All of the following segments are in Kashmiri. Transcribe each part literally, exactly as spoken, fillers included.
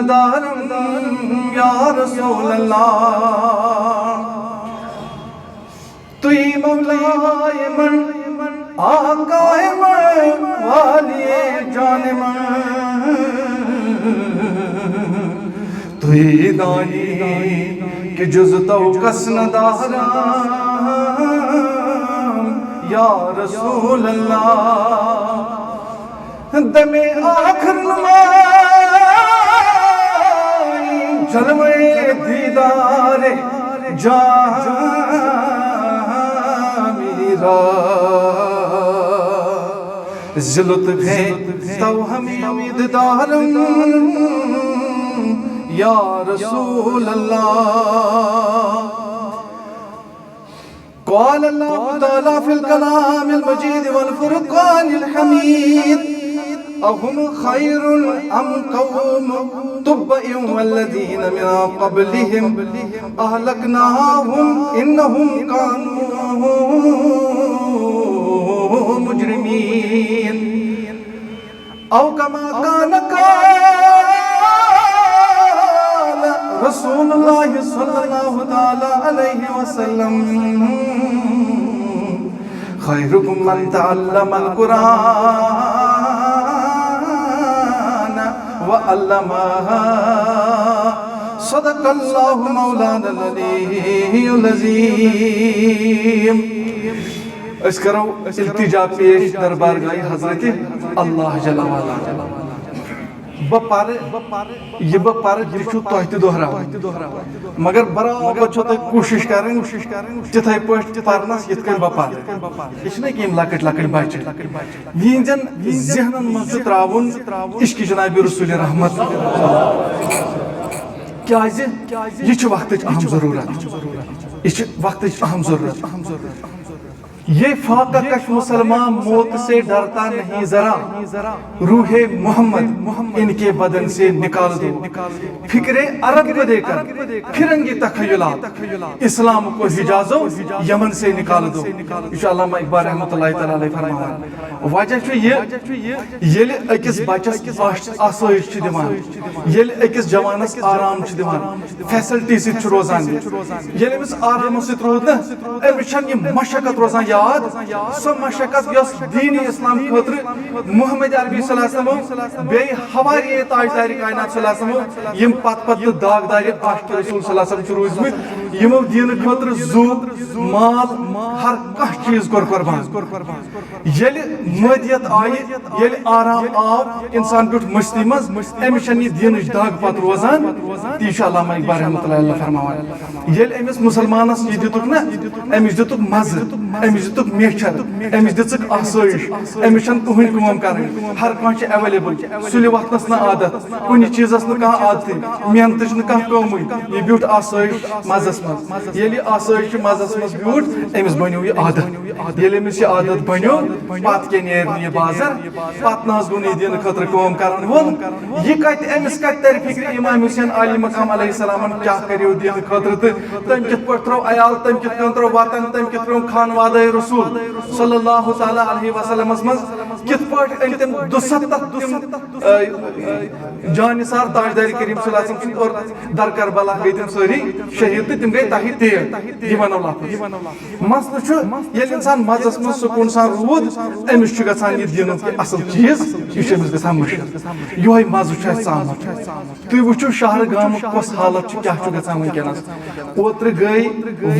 دارم یا رسول اللہ، تُہی مولائے من، آقائے من، والیے جان من، تُہی دانی کہ جز تو کس ندارم یا رسول اللہ۔ دمِ آخر نمائیں جلوۂ دیدارِ جامی را، ز لطفِ تو ہمیں امید دارم یا رسول اللہ۔ قال الله تعالى في الكلام المجيد والفرقان الحميد: أهم خير أم قوم تبع والذين من قبلهم أهلكناهم إنهم كانوا مجرمين. أو كما كان قال رسول الله صلى الله تعالى عليه وسلم: خيركم من تعلم القرآن وعلمه. صدق الله مولانا العلي العظيم. أسۍ کرو التجا پیش دربارگاہِ حضرت اللہ جل وعلا۔ بہٕ پرٕ، یہِ بہٕ پرٕ، تہِ چھُو تۄہہِ تہِ دۄہراوُن۔ مگر برابر چھو تۄہہِ کوٗشِش کرٕنۍ تِتھَے پٲٹھۍ پرنَس، یِتھ کٔنۍ بہٕ پرٕ۔ یہِ چھِنہ کینٛہہ لۄکٕٹۍ لۄکٕٹۍ بچہِ۔ یِہِنٛدٮ۪ن ذہنن منٛز چھُ ترٛاوُن عشقِ جنابِ رسول رحمت۔ کیٛازِ؟ یہِ چھِ وقتٕچ اہم ضروٗرت۔ یہِ چھِ وقتٕچ اہم ضروٗرت۔ یہ فاقہ کش مسلمان موت سے ڈرتا نہیں ذرا، روح محمد ان کے بدن سے نکال دو۔ فکر عرب کو دے کر فرنگی تخیلات اسلام کو حجاز و یمن سے نکال دو۔ یہ چھُ علامہ اقبال رحمۃ اللہ تعالیٰ علیہ فرماوان۔ وجہ چھُ یہِ، ییٚلہِ أکِس بچس آس-، آسٲیِش چھِ دِوان، ییٚلہِ أکِس جوانس آرام چھِ دِوان، فیسلٹی سۭتۍ چھُ روزان، ییٚلہِ أمِس آرامس سۭتۍ روٗد نہ، أمِس چھَنہٕ یہِ مشقت روزان یاد، سۄ مشقت یۄس دیٖنِ اسلام خٲطرٕ محمد عربی صلی اللہ علیہ وسلم بیٚیہِ حواریے تاجدارِ کائنات صلی اللہ علیہ وسلم، یِم پتہٕ پتہٕ تہٕ داغدارِ عاشقِ رسول صلی اللہ علیہ وسلم چھِ روٗدۍمٕتۍ، یِمو دیٖنہٕ خٲطرٕ زُو، مال، ہر کانٛہہ چیٖز کوٚر قربان۔ ییٚلہِ مٲدیت آیہِ، ییٚلہِ آرام آو اِنسان پیوٚٹھ مستی منٛز، أمِس چھَنہٕ یہِ دیٖنٕچ دَگ پَتہٕ روزان، تی چھُ علامہ اقبال رحمتہ اللہ علیہ فرماوان۔ ییٚلہِ أمِس مُسلمانَس یہِ دِتُکھ نہ، أمِس دِتُکھ مَزٕ، أمِس دِتُکھ میچھر، أمِس دِژٕکھ آسٲیِش، أمِس چھَنہٕ کٕہٕنۍ کٲم کَرٕنۍ، ہر کانٛہہ چھُ ایویلیبل، سُلہِ وۄتھنَس نہٕ عادت، کُنہِ چیٖزَس نہٕ کانٛہہ عادتٕے، محنتٕچ نہٕ کانٛہہ کٲمٕے، یہِ بیوٗٹھ آسٲیِش مَزَس منٛز۔ ییٚلہِ یہِ آسٲیِش چھِ مَزَس منٛز بیوٗٹھ، أمِس بَنیو یہِ عادت۔ ییٚلہِ أمِس یہِ عادت بَنیو، پَتہٕ کیٛاہ نیرِ نہٕ یہِ بازر، پَتہٕ نہ حظ گوٚو نہٕ یہِ دیٖنہٕ خٲطرٕ کٲم کَرَن وول۔ یہِ کَتہِ، أمِس کَتہِ تَرِ فِکرِ اِمام حُسین عالی مقام علیہ السلامَن کیٛاہ کَریو دیٖنہٕ خٲطرٕ تہٕ تٔمۍ کِتھ پٲٹھۍ ترٛوو عیال، تٔمۍ کِتھ کٔنۍ ترٛوو وطن، تٔمۍ کِتھ ترٛوو خانوادَے رسول صلی اللہ تعالیٰ علیہ وسلمَس منٛز، کِتھ پٲٹھۍ أنۍ تٔمۍ دُسَتَتھ تِم، آ، جانثار تاجدار کریم صلی اللہ علیہ وسلم سٕنٛدۍ اور در کربلا گٔے تِم سٲری شہیٖد تہٕ تِم گٔے تاہی تیز۔ یہِ وَنو لفظ۔ مسلہٕ چھُ، ییٚلہِ اِنسان مَزَس منٛز سکوٗن سان روٗد، أمِس چھُ گژھان یہِ دیٖنُک یہِ اَصٕل چیٖز، یہِ چھُ أمِس گژھان مٔشِتھ۔ یِہوٚے مَزٕ چھُ اَسہِ ژامُت۔ تُہۍ وٕچھِو شہرٕ گامُک کۄس حالت چھِ، کیٛاہ چھُ گژھان وٕنکیٚنَس۔ اوترٕ گٔے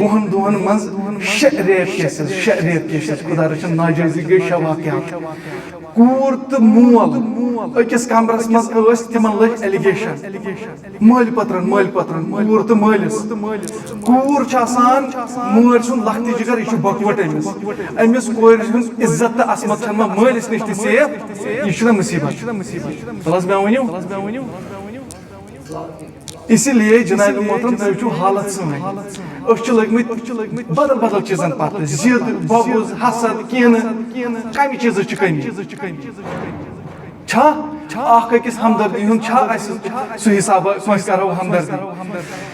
وُہَن دۄہَن منٛز شےٚ ریپ کیسز، شےٚ ریپ کیسز، خۄدا رٔچھِن، ناجٲیزی گٔے شےٚ واقعات۔ کوٗر تہٕ مول أکِس کمرس منٛز ٲسۍ، تِمن لٔگۍ ایلیگیشن۔ مٲلۍ پٔترن، مٲلۍ پٔترن، کوٗر تہٕ مٲلِس۔ کوٗر چھِ آسان مٲلۍ سُنٛد لۄکٹہِ جگر، یہِ چھُ بۄکوَٹ أمِس۔ أمِس کورِ ہُنٛد عزت تہٕ عصمت چھَنہٕ وۄنۍ مٲلِس نِش تہِ سیف، یہِ چھُنہ مُصیبت؟ تَلہٕ حظ مےٚ ؤنِو۔ اسی لیے جناب محترم، تُہۍ وٕچھِو حالت سٲنۍ۔ أسۍ چھِ لٔگۍ مٕتۍ بدل بدل چیٖزن پتہٕ، ضد، بغض، حسد، کینہٕ، کمہِ چیٖزٕچ چھِ کٔمی؟ چھا اکھ أکِس ہمدردی ہُنٛد چھا اَسہِ سُہ حسابہ کٲنٛسہِ کرو ہمدردی؟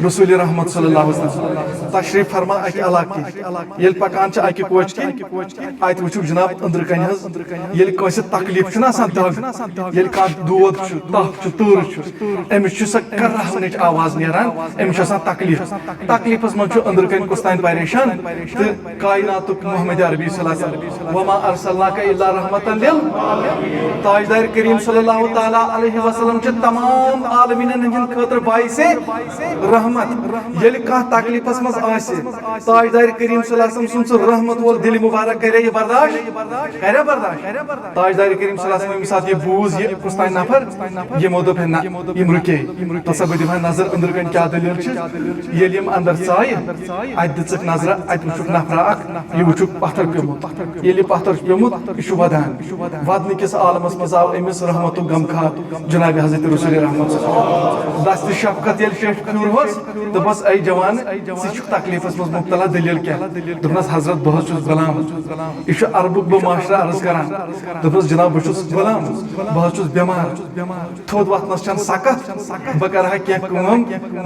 رسول رحمت صلی اللہ علیہ وسلم تشریف فرما اکہِ علاقہٕ، ییٚلہِ پکان چھِ اکہِ کوچہِ کِنۍ، اتہِ وٕچھِو جناب أنٛدرٕ کنہِ حظ، ییٚلہِ کٲنٛسہِ تکلیف چھُنہ آسان، دگ، ییٚلہِ کانٛہہ دود چھُ، تپھ چھُ، تۭر چھُ، أمِس چھِ سۄ کرہنٕچ آواز نیران، أمِس چھُ آسان تکلیف۔ تکلیفس منٛز چھُ أنٛدرٕ کنہِ کُس تام پریشان، تہٕ کائناتُک محمد عربی صلی اللہ علیہ وسلم، وما ارسلناک الا رحمتا لل، تاجدار کریم صلی اللہ تعالیٰ علیہ وسلم چھِ تمام عالمیٖنن ہٕنٛدِ خٲطرٕ باعث رحمت۔ ییٚلہِ کانٛہہ تکلیفس منٛز آسہِ، تاجدار کریم صلی اللہ علیہ وسلم سُنٛد سُہ رحمت وول دِلہِ مبارک کرے یہِ برداشت؟ کرے برداشت؟ تاجدار کریم صلی اللہ علیہ وسلم ییٚمہِ ساتہٕ یہِ بوٗز، یہِ کُس تام نفر، یِمو دوٚپ، ہے نہ، یِم رُکے۔ تہٕ سا بہٕ دِمہٕ ہا نظر أنٛدرٕ کنۍ کیٛاہ دٔلیٖل چھِ۔ ییٚلہِ یِم اندر ژایہِ، اتہِ دِژٕکھ نظرہ، اتہِ وٕچھُکھ نفرا اکھ، یہِ وٕچھُکھ پتھر پیوٚمُت۔ ییٚلہِ یہِ پتھر چھُ پیوٚمُت، یہِ چھُ ودان۔ ودنہٕ کِس عالمس منٛز آو أمِس رحمتُک غمخار جناب حضرت رسول رحمت صلی اللہ علیہ وسلم۔ دست شفقت ییٚلہِ شیٹھ پھیوٗر ہوس، دوٚپمس، اے جوان، ژٕ چھُکھ تکلیفس منٛز مبتلا، دٔلیٖل کیٛاہ؟ دوٚپنس، حضرت، بہٕ حظ چھُس غلام۔ یہِ چھُ عربُک بہٕ معاشرٕ عرض کران۔ دوٚپنس، جناب، بہٕ چھُس غلام، بہٕ حظ چھُس بٮ۪مار۔ تھوٚد وۄتھنَس چھَنہٕ سکت، بہٕ کَرٕ ہا کینٛہہ کٲم،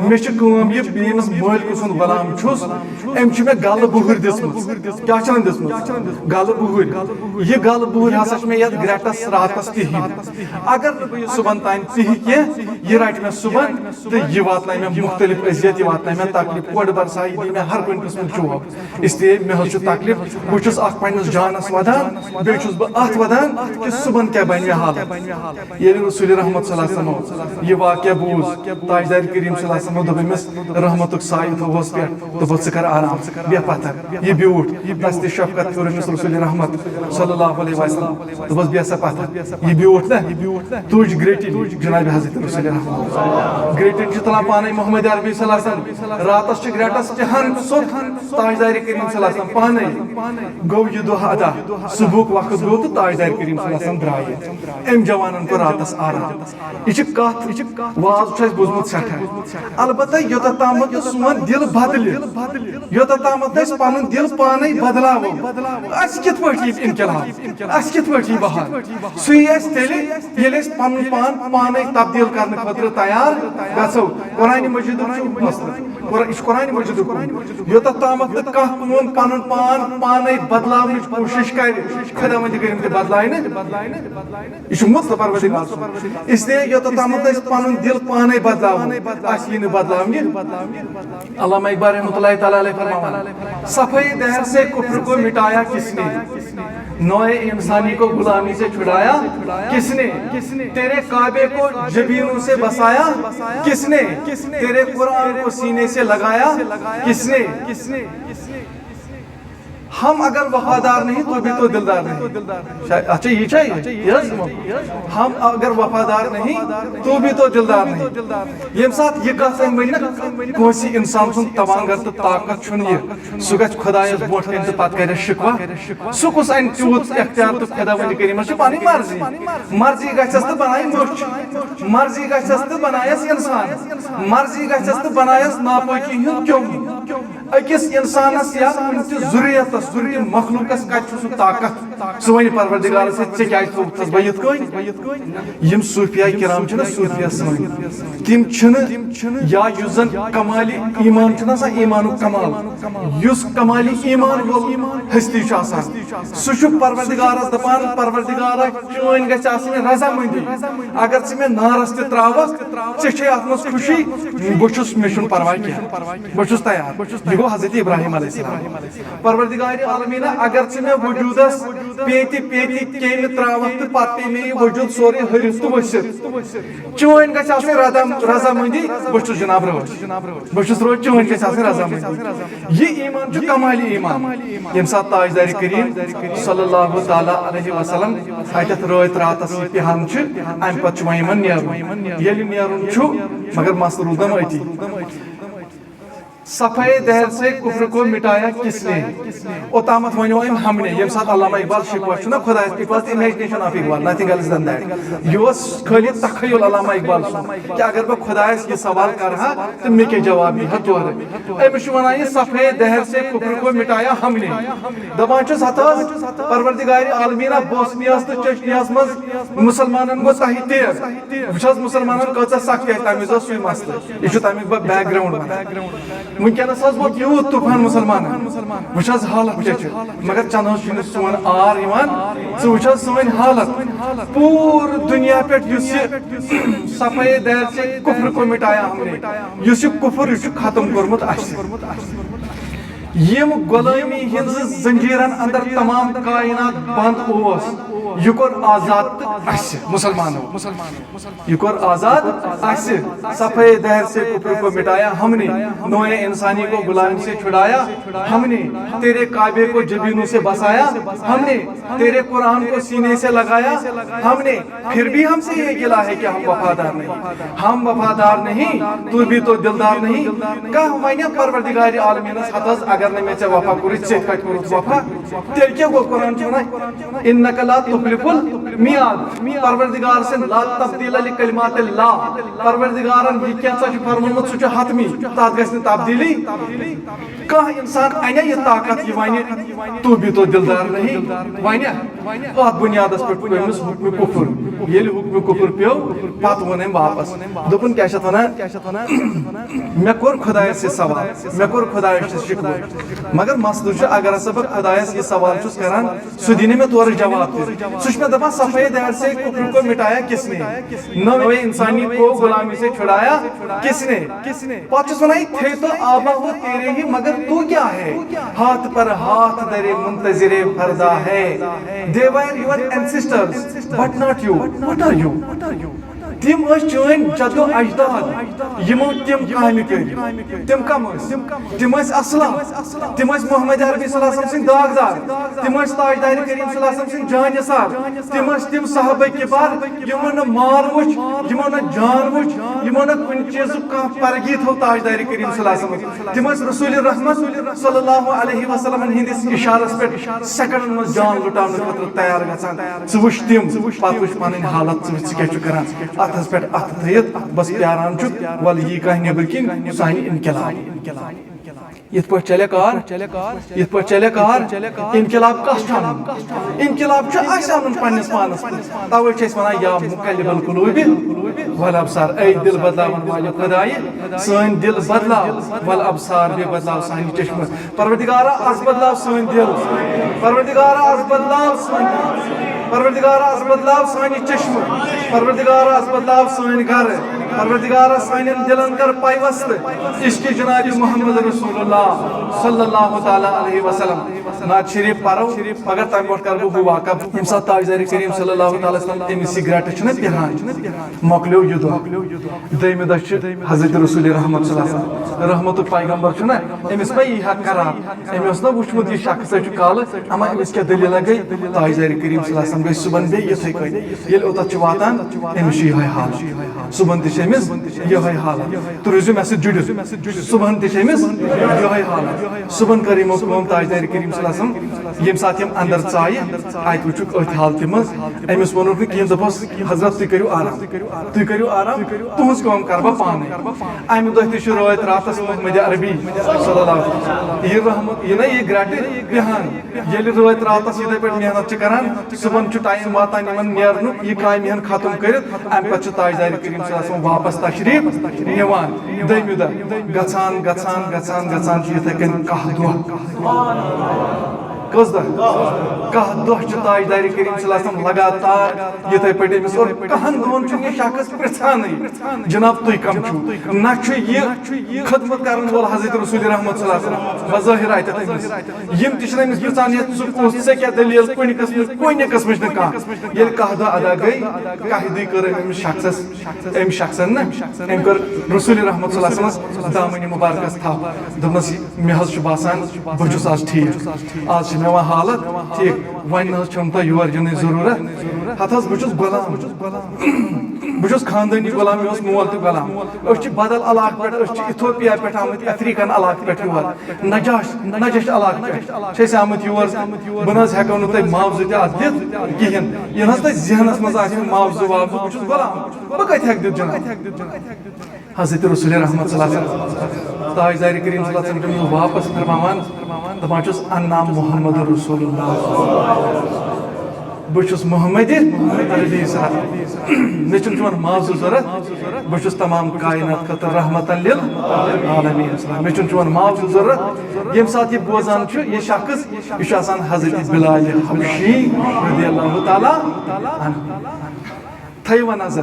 مےٚ چھِ کٲم یہِ، بہٕ ییٚمِس مٲلکہٕ سُنٛد غلام چھُس، أمۍ چھِ مےٚ گَلہٕ بُہٕرۍ دِژمٕژ۔ کیٛاہ چھِ أمۍ دِژمٕژ؟ گَلہٕ بُہٕرۍ۔ یہِ گَلہٕ بُہٕرۍ ہسا چھِ مےٚ یَتھ گرٛٮ۪ٹَس راتَس پِہِتھ۔ اگر نہٕ بہٕ یہِ صُبحن تام پِہہِ کینٛہہ، یہِ رَٹہِ مےٚ صُبحن تہٕ یہِ واتنایہِ مےٚ مُختٔلِف اذیت، یہِ واتنایہِ مےٚ تکلیٖف، کورِ برسا یہِ دِیہِ مےٚ ہر کُنہِ قٕسمُک چوب۔ اس لیے مےٚ حظ چھُ تکلیٖف، بہٕ چھُس اَکھ پنٛنِس جانَس وَدان، بیٚیہِ چھُس بہٕ اَتھ وَدان کہِ صُبحن کیٛاہ بَنہِ مےٚ حالت۔ ییٚلہِ رسول رحمت صلی اللہ علیہ وسلم یہِ واقعہ بوٗز، تاجدار کریم صلی اللہ علیہ وسلم دوٚپ أمِس، رحمتُک سایہِ تھووس پٮ۪ٹھ، دوٚپُس، ژٕ کر آرام، بیٚہہ پتھر۔ یہِ بیوٗٹھ، دستِ شفقت پھیوٚر أمِس رسول رحمت صلی اللہ علیہ وسلم، دوٚپُس، بیٚہہ سا پتھر۔ یہِ بیوٗٹھ نا، تُج گرٛٹِنۍ جناب حضرت رسول رحمت۔ گرٛٹِنۍ چھِ تُلان پانے محمد عربی صلی اللہ علیہ وسلم۔ راتس چھِ گرٛٹس تہِ ہن سوٚت تاجدار کریم صلی اللہ علیہ وسلم پانے۔ گوٚو یہِ دۄہ ادا، صبحُک وقت گوٚو تہٕ تاجدار کریم صلی اللہ علیہ وسلم درٛاے۔ أمۍ جوانن کوٚر راتس آرام۔ یہِ چھِ کتھ، یہِ چھِ واز چھُ اَسہِ بوٗزمُت سٮ۪ٹھاہ۔ البتہ یوٚتتھ تامَتھ نہٕ سون دِل بدلہِ، یوٚتتھ تامَتھ نہٕ أسۍ پنُن دِل پانے بدلاوو، اَسہِ کِتھ پٲٹھۍ یی انقلاب؟ اَسہِ کِتھ پٲٹھۍ یی بہار؟ سُہ یی اَسہِ تیٚلہِ، ییٚلہِ أسۍ پنُن پان پانے تبدیل کرنہٕ خٲطرٕ تیار گژھو۔ قرآن مجیدُک چھُ مسلہٕ۔ قرآن، یہِ چھُ قرآن مجیدُک حُکم۔ یوٚتتھ تامَتھ نہٕ کانٛہہ کون پنُن پان پانے بدلاونٕچ کوٗشش کرِ، خداوند کریم تہِ بدلایہِ نہٕ۔ یہِ چھُ مطلق پروردگار سُنٛد۔ اس لیے یوٚتتھ تامَتھ أسۍ پنُن دِل پانے بدلاوو، اَسہِ یی نہٕ بدلاونہٕ۔ علامہ اقبال رحمۃ اللہ تعالیٰ علیہ فرماوان، صفائی دہر سے کفر کو مٹایا کس نے؟ نوع انسانی کو غلامی سے چھڑایا کس نے؟ تیرے کعبے کو جبینوں سے بسایا کس نے؟ تیرے قرآن کو سینے سے لگایا کس نے؟ ہم اگر وفادار نہیں تو بھی تو دلدار نہیں۔ شاید، اچھا، یہ چاہیے، یہ حظ؟ ہم اگر وفادار نہیں تو بھی تو دلدار نہیں۔ ییٚمہِ ساتہٕ یہِ کَتھ أمۍ ؤنۍ نہ، کٲنٛسہِ اِنسان سُنٛد توانگر تہٕ طاقت چھُنہٕ یہِ، سُہ گژھِ خۄدایَس برونٛٹھ کَنہِ تہٕ پَتہٕ کَرٮ۪س شِکوہ۔ سُہ کُس اَنہِ تیوٗت اختیار تہٕ خۄداوندِ کریٖمَس چھِ پَنٕنۍ مرضی۔ مرضی گژھٮ۪س تہٕ بَنایہِ مٔچھ، مرضی گژھٮ۪س تہٕ بَنایَس اِنسان، مرضی گژھٮ۪س تہٕ بَنایَس ناپٲکی ہُنٛد کیوٚم۔ أکِس اِنسانَس یا کُنہِ تہِ ذُریتَس، کُنہِ تہِ مخلوٗقَس کَتہِ چھُ سُہ طاقت؟ سُہ وَنہِ پروردگارَس سۭتۍ، "ژےٚ کیٛازِ تھوٚوُتھ تَس بہٕ یِتھ کٔنۍ؟" یِم صوٗفیا کرام چھِنہ، صوٗفیا سٲنۍ، تِم چھِنہٕ، یا یُس زَن کمالِ ایمان چھُنہ آسان، ایمانُک کمال، یُس کمالِ ایمان وول ہستی چھُ آسان، سُہ چھُ پروردگارَس دَپان، "پروردگارا، چٲنۍ گژھِ آسٕنۍ رضامندی۔ اگر ژٕ مےٚ نارَس تہِ ترٛاوَکھ، ژےٚ چھے اَتھ منٛز خوشی، بہٕ چھُس، مےٚ چھُنہٕ پرواے کینٛہہ، بہٕ چھُس تیار۔" یہِ گوٚو حضرت ابراہیم علیہ السلام۔ پروردگار عالمیٖنہ، اگر ژٕ مےٚ وجوٗدس پیتہِ پیتہِ کیمہِ ترٛاوَکھ تہٕ پتہٕ پیٚیہِ مےٚ یہِ وجوٗد سورُے ۂرِتھ تہٕ ؤسِتھ، چٲنۍ گژھِ آسٕنۍ رضا-، رضامندی، بہٕ چھُس جناب رٲضۍ۔ بہٕ چھُس رٲضۍ، چٲنۍ گژھِ آسٕنۍ رضامندی۔ یہِ ایمان چھُ کمالِ ایمان۔ ییٚمہِ ساتہٕ تاجدارِ کریم صلی اللہ تعالیٰ علیہ وسلم اتٮ۪تھ رٲتۍ راتس یہِ پِہان چھِ، امہِ پتہٕ چھُ وۄنۍ یِمن نیرُن۔ ییٚلہِ نیرُن چھُ، مگر مسلہٕ روٗد نہٕ أتی۔ صفحۂ دہر سے کفر کو مٹایا کس نے؟ اوتامتھ ونیو أمۍ ہم نے، ییٚمہِ ساتہٕ علامہ اقبال شکوہ چھُ نہ خۄدایَس، it was the imagination of Iqbal, nothing else than that. یہِ اوس خٲلی تخیل علامہ اقبال سُنٛد کہِ اگر بہٕ خۄدایَس یہِ سوال کرٕ ہا تہٕ مےٚ کیٛاہ جواب یی ہا تورٕ۔ أمِس چھُ وَنان، یہِ صفحۂ دہر سے کفر کو مٹایا ہم نے۔ دَپان چھُس، ہتہٕ حظ، پروردگار عالمیٖنہ، بوسنیاہَس تہٕ چچنیاہَس منٛز مُسلمانَن گوٚو تۄہہِ تیز۔ وٕچھ حظ، مُسلمانَن کۭژاہ سختی آسہِ، تَمہِ وِزِ اوس سُے مسلہٕ۔ یہِ چھُ تَمیُک بہٕ background وَنان۔ وٕنکیٚنَس حظ ووت یوٗت طوٗفان مُسلمانَن۔ وٕچھ حظ حالت کیٛاہ چھِ۔ مگر چَنہٕ حظ چھُنہٕ سون آر یِوان۔ ژٕ وٕچھ حظ سٲنۍ حالت۔ پوٗرٕ دُنیا پٮ۪ٹھ یُس یہِ صفحۂ دہر سے کفر کو مٹایا ہم نے، یُس یہِ کفر، یہِ چھُ ختم کوٚرمُت اَسہِ۔ یِم غلٲمی ہٕنٛزٕ زنجیٖرَن اندر تمام کائنات بند اوس، یہِ کوٚر آزاد تہٕ اَسہِ مُسلمانو۔ یہ کور آزاد اسہِ۔ صفحۂ دہر سے کفر کو مٹایا ہم نے، نوع انسانی کو غلامی سے چھڑایا ہم نے، تیرے کعبے کو جبینوں سے بسایا ہم نے، تیرے قرآن کو سینے سے لگایا ہم نے، پھر بھی ہم سے یہ گلا ہے کہ ہم وفادار نہیں۔ ہم وفادار نہیں، تو بھی تو دلدار نہیں۔ کانٛہہ ونہِ پروردگار عالمینس، ہتہٕ حظ، اگر نہٕ مےٚ ژےٚ وفا کوٚرُتھ، ژےٚ کتہِ کوٚرُتھ وفا؟ تیٚلہِ کیٛاہ گوٚو؟ قرآن چھُ ونان، انک لا تخلف المیعاد۔ پروردگار سٕنٛد لا تبدیل لکلمات اللہ۔ پروردگارن یہِ کینٛژھا چھُ فرمومُت، سُہ چھُ حتمی، تتھ گژھِ نہٕ تبدیلی۔ کانٛہہ انسان انیا یہِ طاقت، یہِ ونہِ، تو بھی تو دلدار نہیں، ونیا؟ اتھ بنیادس پٮ۪ٹھ پیوٚو أمِس حکمِ کفر۔ ییٚلہِ حکمِ کفر پیوٚو، پتہٕ ووٚن أمۍ واپس، دوٚپُن، کیٛاہ چھِ اتھ ونان؟ مےٚ کوٚر خۄدایس یہِ سوال، مےٚ کوٚر خۄدایس یہِ شکوٕ، مگر مسلہٕ چھُ، اگر ہسا بہٕ خۄدایس یہِ سوال چھُس کران، سُہ دِنہٕ مےٚ تورٕ جواب تہِ۔ سُہ چھُ مےٚ دَپان، صفحۂ دہر سے کفر کو مٹایا کس نے؟ نوع انسانی کو غلامی سے چھڑایا کس نے؟ پتہٕ چھُس وَنان، یہِ تھے تو آبا ہو تیرے ہی، مگر تو کیا ہے؟ ہاتھ پر ہاتھ دھرے منتظر فردا ہے۔ They were your ancestors, but not you. What are you? تِم ٲسۍ چٲنۍ جدو اجداد، یِمو تِم کامہِ کٔرۍ۔ تِم کم ٲسۍ؟ تِم ٲسۍ اسلاف، تِم ٲسۍ محمد عربی صلی اللہ علیہ وسلم سٕنٛدۍ داغدار، تِم ٲسۍ تاجدار کریم صلی اللہ علیہ وسلم سٕنٛدۍ جانثار، تِم ٲسۍ تِم صحابہ کبار، یِمو نہٕ مال وُچھ، یِمو نہٕ جان وُچھ، یِمو نہٕ کُنہِ چیٖزُک کانٛہہ پرگی تھوٚو تاجدار کریم صلی اللہ علیہ وسلم۔ تِم ٲسۍ رسول رحمت صلی اللہ علیہ وسلم ہٕنٛدِس اشارس پٮ۪ٹھ سیکنڈن منٛز جان لُٹاونہٕ خٲطرٕ تیار گژھان۔ ژٕ وٕچھ تِم، پتہٕ وٕچھ پنٕنۍ حالت، ژٕ وٕچھ ژٕ کیٛاہ چھُکھ کران۔ اتھس پٮ۪ٹھ اتھٕ تھٲیِتھ بس پیاران چھُکھ، ولہٕ یی کانٛہہ نیٚبرۍ کِنۍ سانہِ انقلاب۔ یِتھ پٲٹھۍ چلے کار، یِتھ پٲٹھۍ چلے کار، انقلاب کس چھُ انُن؟ انقلاب چھُ اسہِ انُن پننِس پانس پٮ۪ٹھ۔ توے چھِ أسۍ ونان، یا مقلب القلوب والابصار، اے دل بدلاون والہِ خدایہِ، سٲنۍ دل بدلاو، والابصار، بیٚیہِ بدلاو سانہِ چشمہٕ۔ پروردگارا، از بدلاو سٲنۍ دل۔ پروردگارا، از بدلاو سٲنۍ دل۔ پروردگارا، از بدلاو سانہِ چشمہٕ۔ پروردگارا، از بدلاو سٲنۍ گرٕ۔ پروردگارا، سانٮ۪ن دلن کر پیوست عشق جناب محمد رسول اللہ صلی اللہ تعالیٰ علیہ وسلم۔ نعت شریف پرو، مگر تمہِ برونٛٹھ کرٕ بہٕ ہُہ واقعہ۔ ییٚمہِ ساتہٕ تاجدار کریم صلی اللہ تعالیٰ علیہ وسلم تٔمِس سِگریٹس چھُنہ پِہان، مۄکلیو یہِ دۄہ۔ دوٚیمہِ دۄہ چھِ حضرت رسول رحمت صلی اللہ علیہ وسلم، رحمتُک پیغمبر چھُنہ، أمِس ما یی ہا قرار؟ أمۍ اوس نہ وٕچھمُت یہِ شخص چھُ کالہٕ، اما أمِس کیٛاہ دٔلیٖلہ گٔے؟ تاجدار کریم صلی اللہ علیہ وسلم گٔے صُبحن بیٚیہِ یِتھَے کٔنۍ۔ ییٚلہِ اوٚتَتھ چھِ واتان، أمِس چھُ یِہوٚے حال۔ صُبحن تہِ چھِ أمِس یِہوٚے حالت۔ تُہۍ روٗزِو مےٚ سۭتۍ جُڑِتھ۔ صُبحن تہِ چھِ أمِس یِہوٚے حالت۔ صُبحن کٔر یِمو کٲم، تاجدار کریم صلی اللہ علیہ وسلم، ییٚمہِ ساتہٕ یِم اندر ژایہِ، اَتہِ وٕچھُکھ أتھۍ حالتہِ منٛز۔ أمِس ووٚنُکھ نہٕ کِہیٖنۍ، دوٚپُس، "حضرت، تُہۍ کٔرِو آرام، تُہۍ کٔرِو آرام، تُہٕنٛز کٲم کَرٕ بہٕ پانَے۔" اَمہِ دۄہ تہِ چھُ رٲتۍ راتَس محمد عربی صلی اللہ علیہ وسلم یہِ رحمت، یہِ نہ یہِ گرٛٹہٕ بیٚہان۔ ییٚلہِ رٲتۍ راتَس یِتھَے پٲٹھۍ محنت چھِ کَران، صُبحن چھُ ٹایم واتان یِمَن نیرنُک، یہِ کامہِ ہن ختم کٔرِتھ، اَمہِ پَتہٕ چھُ تاجدار کریم صلی اللہ علیہ وسلم واپَس تشریٖف نِوان۔ دوٚیمہِ دۄہ گژھان، گژھان، گژھان، گژھان چھُ یِتھَے کٔنۍ کاہ دۄہ۔ کٔژ دۄہ؟ کاہ دۄہ چھُ تاجدار کریم صلی اللہ علیہ وسلم لگاتار یِتھَے پٲٹھۍ أمِس، اور کاہَن دۄہَن چھُنہٕ یہِ شخص پرٛژھانٕے، "جناب، تُہۍ کَم چھِو؟" نہ چھُ یہِ خدمت کرن وول حضرت رسول رحمت صلی اللہ علیہ وسلم بظاہر اَتٮ۪تھ أمِس۔ یِم تہِ چھِنہٕ أمِس پرٛژھان، "ہے، ژٕ کُس، ژےٚ کیٛاہ دٔلیٖل؟" کُنہِ قٕسمٕچ، کُنہِ قٕسمٕچ نہٕ کانٛہہ۔ ییٚلہِ کاہ دۄہ ادا گٔے، کاہہِ دۄہہِ کٔر أمِس شخصس، أمۍ شخصن نہ، أمۍ کٔر رسول رحمت صلی اللہ علیہ وسلمس دامنہِ مبارکس تھپھ۔ دوٚپنس، "مےٚ حظ چھُ باسان، بہٕ چھُس آز ٹھیٖک۔ آز چھِ مےٚ وۄنۍ حالت ٹھیٖک۔ وۄنۍ نہ حظ چھَم تۄہہِ یور یِنٕچ ضروٗرت۔ ہتہٕ حظ، بہٕ چھُس غلام۔" بہٕ چھُس خاندٲنی غلام، مےٚ اوس مول تہِ غلام۔ أسۍ چھِ بدل علاقہٕ پٮ۪ٹھ، أسۍ چھِ ایتھوپیا پٮ۪ٹھ آمٕتۍ، افریقن علاقہٕ پٮ۪ٹھ یور، نجاش، نجش علاقہٕ پٮ۪ٹھ چھِ أسۍ آمٕتۍ یور۔ بہٕ نہ حظ ہٮ۪کو نہٕ تۄہہِ معاوضہٕ تہِ اتھ دِتھ کِہینۍ۔ یہِ نہ حظ تۄہہِ ذہنس منٛز آسہِ معاوضہٕ واوضہٕ، بہٕ چھُس غلام، بہٕ کتہِ ہٮ۪کہٕ دِتھ جناب؟ حضرت رسول رحمت صلی اللہ علیہ وسلم، تاجدار کریم صلی اللہ علیہ وسلم چھُ واپس فرماوان، دپان چھُس، "انا محمد رسول اللہ، بہٕ چھُس محمد عربی صلی اللہ علیہ وسلم۔ مےٚ چھُنہٕ چون معاوضہٕ ضوٚرتھ، بہٕ چھُس تمام کائنات خٲطرٕ رحمتاً للعالمین صلی اللہ علیہ وسلم۔ مےٚ چھُنہٕ چون معاوضہٕ ضوٚرتھ۔" ییٚمہِ ساتہٕ یہِ بوزان چھُ، یہِ شخص، یہِ چھُ آسان حضرت بلال حبشی رضی اللہ تعالیٰ عنہ۔ تھٲیِو وۄنۍ نظر،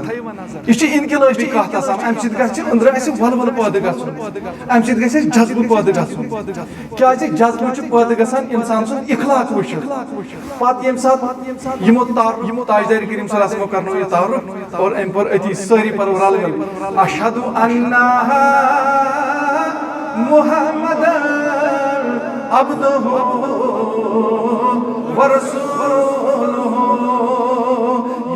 یہِ چھِ انقلٲبی کتھ آسان، امہِ سۭتۍ گژھِ أنٛدرٕ اسہِ ولولہٕ پٲدٕ گژھُن، امہِ سۭتۍ گژھِ اسہِ جذبہٕ پٲدٕ گژھُن۔ کیازِ جذبہٕ چھُ پٲدٕ گژھان انسان سُنٛد اخلاق وٕچھِتھ۔ پتہٕ ییٚمہِ ساتہٕ یِمو تعارُف، یِمو تاجدار کریم صلی اللہ علیہ وسلم کرنو یہِ تعارُف اور أمۍ پوٚر أتی سٲری پرو رل مل، "اشہد ان محمد عبدہ ورسولہ۔"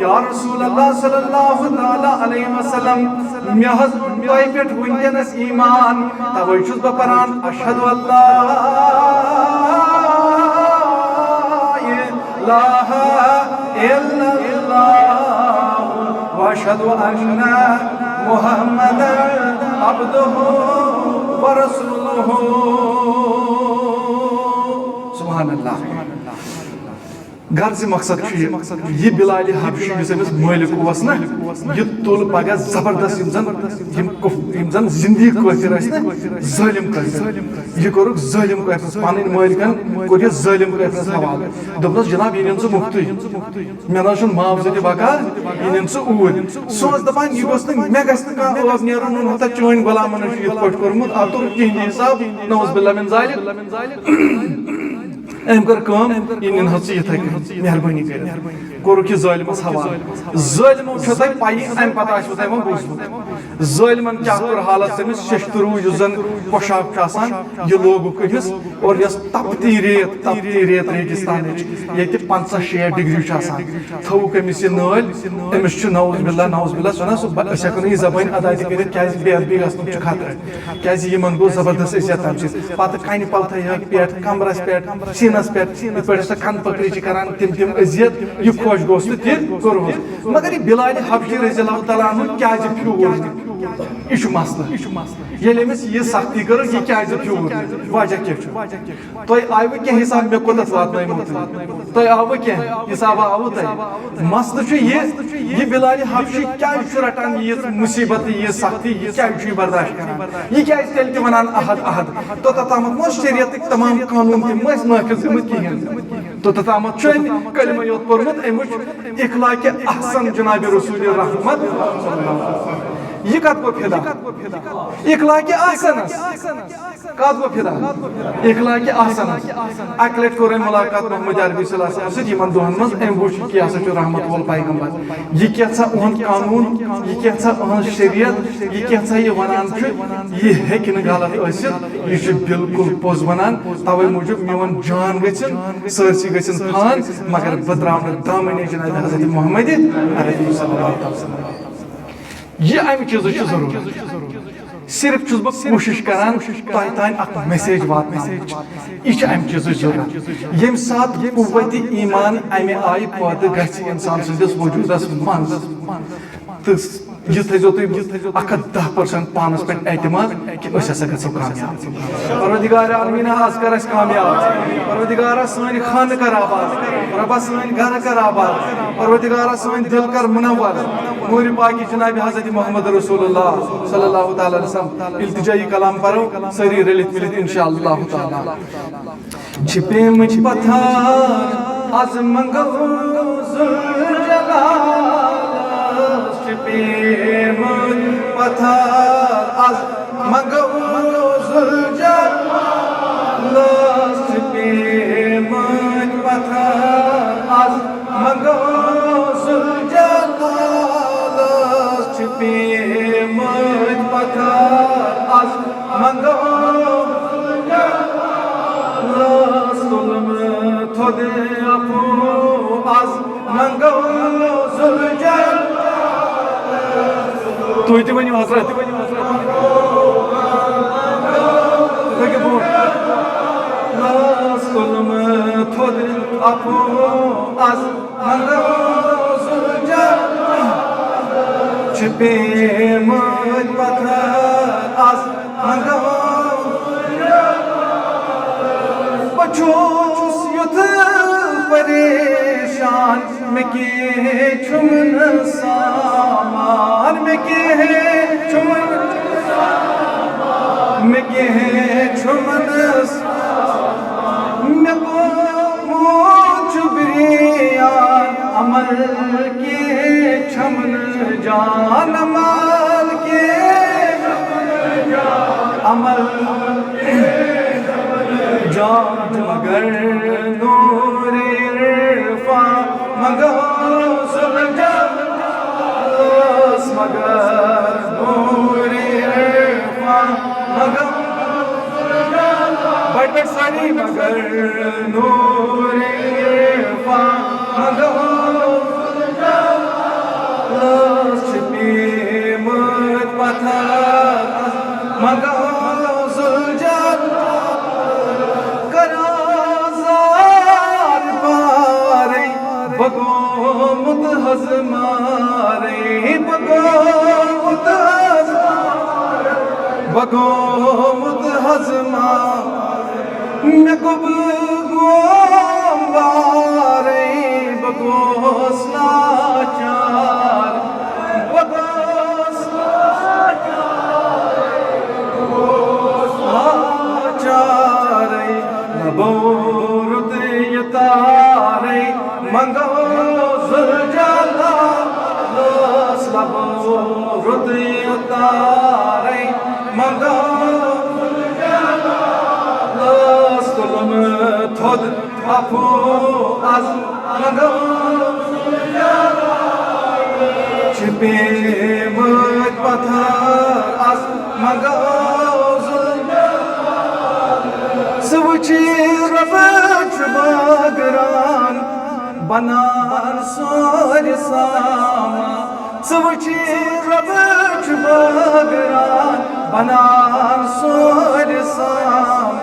یا رسول اللہ صلی اللہ تعالیٰ علیہ وسلم، مےٚ حظ اوٚن تۄہہِ پٮ۪ٹھ وٕنکیٚنس ایمان، توے چھُس بہٕ پران، "اشہد ان لا الہ الا اللہ واشہد ان محمد عبدہ ورسولہ۔" سبحان اللہ۔ غرض مقصد چھُ یہِ، یہِ بلال حبشی یُس أمِس مٲلِک اوس نہ، یہِ تُل پگاہ زبردست یِم زن، یِم کف-، یِم زن زندگی کٲفر ٲسۍ نہ، ظٲلِم کٲفر۔ یہِ کوٚرُکھ ظٲلِم کٲفرس، پنٕنۍ مٲلکن کوٚر یہِ ظٲلِم کٲفرس حوالہٕ۔ دوٚپنس، "جناب، یہِ نِن ژٕ مُفتٕے، مےٚ نہ حظ چھُنہٕ معاوضہٕ تہِ بکار، یہِ نِن ژٕ اوٗرۍ۔" سُہ اوس دپان، "یہِ گوٚژھ نہٕ، مےٚ گژھِ نہٕ کانٛہہ عٲب نیرُن، ووٚن ہتا چٲنۍ غلامن چھُ یِتھ پٲٹھۍ کوٚرمُت، اتھ توٚرُکھ تِہنٛدِ حساب، نعوذ باللہ من ذالک۔" أمۍ کٔر کٲم، یہِ نِن حظ ژٕ یِتھَے کٔنۍ، مہربٲنی کٔرِتھ۔ کوٚرُکھ یہِ ظٲلمَس حوالہٕ۔ ظٲلمو چھو تۄہہِ پَیی، اَمہِ پَتہٕ آسِوٕ تۄہہِ وۄنۍ بوٗزمُت۔ ظٲلمَن کیٛاہ کوٚر حالت تٔمِس؟ شیٚشتٕروٗ یُس زَن پۄشاک چھُ آسان، یہِ لوگُکھ أمِس، اور یۄس تَپتی ریت، تَپتی ریت ریگِستانٕچ، ییٚتہِ پنٛژاہ شیٹھ ڈگری چھُ آسان، تھٲوُکھ أمِس یہِ نٲلۍ۔ أمِس چھُ نعوذ باللہ، نعوذ باللہ، سُہ نہ سُہ، أسۍ ہٮ۪کو نہٕ یہِ زبٲنۍ ادا تہِ کٔرِتھ، کیٛازِ بے ادبی گژھنُک چھُ خطرٕ۔ کیازِ یِمن گوٚو زبردست عزت تَمہِ سۭتۍ۔ پتہٕ کَنہِ پلتھے ہٲکۍ پٮ۪ٹھ، کمرس پٮ۪ٹھ، سیٖنس پٮ۪ٹھ، یِتھ پٲٹھۍ سۄ کَنہٕ پکڑی چھِ کران، تِم تِم اذیت، یہِ خۄش گوٚژھ تہٕ تہِ کوٚرہوس۔ مگر یہِ بلال حبشی رضی اللہ تعالیٰ عنہ کیازِ پھیوٗر؟ یہِ چھُ مسلہٕ۔ ییٚلہِ أمِس یہِ سختی کٔرٕکھ، یہِ کیازِ پھیوٗر؟ وجہ کیٛاہ چھُ؟ تۄہہِ آیوٕ کینٛہہ حساب، مےٚ کوٚتتھ واتنٲیمو تُہۍ؟ تۄہہِ آوٕ کینٛہہ حساب؟ آوٕ تۄہہِ؟ مسلہٕ چھُ یہِ، یہِ بلال حبشی کیازِ چھُ رٹان یہِ مصیبت، یہِ سختی، یہِ کیازِ چھُ یہِ برداشت کران؟ یہِ کیازِ تیٚلہِ تہِ ونان احد، احد؟ توٚتتھ تامتھ ما اوس شریعتٕکۍ تمام قانوٗن تہِ مہ ٲسۍ نافذ گٔمٕتۍ کِہینۍ؟ توٚتتھ تامتھ چھُ أمۍ کلمہٕ یوت پوٚرمُت، أمۍ وٕچھ اخلاق احسن جناب رسول رحمت۔ یہِ کتھ گوٚو فدا؟ اخلاق احسنس۔ کتھ گوٚو فدا؟ اخلاق احسنس۔ اکہِ لٹہِ کوٚر أمۍ ملاقات محمد عربی صلی اللہ علیہ وسلم سۭتۍ یِمن دۄہن منٛز، أمۍ وُچھ یہِ کیٛاہ سا چھُ رحمت وول پیغمبر، یہِ کیٛاہ سا اُہُنٛد قانوٗن، یہِ کیٛاہ سا اُہٕنٛز شریعت، یہِ کیٛاہ سا یہِ ونان چھُ، یہِ ہیٚکہِ نہٕ غلط ٲسِتھ، یہِ چھُ بالکل پوٚز ونان۔ توے موٗجوٗب میون جان گژھن، سٲرسٕے گژھن فان، مگر بہٕ درٛاو نہٕ دامنہِ جناب حضرت محمد عربی صلی اللہ علیہ وسلم۔ یہِ امہِ چیٖزٕچ چھِ ضروٗرت۔ صرف چھُس بہٕ کوٗشِش کران تۄہہِ تام اکھ message واتناونٕچ۔ یہِ چھِ امہِ چیٖزٕچ ضروٗرت۔ ییٚمہِ ساتہٕ قوت ایمان امہِ آیہِ پٲدٕ گژھِ انسان سٕنٛدِس وجوٗدس منٛز، تہٕ یہِ تھٲیزیو تُہۍ اکھ ہتھ دَہ percent پانس پٮ۪ٹھ اعتماد کہِ أسۍ ہسا گژھو کامیاب۔ پروردگار عالمیٖنہ، از کر اَسہِ کامیاب۔ پروردگارا، سٲنۍ خانہٕ کر آباد۔ رۄبا، سٲنۍ گرٕ کر آباد۔ پروردگارا، سٲنۍ دل کر منور۔ نوٗرِ پاکہِ جناب حضرت محمد رسول اللہ صلی اللہ تعالیٰ علیہ وسلم۔ التجائی کلام پرو، سٲری رٔلِتھ مِلِتھ انشاء اللہ تعالیٰ۔ چھِ پیمٕتۍ پتھر از منگو ذوالجلالس، چھِ پیمٕتۍ پتھر از منگو ذوالجلالس، چھِ پیمٕتۍ پتھر از منگو ذوالجلالس، چھِ پیمٕتۍ پتھر از منگو ذوالجلالس، تُلمہٕ تھوٚد عفو از منگو ذوالجلالس۔ تُہۍ تہِ ؤنِو حضرت۔ تُہۍ کیٛاہ برونٛٹھ؟ ناز تُلُم تھوٚد اَپُو از منٛگو ذوالجلال۔ چھِ پیمٕتۍ پتھر از منٛگو۔ بہٕ چھُس یُتھ پریشان، مےٚ کینٛہہ چھُم نہٕ سامان، مےٚ کینٛہہ چھُم نہٕ، مےٚ کینٛہہ چھُم نہٕ سامان۔ مےٚ گوٚمُت چھُ بریان، عمل کینٛہہ چھَم نہٕ جان، عمل کینٛہہ چھَم نہٕ جان، عمل جان مگر نور عرفان، مگر ذوالجلال، مگر نور عرفان، مگر بڑ بڑ ساری، مگر نور عرفان، مگر ذوالجلال، چھِ پیمٕتۍ پتھر، مگر ذوالجلال۔ کران زار پارے، بہٕ گوٚمُت حظ مارے، بہٕ گوٚمُت حظ مارے، بہٕ گوٚمُت حظ مارے۔ مےٚ گوٚو بہٕ گوم وارے، بہٕ گوس لاچار، بہٕ گوس لاچارے، لبو رُت یہِ تارے، منٛگو ذوالجلالس، لبو رُت یہِ تارے، منٛگو ذوالجلالس۔ تُلُم تھوٚد اَپُو از منٛگو، چھِ پیمٕتۍ پتھر از منٛگو۔ ژٕ وٕچھی رۄبہٕ چھُ بٲگران، بنان سورِ سامان۔ ژٕ وٕچھی رۄبہٕ چھُ بٲگران، بنان سورِ سامان۔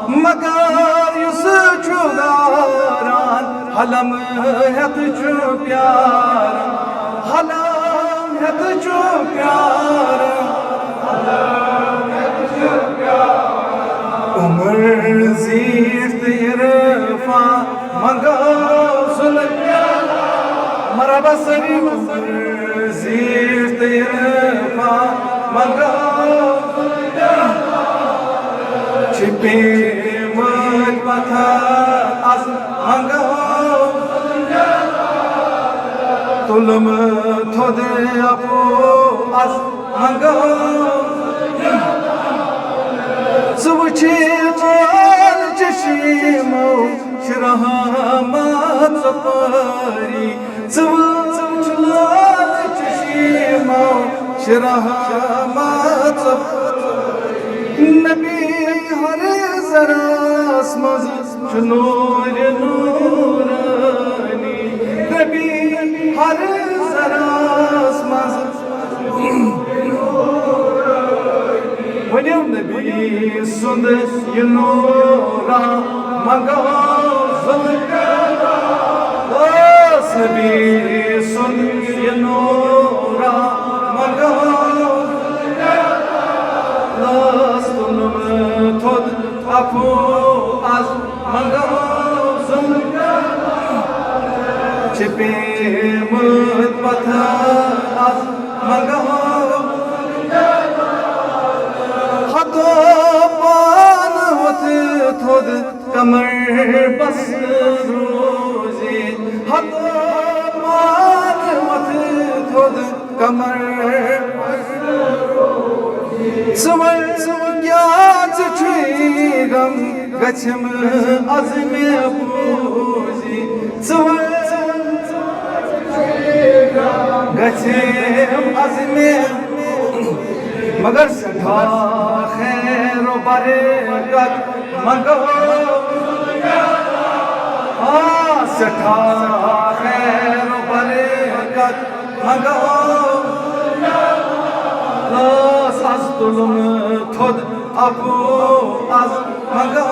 مگر یُس چھُ گاران، حلم ہٮ۪تھ چھُ پیاران، حلم ہٮ۪تھ چھُ پیاران۔ عمر زیٖٹھ تہٕ عرفان منٛگو ذوالجلال۔ مرحبا سٲری، عمر زیٖٹھ تہٕ عرفان منٛگو ذوالجلال۔ چھِ پیمٕتۍ پتھر از منٛگو۔ تُلُم تھوٚد اَپُو از منٛگو۔ ژٕ وٕچھی لال چشمو چھِ رحمت ژۄپٲری۔ ژٕ وٕچھ لال چشمو چھِ رحمت ژۄپٲری۔ نبی ہر ذرس منٛز چھُ نوٗرِ نوٗرانی۔ نبی ہر ذرس منٛز۔ ؤنِو نبی سُنٛد یہِ نوٗرا منٛگو ذوالجلال۔ نبی سُنٛد یہِ نوٗرا منٛگو ذوالجلال۔ تُلُم تھوٚد اَپُو از منٛگو ذوالجلال۔ چھِ پیمٕتۍ پتھر از منٛگو۔ ہتو پانہٕ وۄتھ تھوٚد کمر بس روزی۔ ہتو پانہٕ وۄتھ تھوٚد کمر۔ ژٕ وَن، ژٕ وَن کیٛاہ ژٕ چھُے غم، گژھٮ۪م از مےٚ بوٗزی۔ ژٕ وَن، گژھٮ۪م از مےٚ، مگر سٮ۪ٹھاہ خیر و برکت منٛگو۔ آ، سٮ۪ٹھاہ خیر و برکت منٛگو۔ تُلُن تھوٚد عفو از منٛگو۔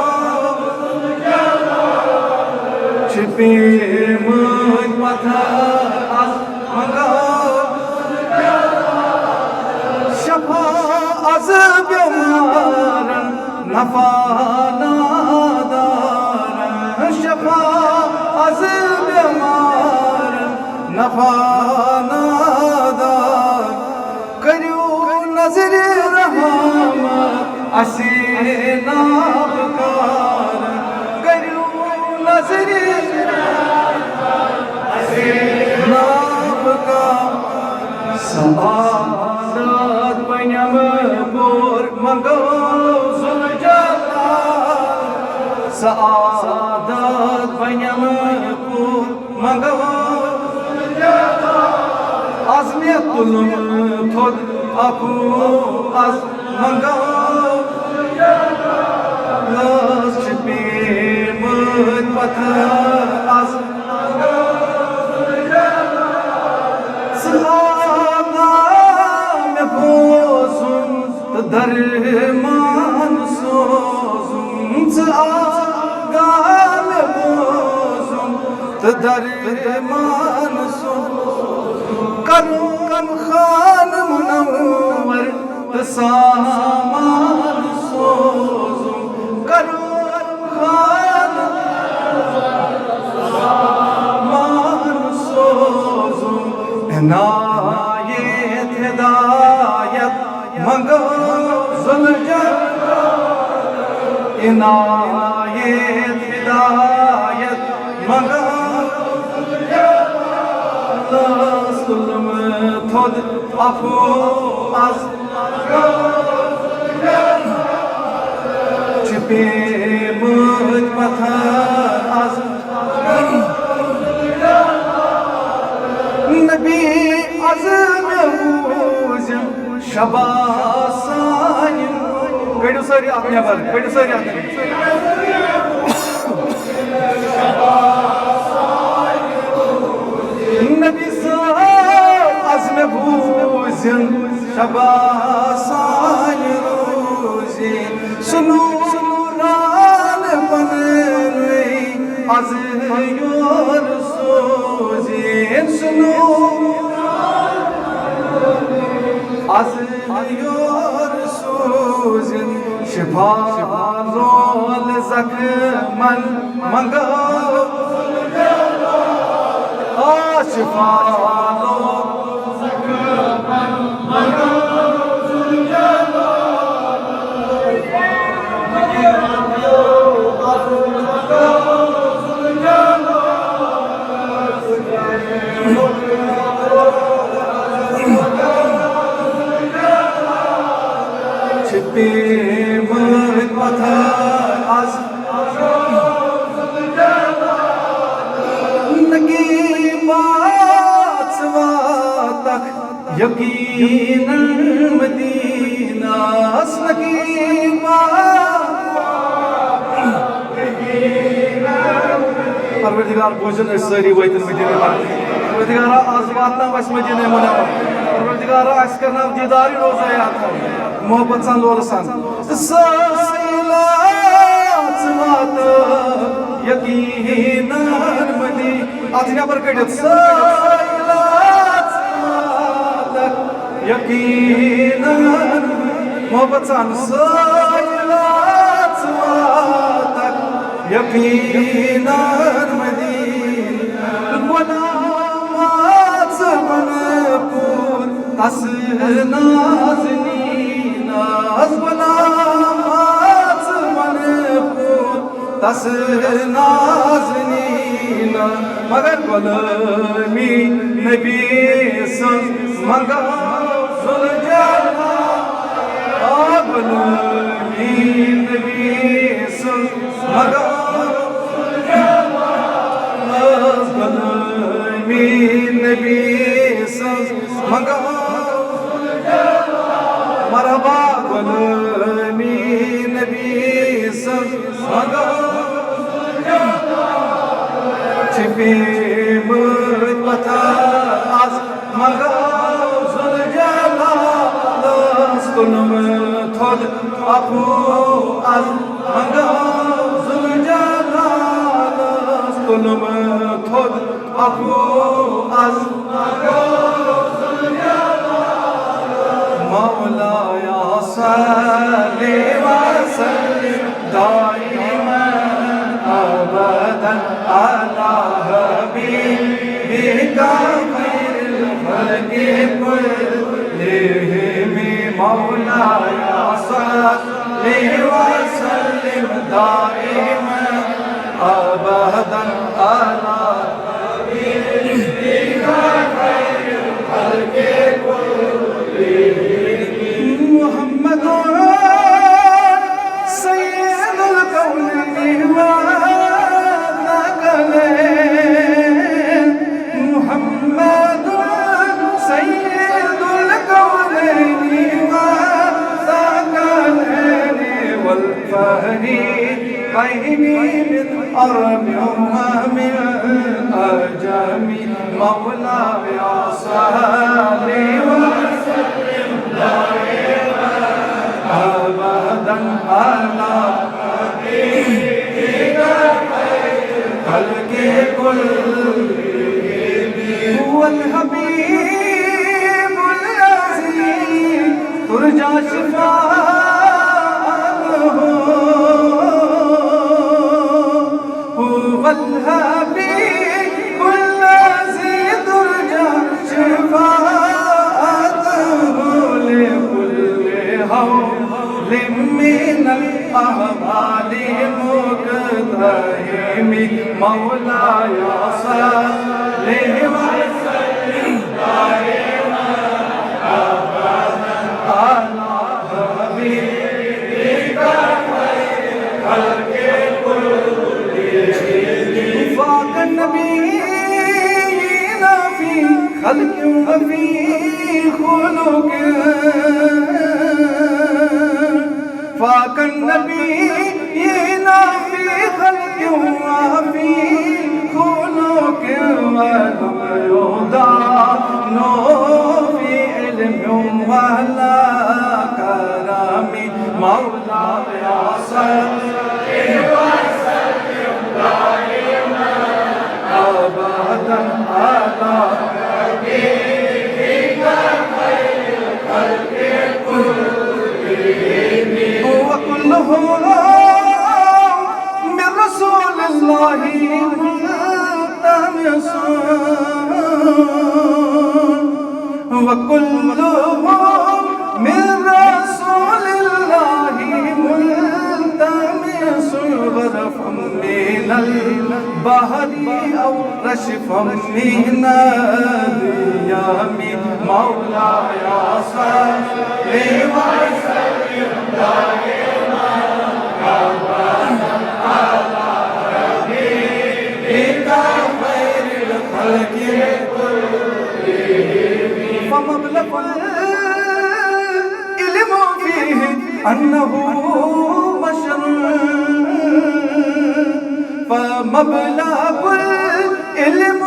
چھِ پیمٕتۍ پتھر از منٛگو۔ شفا از بٮ۪مارن نفع نادارن۔ شفا از بٮ۪مارن نفع نادارن۔ کٔرِو نظرِ رحمت اسہِ نابکار۔ کٔرِو نظرِ رحمت اسہِ نابکار۔ سعادت پنم پور منٛگو ذوالجلال۔ سعادت پنم پور منٛگو۔ از مےٚ تُلُن تھوٚد عفو از منٛگو۔ لٲس چھِ پیمٕتۍ پتھر از منٛگو۔ ژٕ آگاہ مےٚ بوزُن تہٕ درمان سوزُن۔ ژٕ آگاہ مےٚ بوزُن تہٕ درمان سوزُن۔ کرُن خان منور تہٕ سامان سوزُن۔ کرُن خان سامان سوزُن۔ عنایت ہدایت منٛگو ذوالجلال۔ عنایت ہدایت منٛگو۔ لٲس تُلُم تھوٚد عفو از۔ چھِ پیمٕتۍ پتھر از۔ نبی از مےٚ بوٗزِم شباس سانہِ۔ کٔڑِو سٲری اَتھ نٮ۪بر، کٔڑِو سٲری اَتھ نٮ۪بر۔ نبی صٲب، از مےٚ بوٗزِم شباس سانہِ روزِ۔ سُہ نوٗران پنٕنُے از یور سوزِ۔ سُہ نوٗر از یور سوزِن۔ شفا لول زخمن منٛگو۔ آ، شفا لول زخمن منٛگو۔ چھِ پیمٕتۍ پتھر از۔ نقیبہ ژٕ واتکھ یقیناً مدینہس۔ نقیبہ پروردگار، بوٗزِن أسۍ سٲری وٲتۍ مدیٖنہٕ۔ پروردگارا، آز واتناو اَسہِ مدیٖنہٕ منور۔ پروردگارا، اَسہِ کرناو دیٖدارٕے روزے یاد محبت سان، لولہٕ سان۔ سٲیلہ ژٕ واتہٕ یقیناً مدیٖنہٕ۔ اَتھ نٮ۪بر کٔڑِتھ۔ سٲیلہ ژٕ واتہٕ یقیناً محبت سان۔ سٲیلہ ژٕ واتکھ یقیناً مدیٖنہٕ۔ غلام ژٕ بنہٕ پوٗر تس نازنیٖنس۔ غلام ژٕ بنہٕ پوٗر تس نازنیٖنس۔ مگر غلٲمی نبی سٕنٛز منٛگو ذوالجلال۔ آ، غلٲمی نبی سٕنٛز منٛگو ذوالجلال۔ غلٲمی نبی سٕنٛز منٛگو۔ مرحبا غلٲمی نبی سٕنٛز منٛگو۔ چھِ پیمٕتۍ پتھر از منٛگو ذوالجلالس کُن۔ تھوٚد عفو از منٛگو ذوالجلالس، تُلُم تھوٚد عفو از منٛگو ذوالجلالس۔ مولایا صل وسلم دائما ابدا على حبيبك خير الخلق كلهم۔ مولاي صل وسلم دائما ابدا على حبيبك خير الخلق كلهم۔ محمد سيد الكونين والثقلين، محمد سيد الكونين والثقلين والفريقين من عرب ومن عجم۔ مولاي صل وسلم دائما ابدا على حبيبك خير الخلق كلهم۔ هو الحبيب الذي ترجى شفاعته، هو الحبيب الذي ترجى شفاعته لكل هول من الأهوال مقتحم۔ مولاي صل وسلم دائما أبدا على حبيبك خير الخلق كلهم۔ فاق النبيين في خلق وفي خلق، فاق النبيين في خلق وفي خلق، ولم يضاهه في علم ولا كرم۔ مولاي صل وسلم دائما أبدا على حبيبك خير الخلق كلهم۔ وكلهم من رسول الله ملتمس، وكلهم من رسول الله ملتمس، غرفا من البحر أو رشفا من اليم۔ مولاي صل وسلم دائما أبدا على حبيبك خير الخلق كلهم۔ فمبلغ العلم فيه أنه بشر، فمبلغ العلم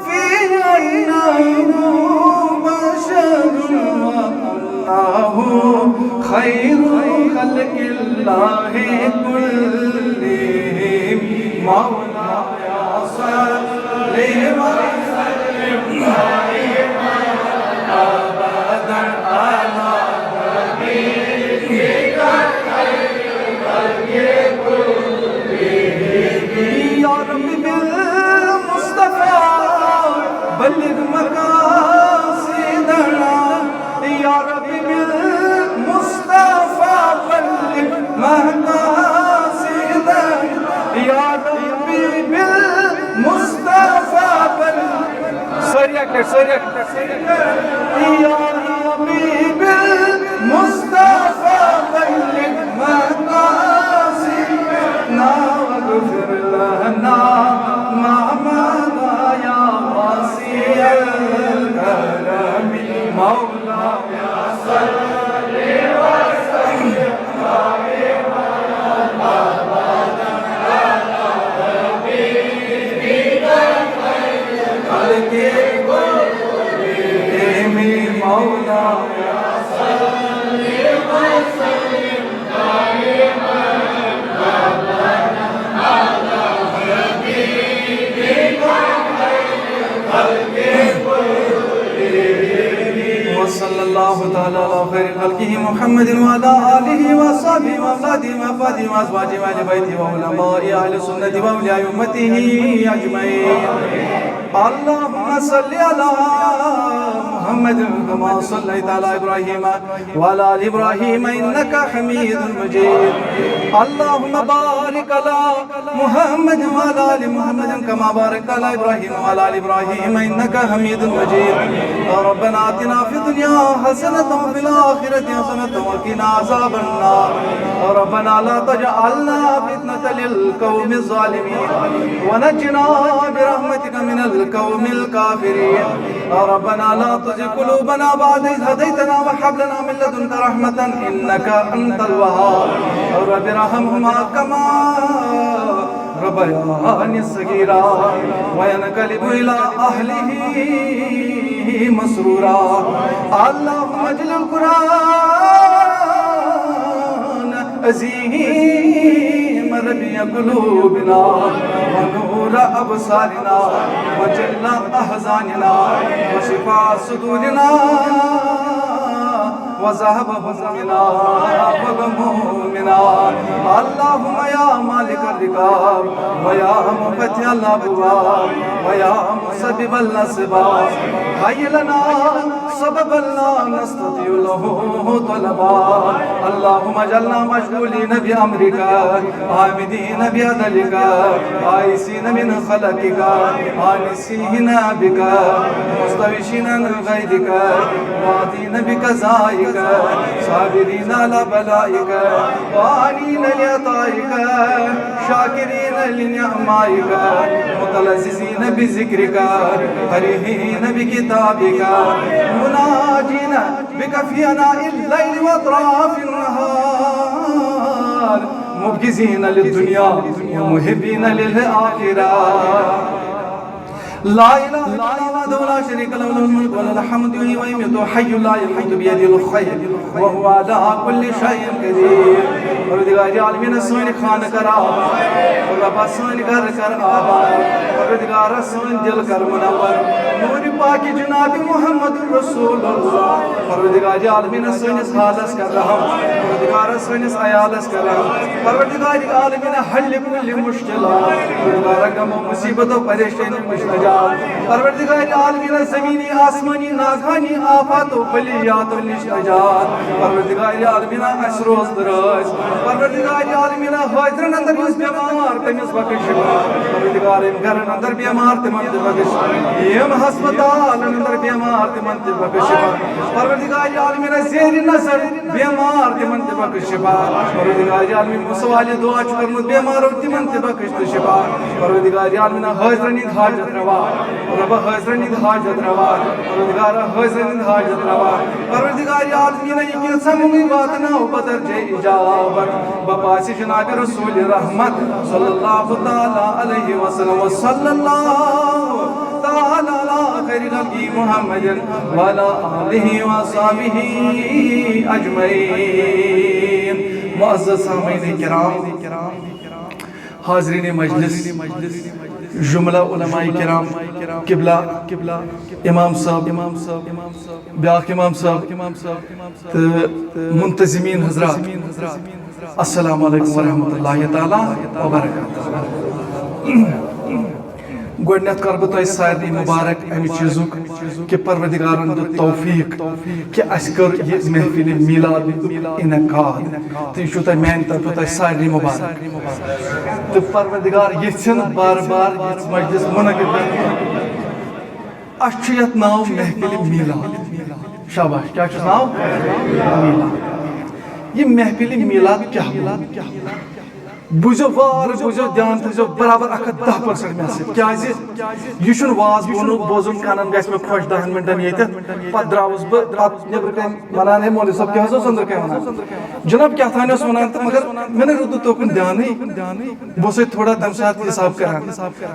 فيه أنه بشر، وأنه خير خلق الله كلهم۔ مولاي صل وسلم دائما أبدا على حبيبك خير الخلق كلهم۔ يا رب بالمصطفى بلغ مقاصدنا، يا رب بالمصطفى بلغ مقاصدنا، يا رب بالمصطفى بلغ، سٲری اَکہِ لَٹہِ، سٲری اَکہِ لَٹہِ۔ يا رب بالمصطفى بلغ مقاصدنا، واغفر لنا ما مضى يا واسع الكرم۔ مولاي صل وسلم دائما أبدا على حبيبك خير الخلق كلهم۔ مولاي خلقه محمد وعلى آله وصحبه وأولاده وأحفاده وأزواجه وأهل بيته وعلماء أهل السنة وأولياء أمته أجمعين. اللهم صل على محمد كما صليت على إبراهيم وعلى آل إبراهيم إنك حميد مجيد. اللهم بارك على محمد وعلى آل محمد كما باركت على إبراهيم وعلى آل إبراهيم إنك حميد مجيد. ربنا آتنا في الدنيا حسنة وفي الآخرة حسنة وقنا عذاب النار. ربنا لا تجعلنا فتنة للقوم الظالمين ونجنا برحمتك من القوم الكافرين. ربنا لا تزغ قلوبنا بعد إذ هديتنا وهب لنا من لدنك رحمة إنك أنت الوهاب. رب ارحمهما كما ربياني صغيرا. وينقلب إلى أهله مسرورا. اللهم اجعل القرآن عظيم ربيع قلوبنا ونور أبصارنا وجلاء أحزاننا وشفاء صدورنا وذهاب همومنا وغمومنا. اللهم يا مالك الركاب ويا مفتح الأبواب ويا مسبب الأسباب، هيئ لنا سببا لا نستطيع له طلبا. اللهم اجعلنا مشغولين بأمرك، عامدين بعدلك، آيسين من خلقك، آنسين بك، مستوشين عن غيظك، راضين بقضائك، صابرين على بلائك، قانعين لعطائك، شاكرين لنعمائك، متلذذين بذكرك، فرحين بكتابك، مناجين بك في آناء الليل وأطراف النهار، مبغضين للدنيا ومحبين للآخرة. لا إله إلا الله وحده لا شريك له، له الملك وله الحمد، يحيي ويميت، حي لا يموت، بيده الخير، وهو على كل شيء قدير. پروردگار عالمین، سٲنۍ خانہٕ کر آباد۔ رۄبا، سٲنۍ گرٕ کر آباد۔ پروردگارا، سٲنۍ دِل کر منور۔ نوٗرِ پاکِ جناب محمد رسول اللہ۔ پروردگار عالمین، سٲنِس حالس کر رحم۔ پروردگارا، سٲنِس عیالس کر رحم۔ پروردگار عالمین، حل کل مشکلات۔ پروردگارا، غمو مصیبتو پریشانیو نِش نجات۔ پروردگار عالمین، زمینی آسمانی ناگہانی آفاتو بلیاتو نِش نجات۔ پروردگار عالمین، اسہِ روز دراز۔ پروردگار عالمین، حٲضرن اندر یُس بیمار، تٔمِس بخش شفا۔ پروردگار، یِم گرن اندر بیمار، تِمن تہِ بخش۔ یِم ہسپتالن اندر بیمار، تِمن تہِ بخش شفا۔ پروردگار عالمین، زیر نظر بیمار، تِمن تہِ بخش شفا۔ پروردگار عالمین، یِمو سوالہِ دعا چھُ کوٚرمُت بیمارو، تِمن تہِ بخش تہٕ شفا۔ پروردگار عالمین، حٲضرن ہٕنٛدۍ حاجت روا۔ رۄبا، حٲضرن ہٕنٛدۍ حاجت روا۔ پروردگارا، حٲضرن ہٕنٛدۍ حاجت روا۔ پروردگار عالمین، یہِ کینٛژھا مُمٕے واتناو بدرجہ اجابت۔ بپاسِ جناب رسول رحمت صلی اللہ تعالی علیہ وسلم، وصلی اللہ تعالی علی خیر خلقہ محمد وعلی آلہ وصحبہ اجمعین۔ معزز سامعین کرام، حاضرین مجلس، جملہ علماء کرام، قبلہ، امام صاحب، بیاکھ امام صاحب، تہٕ منتظمین حضرات، السلام علیکم ورحمۃ اللہ تعالی وبرکاتہ۔ گۄڈٕنیتھ کرٕ بہٕ تۄہہِ سارنٕے مبارک امہِ چیٖزُک کہِ پروردگارن دیُت توفیق کہِ اسہِ کٔر یہِ محفلِ میلاد انعقاد، تہٕ یہِ چھُو تۄہہِ میانہِ طرفہٕ تۄہہِ سارنٕے مبارک۔ تہٕ پروردگار یژھِن بار بار یِژھ مجلس منعقد کرٕنۍ۔ اَسہِ چھُ یَتھ ناو محفلِ میلاد۔ شاباش، کیٛاہ چھُس ناو؟ میلاد۔ یہِ محفلِ میلاد کیٛاہ گوٚو؟ بوٗزِو وارٕ، بوٗزِو دھیان، تھٲیزیو برابر اَکھ ہَتھ دَہ percent مےٚ سۭتۍ۔ کیٛازِ؟ یہِ چھُنہٕ واز بوزُن، بوزُن کَنَن گژھِ مےٚ خۄش دَہَن مِنٹَن ییٚتٮ۪تھ۔ پَتہٕ درٛاوُس بہٕ، پَتہٕ نیٚبرٕ کَنۍ وَنان، "ہے مولوی صٲب، کیٛاہ حظ اوس أنٛدرٕ کَنۍ وَنان؟" جِناب کیٛاہ تام اوس وَنان تہٕ مگر مےٚ نہٕ روٗد نہٕ توکُن دھیانٕے۔ بہٕ اوسُس تھوڑا تَمہِ ساتہٕ حِساب کَران،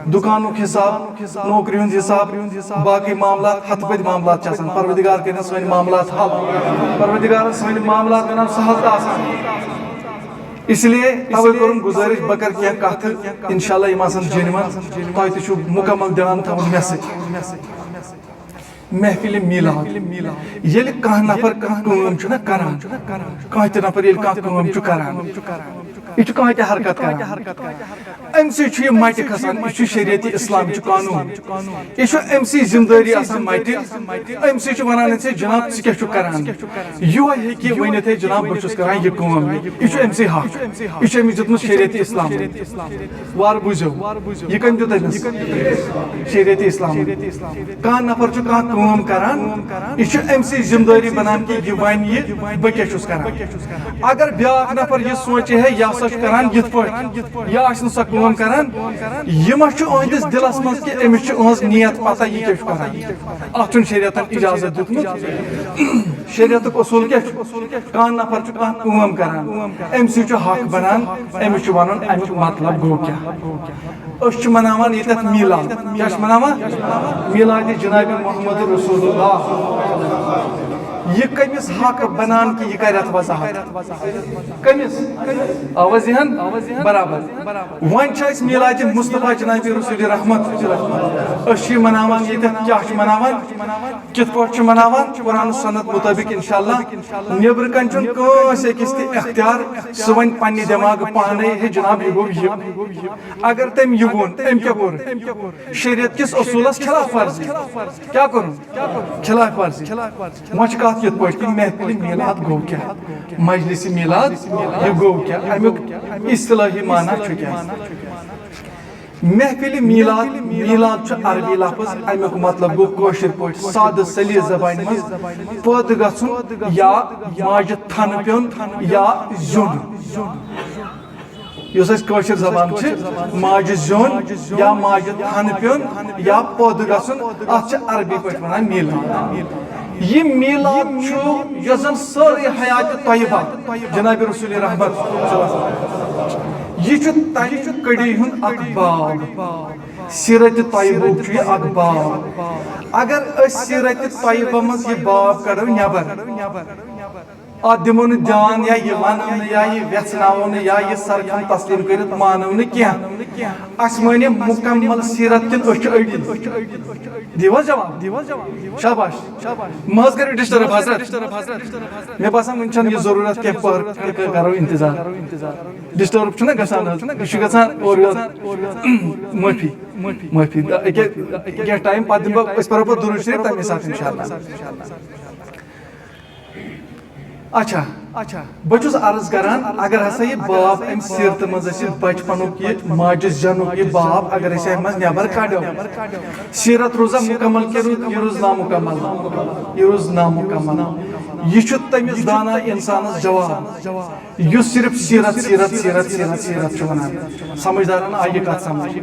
دُکانُک حِساب، نوکری ہُنٛد حِساب، باقٕے معاملات، ہَتہٕ بٔدۍ معاملات چھِ آسان۔ پروردگار کٔرِنۍ سٲنۍ معاملات حل۔ پروردگارَن سٲنۍ معاملات بَناو سہل تہٕ آسان۔ اس لیے تَوَے کٔرٕم گُزٲرِش، بہٕ کَرٕ کینٛہہ کَتھٕ، اِنشاءاللہ یِم آسَن genuine، تۄہہِ تہِ چھُو مُکمل دھیان تھاوُن مےٚ سۭتۍ۔ محفل میلاد، ییٚلہِ کانٛہہ نفر کانٛہہ کٲم چھُنہ کران، کانٛہہ تہِ نفر ییٚلہِ کانٛہہ کٲم چھُ کران، یہِ چھُ کانٛہہ تہِ حرکت کران، اَمہِ سۭتۍ چھُ یہِ مَٹہِ کھسان۔ یہِ چھُ شریعت اسلام، یہِ چھُ قانوٗن، یہِ چھُ أمۍ سٕے ذمہٕ دٲری آسان مَٹہِ۔ أمۍ سٕے چھُ وَنان، "ہے جناب، ژٕ کیٛاہ چھُکھ کران؟" یِہوٚے ہیٚکہِ یہِ ؤنِتھ، "ہے جناب، بہٕ چھُس کران یہِ کٲم، یہِ چھُ أمۍ سٕے حق، یہِ چھُ أمِس دیُتمُت شریعت اسلام۔" وارٕ بوٗزِو، یہِ کٔمۍ دیُت أمِس؟ شریعت اسلام۔ کانٛہہ نفر چھُ کانٛہہ کٲم کران، یہِ چھُ أمۍ سٕے ذمہٕ دٲری بنان کہِ یہِ وَنہِ یہِ، بہٕ کیٛاہ چھُس کران۔ اگر بیٛاکھ نفر یہِ سونٛچہِ ہے، یہِ ہسا چھُ کران یِتھ پٲٹھۍ، یہِ آسہِ نہٕ سۄ کٲم کران، یہِ ما چھُ أہنٛدِس دِلس منٛز کہِ أمِس چھِ أہنٛز نیت پتہ، یہِ کیٛاہ چھُ کران؟ اتھ چھُنہٕ شریعتن اجازت دیُتمُت۔ شریعتُک اصوٗل کیٛاہ چھُ؟ کانٛہہ نفر چھُ کانٛہہ کٲم کران، أمۍ سٕے چھُ حق بنان، أمِس چھُ ونُن امیُک مطلب گوٚو کیٛاہ۔ أسۍ چھِ مناوان ییٚتٮ۪تھ میٖلاد۔ کیٛاہ چھِ مناوان؟ میٖلادِ جناب محمد رسول اللہ۔ یہِ کٔمِس حق بنان کہِ یہِ کرِ اتھ وضاحت؟ کٔمِس؟ آواز یِہن برابر۔ وۄنۍ چھِ أسۍ میٖلادِ مصطفیٰ جناب رسول رحمت۔ أسۍ چھِ یہِ مناوان ییٚتٮ۪تھ۔ کیٛاہ چھِ مناوان؟ کِتھ پٲٹھۍ چھِ مناوان؟ قرآن سنت مطٲبق انشاءاللہ۔ نیٚبرٕ کنہِ چھُنہٕ کٲنٛسہِ أکِس تہِ اختیار، سُہ وَنہِ پننہِ دٮ۪ماغہٕ پانے، "ہے جناب، یہِ گوٚو یہِ۔" اگر تٔمۍ یہِ ووٚن، أمۍ کیٛاہ کوٚر؟ شریعت کِس اصوٗلس خلاف ورزی۔ کیٛاہ کوٚرُن؟ خلاف ورزی۔ وۄنۍ چھِ کتھ یِتھ پٲٹھۍ کہِ محفلِ میٖلاد گوٚو کیٛاہ؟ مجلسِ میٖلاد یہِ گوٚو کیٛاہ؟ امیُک اصطلاحی معنی چھُ کیٛاہ؟ محفلِ میٖلاد، میٖلاد چھُ عربی لفظ، امیُک مطلب گوٚو کٲشِر پٲٹھۍ سادٕ سلیس زبانہِ منٛز پٲدٕ گژھُن یا ماجہِ تھنہٕ پیوٚن یا زیُن۔ یُس اَسہِ کٲشِر زبان چھِ، ماجہِ زیُن یا ماجہِ تھنہٕ پیوٚن یا پٲدٕ گژھُن، اَتھ چھِ عربی پٲٹھۍ وَنان میٖلاد۔ یہِ میٖلاد چھُ، یۄس زَن سٲرٕے حیاتِ طیبہ جناب رسول رحمت صلی اللہ علیہ وسلم، یہِ چھُ تَمہِ کٔڑی ہُنٛد اکھ باب۔ سیرتِ طیبہ چھُ یہِ اکھ باب۔ اگر أسۍ سیرتِ طیبہ منٛز یہِ باب کڑو نٮ۪بر، اتھ دِمو نہٕ دیان یا یہِ ونو نہٕ یا یہِ ویژھناوو نہٕ یا یہِ سرکھم تسلیم کٔرِتھ مانو نہٕ کینٛہہ۔ اسہِ مٲنِو مکمل سیرت کِنہٕ أسۍ چھِ أڑی؟ دیو حظ جواب۔ شاباش۔ مہ حظ کٔرِو disturb حضرت۔ مےٚ باسان وٕنہِ چھَنہٕ یہِ ضروٗرت کینٛہہ، پٔر کرو انتظار۔ Disturb چھُنہ گژھان حظ، یہِ چھُ گژھان اورٕ یورٕ۔ معٲفی، معٲفی۔ أکیٛاہ، کینٛہہ time پتہٕ دِمہٕ بہٕ، أسۍ پرو پتہٕ درود شریف تَمے ساتہٕ انشاءاللہ۔ اچھا، اچھا، بہٕ چھُس عرض کران، اگر ہسا یہِ باب اَمہِ سیرتہٕ منٛز اَسہِ بچپنُک یہِ ماجہِ زٮ۪نُک یہِ باب اگر أسۍ اَمہِ منٛز نٮ۪بر کڑو، سیرت روزا مکمل کِنہٕ یہِ روز نامکمل؟ یہِ روز نامکمل۔ یہِ چھُ تٔمِس دانا انسانس جواب، یُس صرف سیرت، سیرت، سیرت، سیرت، سیرت چھُ ونان۔ سمجھدارن آیہِ یہِ کتھ سمجھ؟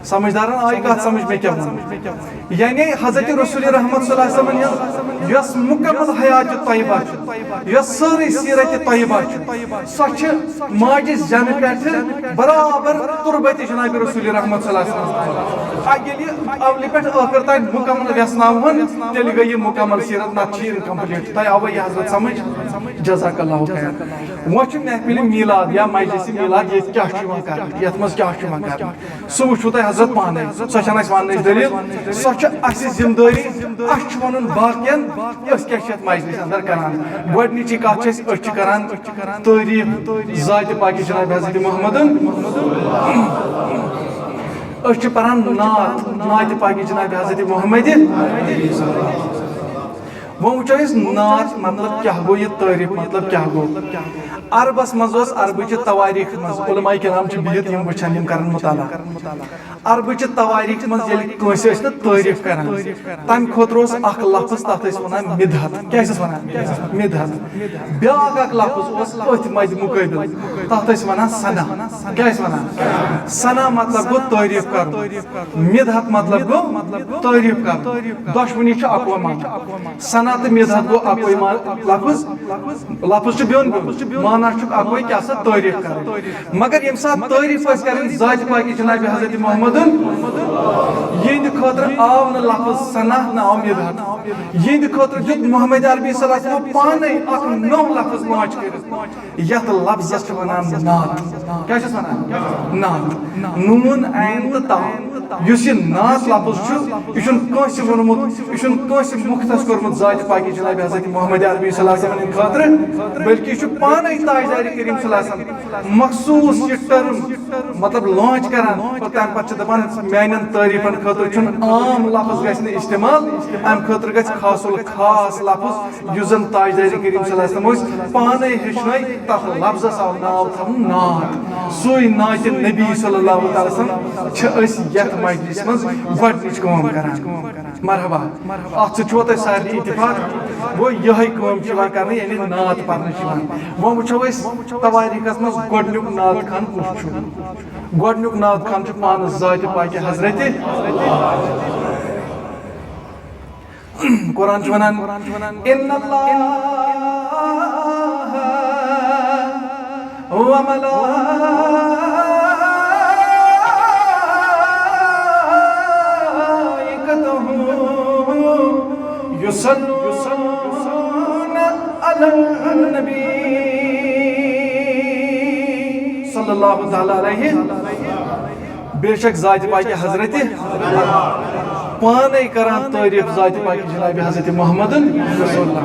سمجھدارن آیہِ کتھ سمجھ مےٚ کیٛاہ ووٚن؟ یعنی حضرت رسول رحمت صلی اللہ علیہ وسلم ہٕنٛز یۄس مکمل حیات طیبہ چھِ، یۄس سٲرٕے سیرت طیبہ چھِ، سۄ چھِ ماجہِ زٮ۪نہٕ پٮ۪ٹھٕ برابر تربتِ جناب رسول رحمت صلی اللہ علیہ وسلم۔ آ، ییٚلہِ اولہِ پٮ۪ٹھ ٲخر تام مکمل ویژھناوہون، تیٚلہِ گٔے یہِ مکمل سیرت، نتہٕ چھِ یہِ incomplete۔ تۄہہِ آوٕ یہِ حضرت سمجھ؟ جزاک اللہ خیر۔ وۄنۍ چھُ محفلِ میٖلاد یا مجلسِ میٖلاد ییٚتہِ کیٛاہ چھُ یِوان کرنہٕ، یَتھ منٛز کیٛاہ چھُ یِوان کرنہٕ؟ سُہ وٕچھِو تۄہہِ حضرت پانے، سۄ چھَنہٕ اَسہِ وَننٕچ دٔلیٖل، سۄ چھِ اَسہِ ذِمہٕ دٲری، اَسہِ چھُ وَنُن باقیَن أسۍ کیٛاہ چھِ یَتھ مجلِسہِ اَندَر کَران۔ گۄڈٕنِچی کَتھ چھِ أسۍ، أسۍ چھِ کَران تعریٖف ذاتِ پاکِ جناب حضرت محمدُن، أسۍ چھِ پَران نعت، نعتِ پاکِ جناب حضرت محمد۔ وۄنۍ وٕچھو أسۍ نعت مطلب کیٛاہ گوٚو، یہِ تعریٖف مطلب کیٛاہ گوٚو۔ عربس منٛز اوس، عربٕچہِ تواریٖخ منٛز علماء کرام چھِ بِہِتھ، یِم وٕچھان، یِم کران مطالعہ۔ عربٕچہِ تواریٖخ منٛز ییٚلہِ کٲنٛسہِ ٲسۍ نہٕ تعریٖف کران، تَمہِ خٲطرٕ اوس اکھ لفظ، تَتھ ٲسۍ وَنان مدحت۔ کیٛاہ ٲسِس وَنان؟ مدحت۔ بیٛاکھ اکھ لفظ اوس أتھۍ مدِ مقٲبِل، تَتھ ٲسۍ وَنان ثنا۔ کیٛاہ ٲسۍ وَنان؟ ثنا مطلب گوٚو تعریٖف کرُن۔ مدحت مطلب گوٚو تعریٖف کرُن۔ دۄشوٕنی چھُ اکوے معنی۔ ثنا تہٕ مدحت گوٚو اکوے معنی۔ لفظ، لفظ چھُ بیوٚن بیوٚن، معنی چھُ اکوے، کیٛاہ سا تعریف کرٕنۍ۔ مگر ییٚمہِ ساتہٕ تعریف ٲسۍ کرٕنۍ ذاتِ پاکہِ جناب حضرت محمدن، یِہنٛدِ خٲطرٕ آو نہٕ لفظ ثنا، نہ آو مدحت۔ یِہنٛدِ خٲطرٕ دیُت محمد عربی صلی اللہ علیہ وسلم پانے اکھ نوٚو لفظ launch کٔرِتھ۔ یتھ لفظس چھِ ونان نعت۔ کیٛاہ چھِس ونان؟ نعت۔ نون، عین تہٕ تا۔ یُس یہِ نعت لفظ چھُ، یہِ چھُنہٕ کٲنٛسہِ ووٚنمُت، یہِ چھُنہٕ کٲنٛسہِ مختص کوٚرمُت ذاتِ پاکہِ جناب حضرت محمد عربی صلی اللہ علیہ وسلم ہٕنٛدِ خٲطرٕ، بلکہِ یہِ چھُ پانے تاجدارِ کریم صلی اللہ علیہ وسلم مخصوص یہِ term، مطلب، launch کران۔ اور تمہِ پتہٕ چھِ دپان، میانٮ۪ن تعریفن خٲطرٕ چھُنہٕ عام لفظ گژھِ نہٕ استعمال، امہِ خٲطرٕ گژھِ خاص الخاص لفظ، یُس زن تاجدارِ کریم صلی اللہ علیہ وسلم ٲسۍ پانے ہیٚچھنٲے، تتھ لفظس آو ناو تھاونہٕ نعت۔ سُے نعتِ نبی صلی اللہ تعالیٰ علیہ وسلم چھِ أسۍ یتھ مجلس منٛز گۄڈنِچ کٲم کران۔ مرحبا۔ اتھ سۭتۍ چھُوا تۄہہِ سارنٕے اتفاق؟ گوٚو، یِہے کٲم چھِ یِوان کرنہٕ، یعنی نعت پرنہٕ چھِ یِوان۔ وۄنۍ وٕچھو أسۍ تواریخس منٛز گۄڈنیُک نعت خوان کُس چھُ۔ گۄڈنیُک نعت خوان چھُ پانس ذاتِ پاکہِ حضرت۔ قرآن چھُ ونان، ان اللہ و ملائکتہ یصلون علی النبی صلی اللہ تعالیٰ علیہ۔ بے شک ذاتِ پاکہِ حضرت پانے کران تعریف ذاتِ پاکہِ جناب حضرت محمد رسول اللہ۔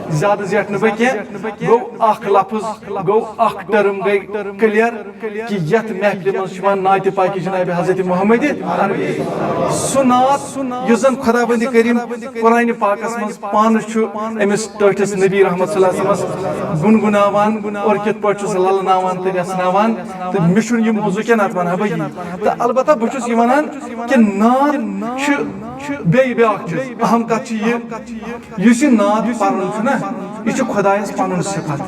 زیادٕ زیٹھ نہٕ بہٕ کینٛہہ، گوٚو اکھ لفظ، گوٚو اکھ term گٔے clear کہِ یتھ محفلہِ منٛز چھُ یِوان نعتِ پاکہِ جناب حضرت محمد عربی۔ سُہ نعت یُس زن خداوندِ کریم قرآنِ پاکس منٛز پانہٕ چھُ أمِس ٹٲٹھِس نبی رحمت صلی اللہ علیہ وسلمس گُنگُناوان اور کِتھ پٲٹھۍ چھُس للناوان تہٕ ویژھناوان۔ تہٕ مےٚ چھُنہٕ یہِ موضوع کینٛہہ، نتہٕ ونہٕ ہا بہٕ یی۔ تہٕ البتہ بہٕ چھُس یہِ ونان کہِ نعت چھِ بیٚیہِ بیٛاکھ چیٖز۔ اہم کتھ چھِ یہِ، یُس یہِ نعت پرُن چھُ نا، یہِ چھُ خۄدایس پنُن صفت۔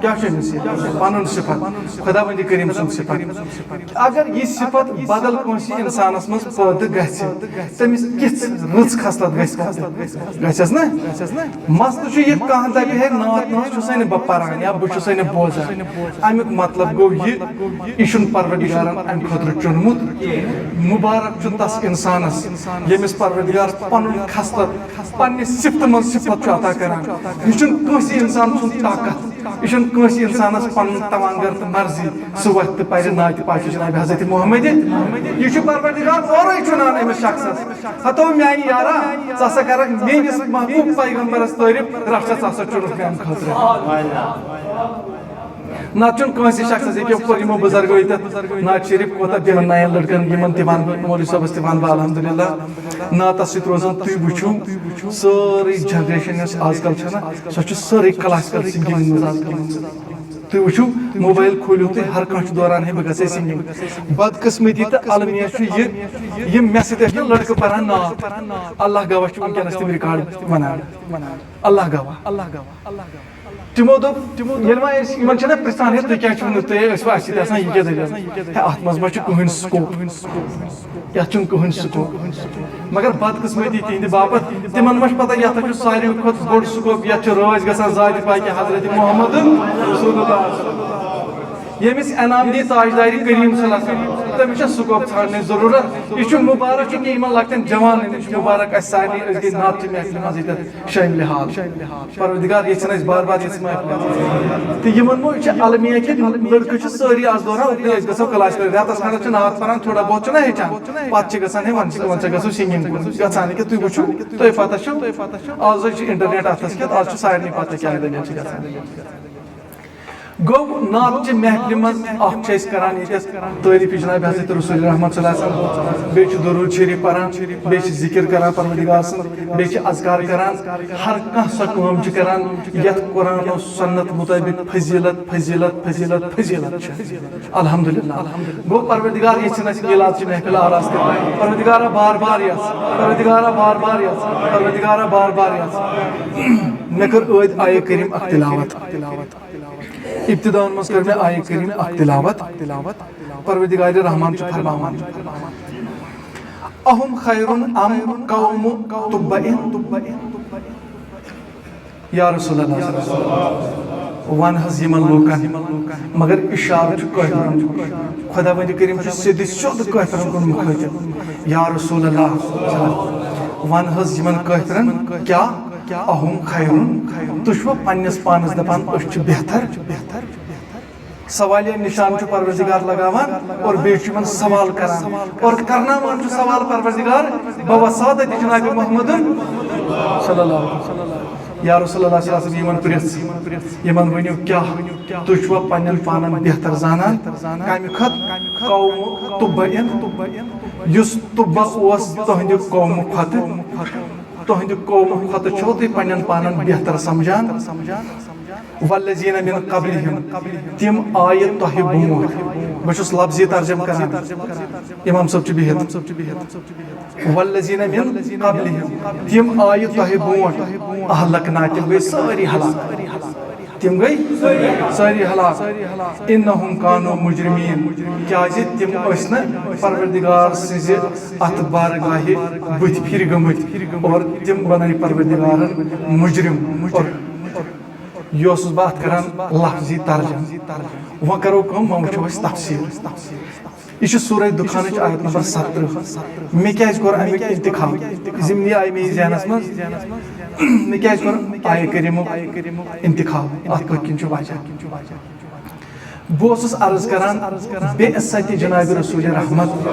کیٛاہ چھُ أمِس یہِ؟ پنُن صفت۔ خۄداوندِ کریم سُنٛد صفت۔ اگر یہِ صفت بدل کٲنٛسہِ انسانس منٛز پٲدٕ گژھِ، تٔمِس کِژھ رٕژ خصلت گژھِ پٲدٕ؟ گژھٮ۪س نا؟ مسلہٕ چھُ یہِ، کانٛہہ دپہِ ہے نعت نہٕ حظ چھُسے نہٕ بہٕ پران یا بہٕ چھُسے نہٕ بوزان۔ امیُک مطلب گوٚو یہِ، یہِ چھُنہٕ پروردگارن امہِ خٲطرٕ چُنمُت۔ مبارک چھُ تس انسانس ییٚمِس پروردگار پنُن خصلت پننہِ صفتہٕ منٛز صفت چھُ عطا کران۔ یہِ چھُنہٕ کٲنٛسہِ انسان سُنٛد طاقت، یہِ چھُنہٕ کٲنٛسہِ انسانس پنُن توانگر تہٕ مرضی۔ سُہ وۄتھِ تہٕ پرِ نعتِ پاکہِ جناب حضرت محمد۔ یہِ چھُ پروردگار اورے چُنان أمِس شخصس۔ ہتو میانہِ یارا، ژٕ ہسا کرکھ میٲنِس محبوب پیغمبرس تعریف، رٹھ سا، ژٕ ہسا چُنُکھ میانہِ خٲطرٕ۔ نتہٕ چھُنہٕ کٲنٛسہِ شخصس، ییٚکیٛاہ کوٚر یِمو بُزرگو ییٚتٮ۪تھ نعت شریف کوتاہ تِمن نَین لٔڑکن، یِمن تہِ ونہٕ بہٕ، مولوی صٲبس تہِ ونہٕ بہٕ الحمدللہ۔ نعتس سۭتۍ روزان تُہۍ وٕچھِو، سٲرٕے generation یۄس آز کل چھےٚ نا، سۄ چھِ سٲرٕے classical singing منٛز آز کل۔ تُہۍ وٕچھِو، موبایل کھوٗلِو تُہۍ، ہر کانٛہہ چھُ دوران ہے بہٕ گژھٕ ہے singing۔ بدقٕسمتی تہٕ المیہ چھُ یہِ، یِم مےٚ سۭتۍ ٲسۍ نہٕ لٔڑکہٕ پران نعت، اللہ گواہ چھُ وٕنکیٚنس تِم record ونان۔ اللہ گواہ۔ تِمو دوٚپ، ییٚلہِ وۄنۍ أسۍ یِمن چھِنہ پرٛژھان، ہے، تُہۍ کیٛازِ چھِو نہٕ، تُہۍ ٲسۍ وۄنۍ اَسہِ سۭتۍ آسان، یہِ کیٛاہ دٔلیٖل؟ ہے، اَتھ منٛز ما چھُ کٕہٕنۍ scope؟ یَتھ چھُنہٕ کٕہٕنۍ scope۔ مگر بدقٕسمتی تِہِنٛدِ باپتھ، تِمن ما چھِ پتہ، یَتھ چھُ ساروی کھۄتہٕ بوٚڑ scope، یَتھ چھُ رٲضۍ گژھان ذاتِ پاکہِ حضرت محمد رسول اللہ۔ ییٚمِس انعام دی تاجدارِ کریم صلی اللہ علیہ وسلم، تٔمِس چھےٚ scope ژھانڈنٕچ ضروٗرت۔ یہِ چھُ مبارک، یہِ چھُ یِمن لۄکٹٮ۪ن جوانن، یہِ چھُ مبارک اَسہِ سارنٕے، أسۍ گٔے نعت چہِ محفلہِ منٛز ییٚتٮ۪تھ شٲمِلِ حال۔ پروردگار یژھن أسۍ بار بار یِژھ محفل۔ تہٕ یِمن منٛز چھِ المیہ کہِ لڑکہٕ چھِ سٲری آز دوران اُکنُے، أسۍ گژھو class کٔرِتھ۔ رٮ۪تس کھنڈس چھِ نعت پران، تھوڑا بہت چھُنہ ہیٚچھان، پتہٕ چھِ گژھان ہے وۄنۍ چھِ، وۄنۍ چھِ گژھو singing کُن۔ گژھان نہٕ کہِ تُہۍ وٕچھِو، تۄہہِ پتہ چھو، آز حظ چھِ internet اتھس کٮ۪تھ، آز چھِ سارنٕے پتہ کیٛاہ دٔلیٖل چھِ گژھان۔ گوٚو نعت چہِ محفلہِ منٛز اکھ چھِ أسۍ کران ییٚتٮ۪تھ تعریف جناب حضرت رسول رحمت صلی اللہ علیہ وسلم، بیٚیہِ چھِ درود شریف پران، بیٚیہِ چھِ ذکر کران پروردگار سُنٛد، بیٚیہِ چھِ اذکار کران، ہر کانٛہہ سۄ کٲم چھِ کران یتھ قرآن و سنت مطابق فضیلت، فضیلت، فضیلت، فضیلت چھِ۔ الحمدللہ۔ گوٚو پروردگار یژھن اَسہِ میلاد چہِ محفل آراستہٕ۔ پروردگارا بار بار یژھ، پروردگارا بار بار یژھ، پروردگارا بار بار یژھ۔ مےٚ کٔر ٲدۍ آیہِ کریم اکھ تلاوت۔ ابتداہن منٛز کٔر مےٚ آیہِ کریم اکھ تلاوت۔ پروردگار رحمان چھُ فرماوان، اہم خیرن ام قوم تبعن؟ یا رسول اللہ صلی اللہ علیہ وسلم، وَن حظ یِمن لوٗکن، مگر اِشارٕ چھُ کٲفرن کُن۔ خۄداوندِ کریٖم چھُ سیٚدِ سیوٚد کٲفرن کُن مُخٲطِب۔ یا رسول اللہ صلی اللہ علیہ وسلم، وَن حظ یِمن کٲفرن، کیٛاہ؟ اَہُم خیرُن، تُہۍ چھِوا پننِس پانس دپان أسۍ چھِ بہتر؟ سوالیہ نشان چھُ پروردگار لگاوان اور بیٚیہِ چھُ یِمن سوال کران اور کرناوان چھُ سوال پروردگار بواسطتِ جناب محمد صلی اللہ علیہ وسلم۔ یا رسول اللہ صلی اللہ علیہ وسلم، یِمن پرٛژھ، یِمن ؤنِو، کیٛاہ تُہۍ چھِوا پننٮ۪ن پانن بہتر زانان؟ کمہِ کھۄتہٕ؟ قوم تُبعن، یُس تُبع اوس تُہنٛدِ قومہٕ کھۄتہٕ، تُہنٛدِ قومہٕ کھۄتہٕ چھِو تُہۍ پننٮ۪ن پانن بہتر سمجھان؟ والذین من قبلہم، تِم آیہِ تۄہہِ برونٛٹھ۔ بہٕ چھُس لفظی ترجمہٕ کران، امام صٲب چھُ بِہِتھ۔ والذین من قبلہم، تِم آیہِ تۄہہِ برونٛٹھ۔ اہلکنا، تِم گٔے سٲری ہلاک۔ تِم گٔے سٲری ہلاک۔ انہم کانوا مجرمین، کیازِ تِم ٲسۍ نہٕ پروردگار سٕنٛزِ اتھ بارگاہہِ بٕتھِ پھِرِ گٔمٕتۍ اور تِم بنٲے پروردگارن مجرم۔ اور یہِ اوسُس بہٕ اَتھ کران لفظی ترجمہٕ۔ وۄنۍ کرو کٲم، وۄنۍ وٕچھو أسۍ تفسیٖر۔ یہِ چھِ سورہ دُخانٕچ آیت نمبر ستترٕہ۔ مےٚ کیازِ کوٚر اَمیُک انتخاب؟ ضمنی آیہِ مےٚ یہِ ذہنس منٛز، مےٚ کیازِ کوٚر آیہِ کریٖمُک انتخاب؟ اَتھ پٔتۍ کِنۍ چھُ وجہ۔ بہٕ اوسُس عرض کران، بعثت جناب رسول رحمت،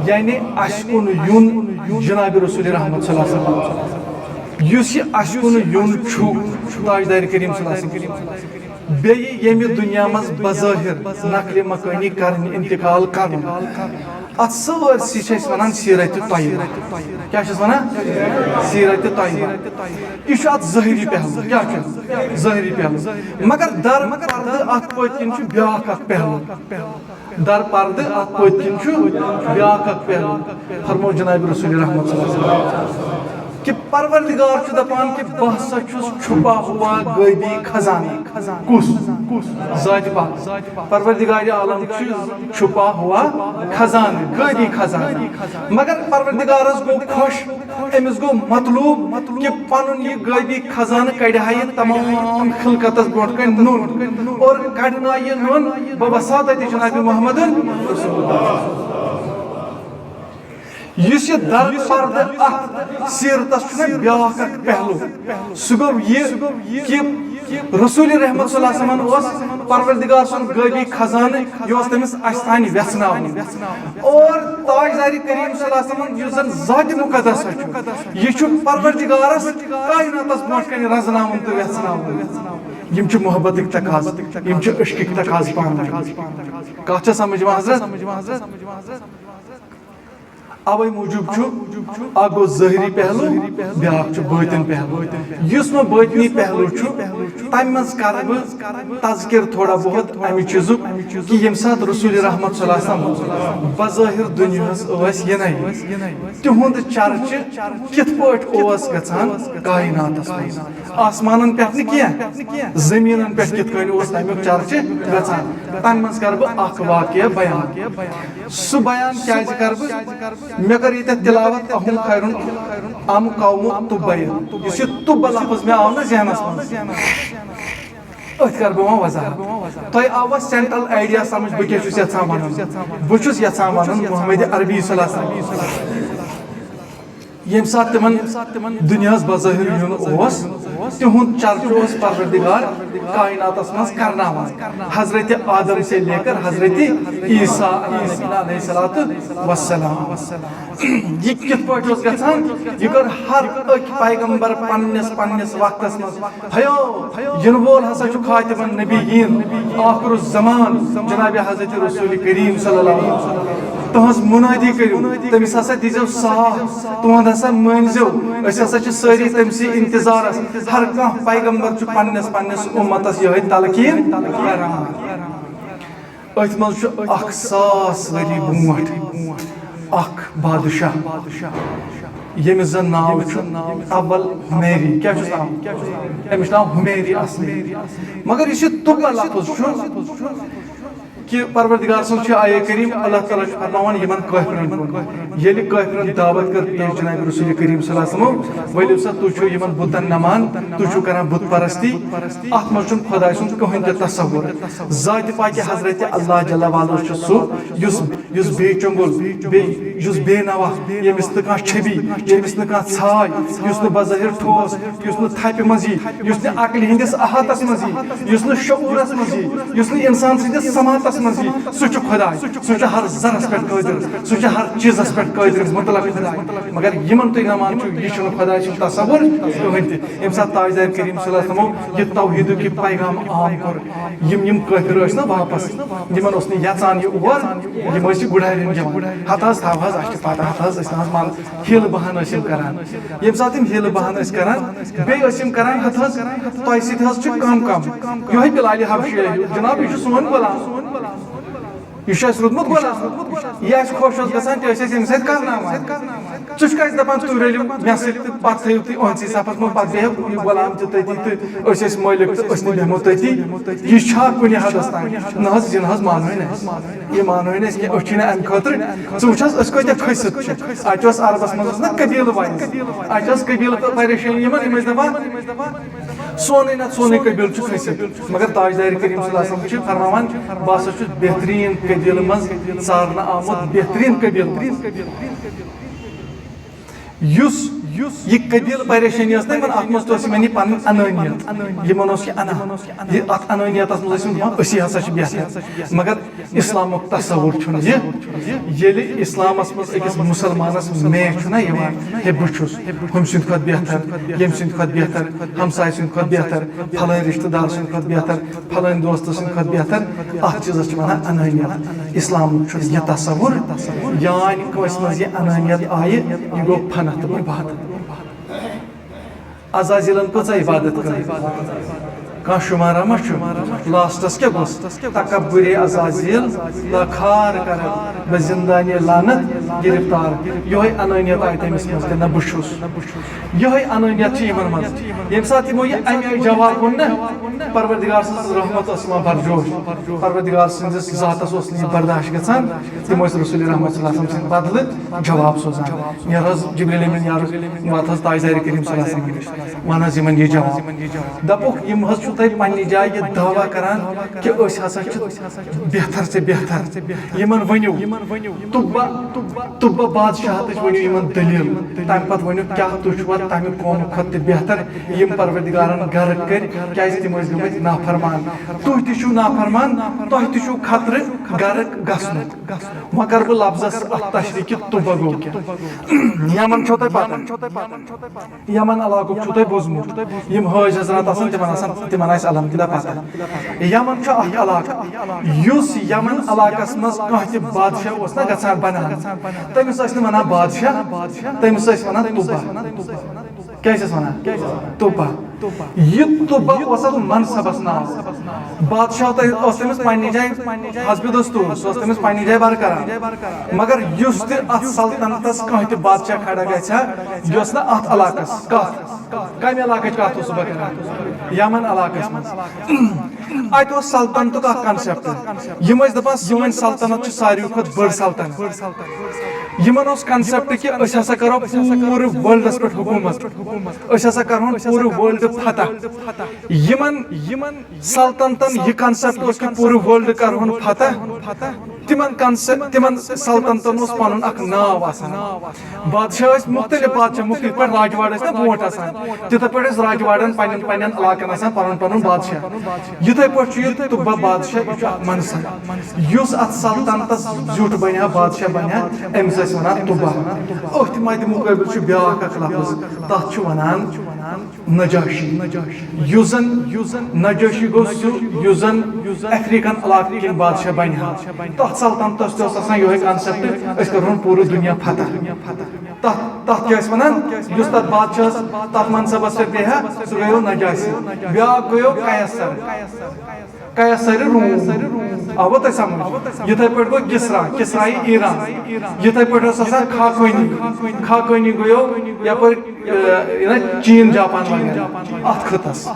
یعنی اَسہِ کُن یُن جناب رسول رحمت صلی اللہ علیہ وسلم۔ یُس یہِ اَسہِ کُن یُن چھُ تاجدار کریم صلی اللہ علیہ وسلم، بیٚیہِ ییٚمہِ دُنیا منٛز بظٲہر نقل مکانی کرنہِ، انتقال کرُن، اتھ سٲرسٕے چھِ أسۍ ونان سیرت طیبہ۔ کیٛاہ چھِس ونان؟ سیرت طیبہ۔ یہِ چھُ اتھ ظٲہری پہلو۔ کیٛاہ چھُ؟ ظٲہری پہلو۔ مگر در پردٕ اتھ پٔتۍ کِنۍ چھُ بیٛاکھ اکھ پہلو۔ در پردٕ اتھ پٔتۍ کِنۍ چھُ بیٛاکھ اکھ پہلو۔ فرموو جناب رسول رحمت صلی اللہ علیہ وسلم کہ پروردگار چھُ دپان کہ بہٕ ہسا چھُس چھپا ہوا غیبی خزانہٕ۔ کُس؟ ذاتِ پاک۔ پروردگار عالم چھُ چھپا ہوا خزانہٕ، غیبی خزانہٕ۔ مگر پروردگارس گوٚو خۄش، أمِس گوٚو مطلوب کہ پنُن یہِ غیبی خزانہٕ کڑِ ہا یہِ تمام خلقتس برونٛٹھ کنہِ نوٚن اور کڑنایہِ نوٚن بواسطتِ جناب محمد رسول اللہ۔ یُس یہِ در پردٕ اتھ سیرتس چھُنہ بیٛاکھ اکھ پہلو، سُہ گوٚو یہِ کہ رسول رحمت صلی اللہ علیہ وسلم اوس پروردگار سُنٛد غیبی خزانہٕ، یہِ اوس تٔمِس اسہِ تانۍ ویژھناوُن۔ اور تاجدار کریم صلی اللہ علیہ وسلم یُس زن ذاتِ مقدسہ چھُ، یہِ چھُ پروردگارس کائناتس برونٛٹھ کنہِ رزناوُن تہٕ ویژھناوُن۔ یِم چھِ محبتٕکۍ تقاضہٕ، یِم چھِ عشقٕکۍ تقاضہٕ پانہٕ ؤنۍ۔ کتھ چھا سمجھ یِوان حضرت؟ اوے موٗجوٗب چھُ اکھ گوٚو ظٲہری پہلو، بیٛاکھ چھُ بٲطِن پہلو۔ یُس وۄنۍ بٲطِنی پہلو چھُ، تَمہِ منٛز کرٕ بہٕ تذکر تھوڑا بہت اَمہِ چیٖزُک کہ ییٚمہِ ساتہٕ رسول رحمت صلی اللہ علیہ وسلم بظٲہر دُنیاہَس ٲسۍ یِنَے، تِہُنٛد چرچہٕ کِتھ پٲٹھۍ اوس گژھان کائناتَس منٛز، آسمانَن پٮ۪ٹھ نہٕ کینٛہہ، زٔمیٖنَن پٮ۪ٹھ کِتھ کٔنۍ اوس تَمیُک چرچہٕ گژھان۔ تَمہِ منٛز کرٕ بہٕ اکھ واقعہ بیان۔ سُہ بیان کیازِ کرٕ بہٕ؟ مےٚ کٔر ییٚتٮ۪تھ تلاوت، اہم خیرن ام قوم تبعن۔ یُس یہِ طب لفظ مےٚ آو نہ ذہنس منٛز، أتھۍ کرٕ بہٕ وۄنۍ وضاحت۔ تۄہہِ آوا central idea سمجھ بہٕ کیٛاہ چھُس یژھان ونُن؟ بہٕ چھُس یژھان ونُن محمد عربی صلی اللہ علیہ وسلم۔ ییٚمہِ ساتہٕ تِمن دُنیاہس بظٲہر یُن اوس، تِہُنٛد چرچہٕ اوس پروردگار کائناتس منٛز کرناوان، حضرت آدم سے لے کر حضرت عیسیٰ علیہ الصلوۃ والسلام۔ یہِ کِتھ پٲٹھۍ اوس گژھان؟ یہِ کٔر ہر أکۍ پیغمبر پننِس پننِس وقتس منٛز، ہیو، یِنہٕ وول ہسا چھُ خاتم النبیین، آخر الزمان، جناب حضرت رسول کریم صلی اللہ علیہ وسلم۔ تُہنٛز منٲدی کٔرِو، تٔمِس ہسا دیٖزیو ساتھ، تُہنٛد ہسا مٲنۍزیو، أسۍ ہسا چھِ سٲری تٔمۍ سٕے انتظارس، ہر کانٛہہ پیغمبر چھُ پننِس پننِس اُمتس یِہوٚے تلقیٖن کران۔ أتھۍ منٛز چھُ اکھ ساس ؤری برونٛٹھ اکھ بادشاہ، ییٚمِس زن ناو چھُ اول حمیری۔ کیٛاہ چھُس ناو؟ أمِس چھُ ناو حمیری اصلی۔ مگر یُس یہِ طب لفظ چھُ، کہ پروردگار سُنٛد چھُ آیے کریم، اللہ تعالیٰ چھُ فرماوان یِمن کٲفرن کُن۔ ییٚلہِ کٲفرن دعوت کٔر پیش جناب رسول کریم صلی اللہ علیہ وسلم، ؤلِو سا تُہۍ چھِو یِمن بُتن نمان، تُہۍ چھِو کران بُت پرستی، اتھ منٛز چھُنہٕ خۄداے سُنٛد کٕہٕنۍ تہِ تصور۔ ذاتِ پاکِ حضرت اللہ جل والہ چھُ سُہ یُس، یُس بے چنگل، بے، یُس بے نوا، ییٚمِس نہٕ کانٛہہ چھبی، ییٚمِس نہٕ کانٛہہ ژھاے، یُس نہٕ بظٲہر ٹھوس، یُس نہٕ تھپہِ منٛز یی، یُس نہٕ عقلہِ ہٕنٛدِس احاطس منٛز یی، یُس نہٕ شعوٗرس منٛز یی، یُس نہٕ انسان سٕنٛدِس سماعتس منٛز یی، سُہ چھُ خۄداے، سُہ چھُ ہر ذرس پٮ۪ٹھ قٲدر، سُہ چھُ ہر چیٖزس پٮ۪ٹھ قٲدر مطلق خۄداے۔ مگر یِمن تُہۍ نہ مان چھِو، یہِ چھُنہٕ خۄداے سُنٛد تصور کٕہٕنۍ تہِ۔ ییٚمہِ ساتہٕ تاجدار کریم صلی اللہ علیہ وسلمو یہِ توحیٖدُک یہِ پیغام عام کوٚر، یِم، یِم کٲفِر ٲسۍ نہ واپس، یِمن اوس نہٕ یژان یہِ اور، یِم ٲسۍ یہِ گُڑارٮ۪ن دِوان۔ ہتہٕ حظ تھاو حظ، اسہِ چھِ پتہ، ہتہٕ حظ أسۍ نہ حظ مان، ہیٖلہٕ بہانہٕ ٲسۍ یِم کران۔ ییٚمہِ ساتہٕ یِم ہیٖلہٕ بہانہٕ ٲسۍ کران، بیٚیہِ ٲسۍ یِم کران، ہتہٕ حظ تۄہہِ سۭتۍ حظ چھُ کم کم، یِہوٚے بلالِ حبشی ہیوٗ، جناب، یہِ چھُ سون غلام۔ یہِ چھُ اَسہِ روٗدمُت غلام۔ یہِ اَسہِ خۄش اوس گژھان، تہِ ٲسۍ أسۍ أمِس سۭتۍ کرناوان۔ ژٕ چھُکھ اَسہِ دَپان، تُہۍ رٔلِو مےٚ سۭتۍ تہٕ پَتہٕ تھٲیِو تُہۍ أہنٛدسٕے صفس منٛز، پَتہٕ بیٚہہِ یہِ غلام تہِ تٔتی تہٕ أسۍ ٲسۍ مٲلِک تہٕ أسۍ تہِ بیٚہمو تٔتی۔ یہِ چھا کُنہِ حدس تام؟ نہ حظ، یہِ نہ حظ مانوٕے نہٕ أسۍ۔ یہِ مانوٕے نہٕ أسۍ کینٛہہ۔ أسۍ چھِنہٕ اَمہِ خٲطرٕ، ژٕ وٕچھ حظ، أسۍ کۭتیٛاہ کھٔسِتھ چھِ۔ اَتہِ اوس عربس منٛز اوس نہ قبیٖلہٕ وَنہِ۔ اَتہِ ٲس قبیٖلہٕ پریشٲنی یِمن، یِم ٲسۍ دَپان، سونُے نتہٕ سونُے قبیٖل چھُ کھٔسِتھ۔ مگر تاجدار کریم صلی اللہ علیہ وسلم چھُ فرماوان، بہٕ ہسا چھُس بہتریٖن قبیٖلہٕ منٛز ژارنہٕ آمُت، بہتریٖن قبیٖلہٕ منٛز۔ یُس، یُس یہِ قبیٖلہٕ پریشٲنی ٲس نہ یِمن، اتھ منٛز تہِ اوس یِمن یہِ پنٕنۍ انٲنیت، یِمن اوس یہِ انا، یہِ اتھ انٲنیتس منٛز ٲسۍ یِم دپان، أسی ہسا چھِ بہتر۔ مگر اسلامُک تصور چھُنہٕ یہِ۔ ییٚلہِ اسلامس منٛز أکِس مسلمانس میچ چھُنہ یِوان، ہے بہٕ چھُس ہُمہِ سٕنٛدِ کھۄتہٕ بہتر، ییٚمہِ سٕنٛدِ کھۄتہٕ بہتر، ہمسایہِ سٕنٛدِ کھۄتہٕ بہتر، پھلٲنۍ رشتہٕ دار سٕنٛدِ کھۄتہٕ بہتر، پھلٲنۍ دوستہٕ سٕنٛدِ کھۄتہٕ بہتر، اتھ چیٖزس چھِ ونان انٲنیت۔ اسلامُک چھُنہٕ یہِ تصور، یانۍ کٲنٛسہِ منٛز یہِ انٲنیت آیہِ، یہِ گوٚو فنا تہٕ برباد۔ عزازیلن کۭژاہ عبادت کٔر؟ کانٛہہ شمارہ ما چھُ؟ لاسٹس کیٛاہ گوٚژھ؟ تکبر عزازیل، لکھار کرن، بہ زندانی لعنت گرفتار۔ یہے انانیت آیہِ تٔمِس منٛز، نہ بہٕ چھُس۔ یہے انانیت چھِ یِمن منٛز۔ ییٚمہِ ساتہٕ یِمو یہِ اَمہِ آیہِ جواب ووٚن نہ، پروردگار سٕنٛز رحمت ٲس یِوان برجوش، پروردگار سٕنٛدِس ذاتس اوس نہٕ یہِ برداشت گژھان۔ تِم ٲسۍ رسول رحمت صلی اللہ علیہ وسلم سٕنٛدِ بدلہٕ جواب سوزان۔ نیر حظ جبریل امین، نیر حظ، وات حظ تاجدار کریم صلی اللہ علیہ وسلم نِش، ون حظ یِمن یہِ جواب۔ دپُکھ، یِم حظ چھِو تۄہہِ پننہِ جایہِ یہِ دعویٰ کران کہِ أسۍ ہسا چھِ بہتر سے بہتر۔ یِمن ؤنِو، تُبا، تُبا بادشاہتٕچ ؤنِو یِمن دٔلیٖل۔ تمہِ پتہٕ ؤنِو، کیٛاہ تُہۍ چھِوا تمہِ قومہٕ کھۄتہٕ تہِ بہتر، یِم پروردگارن غرق کٔرۍ، کیٛازِ تِم ٲسۍ گٔمٕتۍ نافرمان؟ تُہۍ تہِ چھِو نافرمان، تۄہہِ تہِ چھُو خطرٕ غرق گژھنُک۔ وۄنۍ کرٕ بہٕ لفظس اتھ تشریح کہِ تُبا گوٚو کیٛاہ۔ یمن چھو تۄہہِ پتہ، یمن علاقُک چھُو تۄہہِ بوٗزمُت، یِم حٲج حضرات آسان، تِمن آسان، تِمن آسہِ الحمدللہ پتہ۔ یمن چھُ اکھ علاقہٕ، یُس یمن علاقس منٛز کانٛہہ تہِ بادشاہ اوس نہ گژھان بنان، تٔمِس ٲسۍ نہٕ ونان بادشاہ، تٔمِس ٲسۍ ونان تُبا۔ کیٛاہ ٲسِس ونان؟ تُبا۔ یہِ تُبا اوس اتھ منصبس ناو۔ بادشاہ تہِ اوس تٔمِس پننہِ جایہِ، حسبِ دستور، سُہ اوس تٔمِس پننہِ جایہِ برقرار۔ مگر یُس تہِ اتھ سلطنتس کانٛہہ تہِ بادشاہ کھڑا گژھِ ہا، یہِ اوس نہٕ اتھ علاقس کتھ۔ کمہِ علاقٕچ کتھ اوسُس بہٕ کران؟ یمن علاقس منٛز۔ اتہِ اوس سلطنتُک اکھ concept۔ یِم ٲسۍ دپان، سٲنۍ سلطنت چھِ ساروی کھۄتہٕ بٔڑ سلطنت۔ یِمن اوس concept کہِ أسۍ ہسا کرو پوٗرٕ worldس پٮ۪ٹھ حکوٗمت، أسۍ ہسا کرہون پوٗرٕ world فتح۔ یِمن، یِمن سلطنتن یہِ concept اوس کہِ پوٗرٕ world کرہون فتح۔ تِمن concept، تِمن سلطنتن اوس پنُن اکھ ناو آسان۔ بادشاہ ٲسۍ مُختٔلِف بادشاہ، مُختٔلِف پٲٹھۍ راجواڑٕ ٲسۍ نہ برونٛٹھ آسان، تِتھے پٲٹھۍ ٲسۍ راجواڑن پننٮ۪ن پننٮ۪ن علاقن آسان پنُن پنُن بادشاہ۔ یِتھے پٲٹھۍ چھُ یہِ تُبا بادشاہ، یہِ چھُ اکھ منصب۔ یُس اتھ سلطنتس زیُٹھ بنہِ ہا، بادشاہ بنہِ ہا، أمِس ٲسۍ ونان تُبا۔ أتھۍ مدِ مُقٲبِل چھُ بیٛاکھ اکھ لفظ، تتھ چھُ ونان نجاشی۔ یُس زن، یُس زن نجاشی گوٚو سُہ، یُس زن افریقن علاقہٕ کِنۍ بادشاہ بنہِ ہا۔ تتھ سلطنتس تہِ اوس آسان یِہوٚے concept، أسۍ کرہون پوٗرٕ دُنیا فتح۔ تتھ، تتھ کیٛاہ ٲسۍ ونان؟ یُس تتھ بادشاہس، تتھ منصبس پٮ۪ٹھ بیٚہہِ ہا، سُہ گٔیو نجاشی۔ بیٛاکھ گٔیو قیصر۔ قیصر روم۔ آوٕ تۄہہِ سمجھ؟ یِتھے پٲٹھۍ گوٚو کسرا، کسرا یہِ ایران۔ یِتھے پٲٹھۍ اوس آسان خاقٲنی، خاقٲنی گوٚو یپٲرۍ، ٲ، یہِ نا چین، جاپان وغیرہ اتھ خطس۔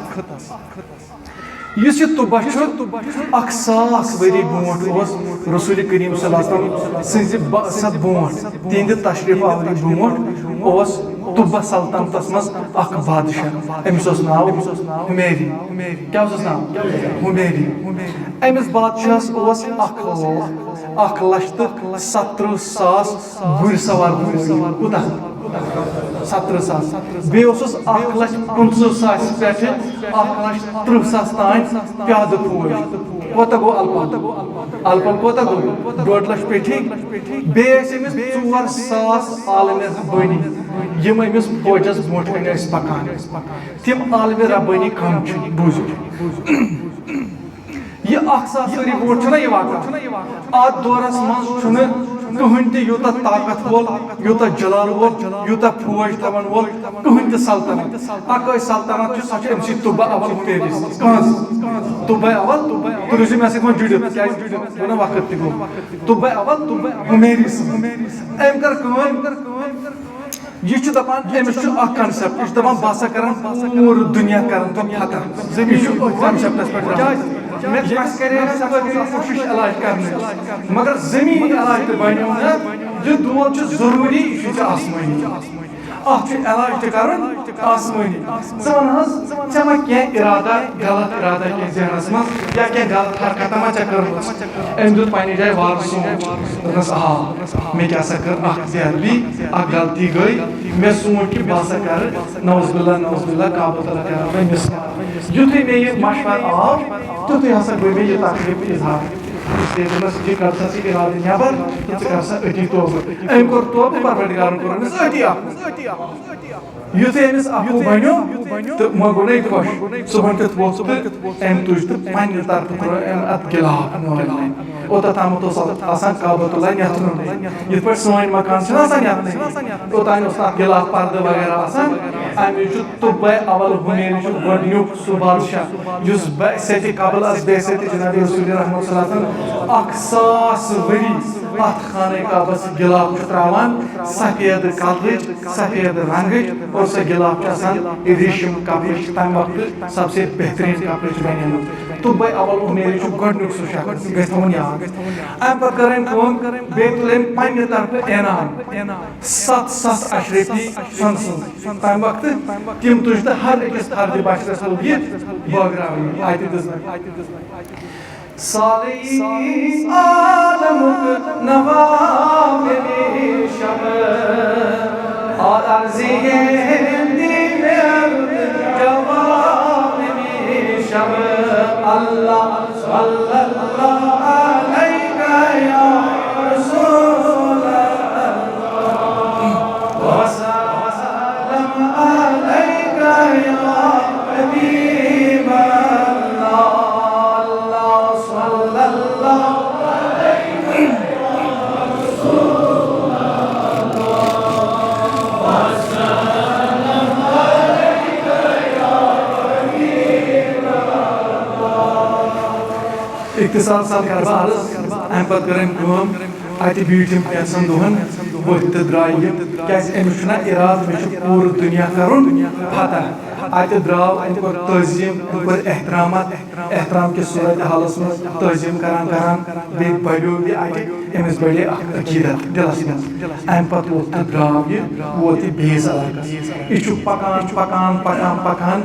یُس یہِ طُبّہ چھُ، اکھ ساس ؤری برونٛٹھ اوس رسول کریم صلی اللہ علیہ وسلم سٕنٛزِ بعثت برونٛٹھ، تِہنٛدِ تشریف آوری برونٛٹھ اوس طُبّہ سلطنتس منٛز اکھ بادشاہ، أمِس اوس ناو حمیری۔ کیٛاہ اوسُس ناو؟ حمیری۔ أمِس بادشاہس اوس اکھ اکھ لچھ تہٕ ستترٕہ ساس گُرۍ سوار فوج۔ کوٗتاہ؟ ستترٕہ ساس۔ بیٚیہِ اوسُس اکھ لچھ پٕنٛژٕہ ساس پٮ۪ٹھٕ اکھ لچھ ترٕٛہ ساس تام پیادٕ فوج۔ کوٗتاہ گوٚو الہٕ پلہٕ؟ الہٕ پلہٕ کوٗتاہ گوٚو؟ ڈۄڈ لچھ پیٚٹھی۔ بیٚیہِ ٲسۍ أمِس ژور ساس عالمِ ربٲنی، یِم أمِس فوجس برونٛٹھ کنہِ ٲسۍ پکان۔ تِم عالمِ ربٲنی کم چھِ، بوٗزِو۔ یہِ اکھ ساس ؤری برونٛٹھ چھُنہ یہِ واقعہ، اتھ دورس منٛز چھُنہٕ کٕہٕنۍ تہِ یوٗتاہ طاقت وول، یوٗتاہ جلال وول، یوٗتاہ فوج تھاون وول کٕہٕنۍ تہِ سلطنت۔ اکٲے سلطنت چھِ، سۄ چھِ أمۍ سٕے طُبّہ اول حمیری سٕنٛز۔ کٕہٕنٛز؟ طُبّہ اول۔ تُہۍ روٗزِو مےٚ سۭتۍ وۄنۍ جُڑِتھ، کیٛازِ وۄنۍ وقت تہِ گوٚو۔ طُبّہ اول، طُبّہ حمیری سٕنٛز۔ أمۍ کٔر کٲم، یہِ چھُ دپان، أمِس چھُ اکھ concept، یہِ چھُ دپان، بہٕ ہسا کرن پوٗرٕ دُنیا کرن تِم فتح۔ یہِ چھُ أتھۍ concept-س پٮ۪ٹھ درٛامُت۔ مےٚ کیٛازِ؟ مےٚ کٔرے سۄ کوٗشش علاج کرنٕچ، مگر زٔمیٖنی علاج تہِ بنیو نہٕ۔ یہِ دود چھُ ضروٗری، یہِ چھُ آسمٲنی۔ اتھ چھُ علاج تہِ کرُن آسمٲنی۔ ژٕ وَن حظ، ژےٚ ما کینٛہہ ارادہ، غلط ارادہ کینٛہہ ذہنس منٛز، یا کینٛہہ غلط حرکت ما ژےٚ کٔرمٕژ؟ أمۍ دیُت پننہِ جایہِ وارٕ سونٛچ۔ دوٚپنس، آ، مےٚ کیٛاہ سا کٔر اکھ بے ادبی، اکھ غلطی گٔے۔ مےٚ سونٛچ کہِ بہٕ ہسا کرٕ، نعوذ باللہ، نعوذ باللہ، کعبۃ اللہ کرٕ بہٕ مِس۔ یُتھُے مےٚ یہِ مشورٕ آو، تیُتھُے ہسا گوٚو مےٚ یہِ تکلیف اظہار۔ اس لیے دوٚپنس، یہِ کر سا ژٕ ارادٕ نٮ۪بر تہٕ ژٕ کر سا أتی توبہٕ۔ أمۍ کوٚر توبہٕ، پروردگارن کوٚر أمِس أتی اکھ۔ یُتھُے أمِس اَکوُہ بنیو تہٕ وۄنۍ گوٚو نہ یہِ خۄش۔ صُبحن کیُتھ ووٚتھ تہٕ أمۍ تُج تہٕ پننہِ طرفہٕ ترٛوو أمۍ اَتھ گِلاف نٲلۍ۔ اوٚتتھ تامَتھ اوس اَتھ آسان کعبۃ اللہ نٮ۪تھ روٚنمُت۔ یِتھ پٲٹھۍ سٲنۍ مکان چھِنہ آسان نٮ۪تھ نٲلۍ، اوٚتام اوس اَتھ گِلاف پردٕ وغیرہ آسان۔ اَمہِ وِزِ چھُ طُبّہ اول حمیری چھُ گۄڈٕنیُک سُہ بادشاہ، یُس بعثتِ قبل از بعثتِ جناب رسول رحمت صلی اللہ علیہ وسلم اکھ ساس ؤری اَتھ خانہ کعبس گِلاف چھُ ترٛاوان، سفید کلرٕچ، سفید رنگٕچ، اور سۄ گِلاف چھِ آسان ریشم کپرٕچ، تمہِ وقتہٕ سب سے بہترین کپرٕچ بنیمٕژ۔ طُبّہ اول حمیری چھُ گۄڈٕنیُک سُہ شخص، یہِ گژھِ تھاوُن یاد۔ امہِ پتہٕ کٔر أمۍ کٲم، بیٚیہِ تُل أمۍ پننہِ طرفہٕ انعام، ستھ ستھ اشرفی سۄنہٕ سٕنٛز۔ تمہِ وقتہٕ تِم تُج تہٕ ہر أکِس فردِ بشرس لوٚگ یہِ بٲگراوٕنۍ۔ اتہِ دِژ سالے عالمُک نواب نبی شمع، آ عرضِ ہندی میں جواب نبی شمع۔ اللہ صلی اللہ علیک یا رسول اللہ، وسلم علیک یا حبیب اللہ، اللہ صلی اللہ علیک۔ اختصار سان کرٕ بہٕ عرض، امہِ پتہٕ کٔر أمۍ کٲم، اتہِ بیٖٹھۍ یِم کینٛژن دۄہن، ؤتھۍ تہٕ درٛاے یِم، کیازِ أمِس چھُنہ ارادٕ، مےٚ چھُ پوٗرٕ دُنیا کرُن فتح۔ اتہِ درٛاو، أمۍ کوٚر تعظیٖم، أمۍ کوٚر احترامات، احترام کِس صورت حالس منٛز تعظیٖم کران کران بیٚیہِ بڑیو یہِ اتہِ، أمِس بڑے اکھ عقیدت دِلس منٛز۔ امہِ پتہٕ ووٚتھ تہٕ درٛاو یہِ، ووت یہِ بیٚیِس علاقس۔ یہِ چھُ پکان، پکان، پکان، پکان،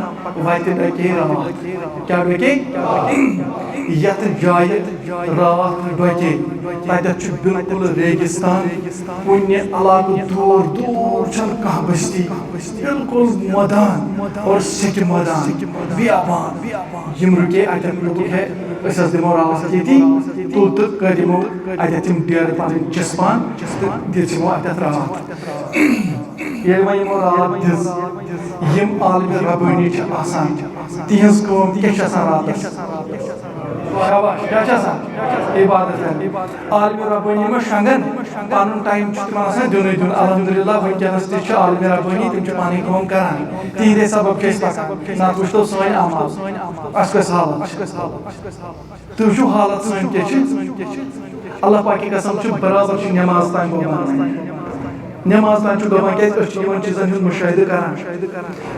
وتہِ ڈکے راتھ۔ کیٛاہ ڈکے؟ یتھ جایہِ راتھ ڈۄکے، تتٮ۪تھ چھُ بالکل ریگستان، کُنہِ علاقہٕ دوٗر دوٗر چھنہٕ کانٛہہ بستی، بالکل مٲدان اور سیٚکہِ مٲدان، بیابان۔ یِم رُکے اتٮ۪ن، دوٚپُکھ، ہے، أسۍ حظ دِمو راتھ ییٚتی، تُل تہٕ کٔرۍ یِمو اتٮ۪تھ یِم ڈیرٕ پنٕنۍ چِس پان تہٕ دِژ یِمو اتٮ۪تھ راتھ۔ ییٚلہِ وۄنۍ یِمو راتھ دِژ، یِم عالمِ ربٲنی چھِ آسان، تِہنٛز کٲم کیٛاہ چھِ آسان راتس؟ شاباش، کیٛاہ چھِ آسان؟ عبادت کرٕنۍ۔ عالمِ ربٲنی ما شۄنٛگن؟ پنُن ٹایم چھُ تِمن آسان دیُنُے دیُن۔ الحمدللہ، وٕنکیٚنس تہِ چھِ عالمِ ربٲنی، تِم چھِ پنٕنۍ کٲم کران۔ تِہنٛدے سبب چھِ أسۍ پکان۔ نتہٕ وٕچھتو سٲنۍ اعمال، اَسہِ کۄس حالت چھِ۔ تُہۍ وٕچھِو حالت سٲنۍ کیٛاہ چھِ۔ اللہ پاکہِ قسم چھِ برابر چھِ نماز تام گوٚو بناوٕنۍ۔ نماز تام چھُ دَپان، کیٛازِ أسۍ چھِ یِمن چیٖزن ہُنٛد مُشاہدٕ کران۔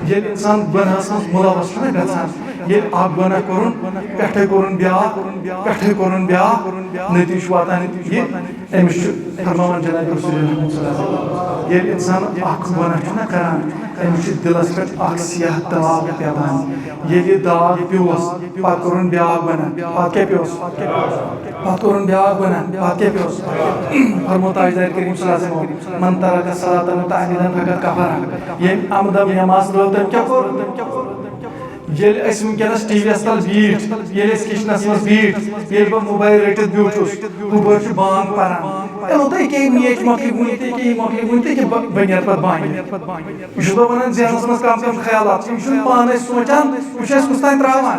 ییٚلہِ اِنسان گۄناہس منٛز مُلوث چھُنہ گژھان، ییٚلہِ اکھ گۄناہ کوٚرُن، پٮ۪ٹھے کوٚرُن بیٛاکھ، پٮ۪ٹھے کوٚرُن بیٛاکھ، نتیجہٕ چھُ واتان یہِ، أمِس چھُ فرماوان جناب رسول اللہ صلی اللہ علیہ وسلم، ییٚلہِ اِنسان اکھ گۄناہ چھُنہ کران، أمِس چھُ دِلس پٮ۪ٹھ اکھ سیاہ داغ پیوان۔ ییٚلہِ یہِ داغ پیوس، پتہٕ کوٚرُن بیٛاکھ گۄناہ، پتہٕ کیٛاہ پیوس؟ پتہٕ کوٚرُن بیٛاکھ گۄناہ، پتہٕ کیٛاہ پیوس؟ فرموو تاجدار کریم صلی اللہ علیہ وسلم، "من ترک الصلاۃ متعمدا فقد کفر"۔ ییٚمۍ عمدن نماز ترٲو، تٔمۍ کیٛاہ کوٚر؟ ییٚلہِ أسۍ وٕنکیٚنَس ٹی وی یَس تَل بیٖٹھۍ، ییٚلہِ أسۍ کِچنَس منٛز بیٖٹھۍ، ییٚلہِ بہٕ موبایل رٔٹِتھ بیوٗٹھُس، ہُپٲرۍ چھُ بانٛگ پَران۔ اے، نہ تہٕ أکیٛاہ یہِ میچ مۄکلہِ وٕنہِ تہٕ أکیٛاہ یہِ مۄکلہِ وٕنہِ تہٕ أکیٛاہ بہٕ، بہٕ نیرٕ پَتہٕ بانٛگہِ۔ یہِ چھُس بہٕ وَنان ذہنَس منٛز کَم کَم خیالات چھِ، یہِ چھُنہٕ پانَے سونٛچان، یہِ چھُ اَسہِ کُس تام ترٛاوان۔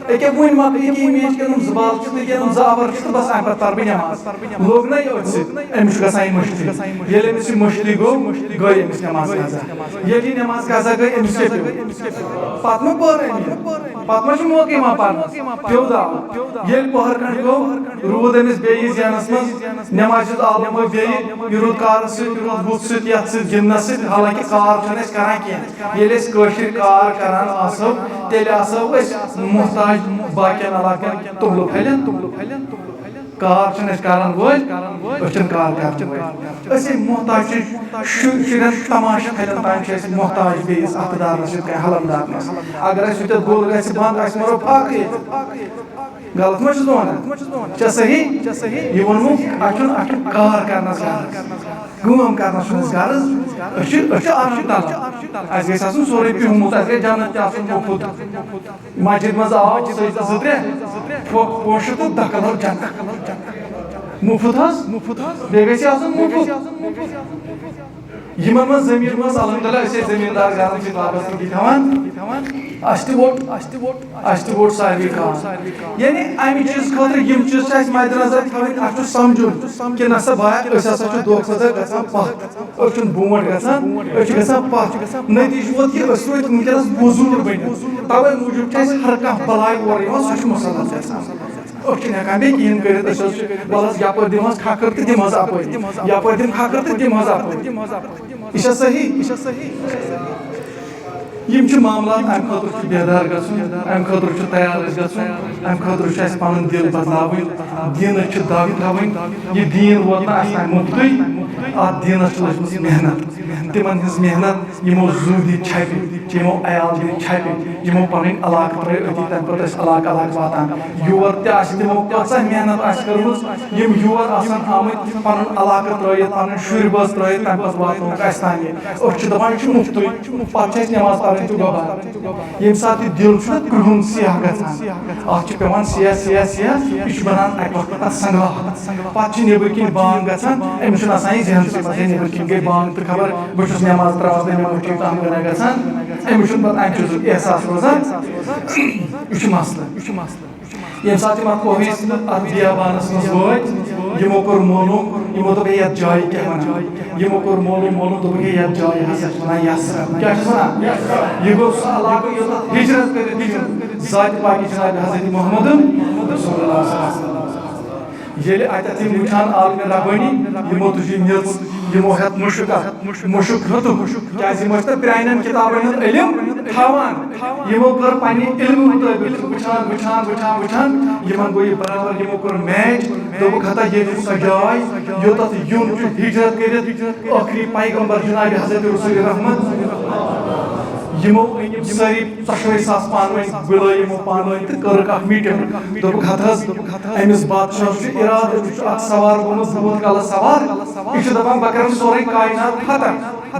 أکیٛاہ وٕنہِ مۄکلہِ أکیٛاہ یہِ میچ، کینٛہہ زٕ بال چھِ تہٕ کینٛہہ زٕ اوَر چھِ تہٕ بَس اَمہِ پَتہٕ پَرٕ بہٕ نٮ۪ماز۔ لوٚگ نہ یہِ أتھۍ سۭتۍ، أمِس چھُ گژھان یہِ مٔشتٕے۔ ییٚلہِ أمِس یہِ مٔشتٕے گوٚو، گٔے أمِس نٮ۪ماز قضا۔ ییٚلہِ یہِ نٮ۪ماز قضا گٔے، أمِس کیٛاہ پیوٚو؟ پتہٕ ما پٔر أمۍ؟ پتہٕ ما چھُ موقعٕے یِوان پرنس؟ پیوٚو داو۔ ییٚلہِ پٔہر کھنٛڈ گوٚو، روٗد أمِس بیٚیہِ ذہنس منٛز، نٮ۪مازِ ہُنٛد عالم گوٚو بیٚیہِ، یہِ روٗد کارس سۭتۍ، یہِ روٗد ہُتھ سۭتۍ، یتھ سۭتۍ، گِنٛدنس سۭتۍ، حالانکہِ کار چھُنہٕ أسۍ کران کینٛہہ۔ ییٚلہِ أسۍ کٲشِرۍ کار کران آسو، تیٚلہِ آسو أسۍ محتاج باقین علاقن توٚملہٕ پھلٮ۪ن۔ کار چھِنہٕ أسۍ کرن وٲلۍ، أسۍ چھِنہٕ کار کرن وٲلۍ۔ أسۍ ہے محتاج چھِ شُ-، شُرٮ۪ن تماشہٕ پھلٮ۪ن تام چھِ أسۍ محتاج بیٚیِس اَتھٕ دارنَس یِتھ کٔنۍ حلم دارنَس۔ اگر اَسہِ ییٚتٮ۪تھ گوٚل گژھِ بنٛد، اَسہِ مَرو فاقہٕ ییٚتہِ۔ غلط ما چھُس بہٕ وَنان؟ چھا صحیح؟ یہِ ووٚنمُت، اَسہِ چھُنہٕ، اَسہِ چھُنہٕ کار کرنَس غرض، کٲم کرنَس چھُنہٕ اَسہِ غرض۔ أسۍ چھِ، أسۍ چھِ آرام طلب۔ اَسہِ گژھِ آسُن سورُے پِہمُت، اَسہِ گژھِ جنت تہِ آسُن مُفت۔ مسجد منٛز آو سجدٕ زٕ ترٛےٚ، پھۄکھ پوشہٕ تہٕ دَکہٕ لَو جنت۔ مُفت حظ، مُفت حظ، بیٚیہِ گژھِ آسُن مُفت۔ یِمن منٛز زٔمیٖن منٛز الحمدللہ أسۍ ٲسۍ زٔمیٖندار گرن سۭتۍ وابستہٕ تہِ تھاوان۔ اَسہِ تہِ ووٚٹ، اَسہِ تہِ ووٚٹ، اَسہِ تہِ ووٚٹ ساروٕے کار۔ یعنی اَمہِ چیٖز خٲطرٕ یِم چیٖز چھِ اَسہِ مدِ نظر تھاوٕنۍ، اَسہِ چھُ سمجھُن کہِ نہ سا بایا، أسۍ ہسا چھِ دۄہ کھۄتہٕ دۄہ گژھان پتھ۔ أسۍ چھِنہٕ برونٛٹھ گژھان، أسۍ چھِ گژھان پتھ۔ نتیٖجہٕ ووت یہِ، أسۍ روٗدۍ وٕنکیٚنَس موٚزوٗر بٔنِتھ۔ تَوَے موٗجوٗب چھِ اَسہِ ہر کانٛہہ بلاے اورٕ یِوان، سۄ چھِ مُسلط گژھان۔ أسۍ چھِنہٕ ہٮ۪کان بیٚیہِ کِہیٖنۍ کٔرِتھ۔ أسۍ حظ چھِ، وَلہٕ حظ یَپٲرۍ دِمہٕ حظ کھَکھٕر تہٕ دِمہٕ حظ اَپٲرۍ، یَپٲرۍ دِمہٕ کھَکھٕر تہٕ دِمہٕ حظ اَپٲرۍ۔ یہِ چھا صحیح؟ یہِ چھا صحیح؟ یِم چھِ معاملات، اَمہِ خٲطرٕ چھُ بیدار گژھُن، اَمہِ خٲطرٕ چھُ تیار اَسہِ گژھُن، اَمہِ خٲطرٕ چھُ اَسہِ پَنُن دِل بدلاوٕنۍ، دیٖنٕچ چھِ دَگ تھاوٕنۍ۔ یہِ دیٖن ووت نہٕ اَسہِ تام مُفتٕے، اَتھ دیٖنَس چھِ لٔجمٕژ محنت۔ تِمَن ہٕنٛز محنت، یِمو زُو دِتۍ چھَپہِ، یِمو عیال دِتۍ چھَپہِ، یِمو پَنٕنۍ علاقہٕ ترٛٲے أتی، تَمہِ پَتہٕ ٲسۍ علاقہٕ علاقہٕ واتان۔ یور تہِ آسہِ تِمو کۭژاہ محنت آسہِ کٔرمٕژ، یِم یور آسَن آمٕتۍ پَنُن علاقہٕ ترٛٲیِتھ، پَنٕنۍ شُرۍ بٲژ ترٛٲیِتھ، تَمہِ پَتہٕ واتنووُکھ اَسہِ تام یہِ۔ أسۍ چھِ دَپان، یہِ چھُ مُفتٕے، پَتہٕ چھِ اَسہِ نٮ۪ماز پَرٕنۍ تہِ گۄبان۔ ییٚمہِ ساتہٕ یہِ دِل چھُنہ کرٛہُن سیاہ گژھان، اَتھ چھُ پٮ۪وان سیاہ، سیاہ، سیاہ، یہِ چھُ بَنان اَکہِ وقتہٕ پَتہٕ سنٛگلاو۔ پَتہٕ چھِ نیٚبٕرۍ کِنۍ بانٛگ گژھان، أمِس چھُنہٕ آسان یہِ ذہنسٕے منٛز، ہے، نیٚبٕرۍ کِنۍ گٔے بانٛگ تہٕ خبر بہٕ چھُس نٮ۪ماز ترٛاوان تہٕ مےٚ ما چھُ یہِ تام گۄناہ گژھان۔ أمِس چھُنہٕ پَتہٕ اَمہِ چیٖزُک احساس روزان۔ یہِ چھُ مسلہٕ۔ ییٚمہِ ساتہٕ یِم اَتھ اویس تہٕ اَتھ بیابانَس منٛز وٲتۍ، یِمو کوٚر معلوٗم، یِمو دوٚپ، "ہے، یَتھ جایہِ کیٛاہ وَنان؟" یِمو کوٚر معلوٗم، معلوٗم، دوٚپُکھ، "ہے، یَتھ جایہِ ہسا چھِ وَنان یَسرَب۔" کیٛاہ چھِس وَنان؟ یہِ گوٚو سُہ علاقہٕ، یوٚتَتھ ہِجرت کٔرِتھ یِم ذاتِ پاکِ جناب حضرت محمد رسول اللہ صلی اللہ علیہ وسلم۔ ییٚلہِ اَتٮ۪تھ یِم وٕچھان عالمِ ربٲنی، یِمو تُج یہِ میٚژ، یِمو ہیوٚت مُشُک اَتھ، مُشُک ہیوٚتُکھ، کیٛازِ یِم ٲسۍ نہٕ پرٛانٮ۪ن کِتابَن ہُنٛد علم تھاوان۔ یِمو کٔر پننہِ علمہٕ مُطٲبِق وٕچھان، وٕچھان، وٕچھان، وٕچھان، یِمن گوٚو یہِ برابر، یِمو کوٚر میچ، دوٚپُکھ، "ہتا ییٚتہِ چھِ سۄ جاے، یوٚتَتھ یوٗن چھُ ہِجرت کٔرِتھ ٲخری پیغمبر جناب حضرت رسول رحمت۔" یِمو أنۍ یِم سٲری ژۄشوَے ساس پانہٕ ؤنۍ، بُلٲے یِمو پانہٕ ؤنۍ تہٕ کٔرٕکھ اکھ میٖٹِنٛگ۔ دوٚپُکھ، "ہتا حظ، أمِس بادشاہَس چھُ اِرادٕ، أمِس چھُ اکھ سوار گوٚمُت، بھوٗت کالس سوار، یہِ چھُ دَپان، بہٕ کَرَن سورُے کائنات فتح۔"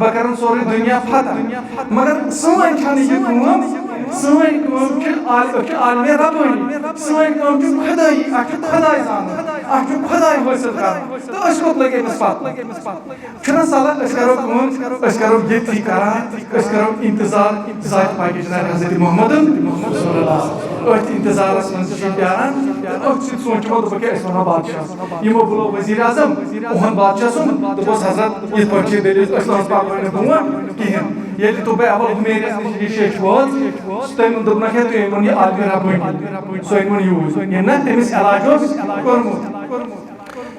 بہٕ کَرَن سورُے دُنیا فتح۔ مگر سٲنۍ چھَنہٕ یہِ کٲم، سٲنۍ کٲم چھِ عال-، أسۍ چھِ عالمِ ربٲنی، سٲنۍ کٲم چھِ خۄدٲیی، اَسہِ چھُ خۄداے زانُن، اَسہِ چھُ خۄداے حٲصِل کَرُن۔ تہٕ أسۍ کوٚت لٔگۍ أمِس پَتہٕ؟ چھُنہ صلاح، أسۍ کَرو کٲم، أسۍ کَرو ییٚتھی کران، أسۍ کَرو اِنتظار ذاتِ پاکِ جناب حضرت محمد صلی اللہ علیہ وسلم۔ أتھۍ اِنتظارَس منٛز چھِ یہِ پیاران، تہٕ أتھۍ سۭتۍ سوٗنٛچ یِمو، دوٚپُکھ، "ہے، أسۍ وَنو بادشاہَس۔" یِمو بُلو وزیر اعظم، اُہُنٛد بادشاہ سُنٛد، دوٚپُس، "حضرت، یِتھ پٲٹھۍ چھِ دٔلیٖل، أسۍ نہ حظ پَکو نہٕ برونٛٹھ کِہیٖنۍ۔" ییٚلہِ تُبے اول حمیرس نِش یہِ شیٚچھ وٲژ، تٔمۍ دوٚپنَکھ، "ہے، تُہۍ أنۍ وُن یہِ عالمِ ربٲنی، سُہ أنۍ وُن یوٗرۍ، ییٚمۍ نہ تٔمِس علاج اوس کوٚرمُت۔"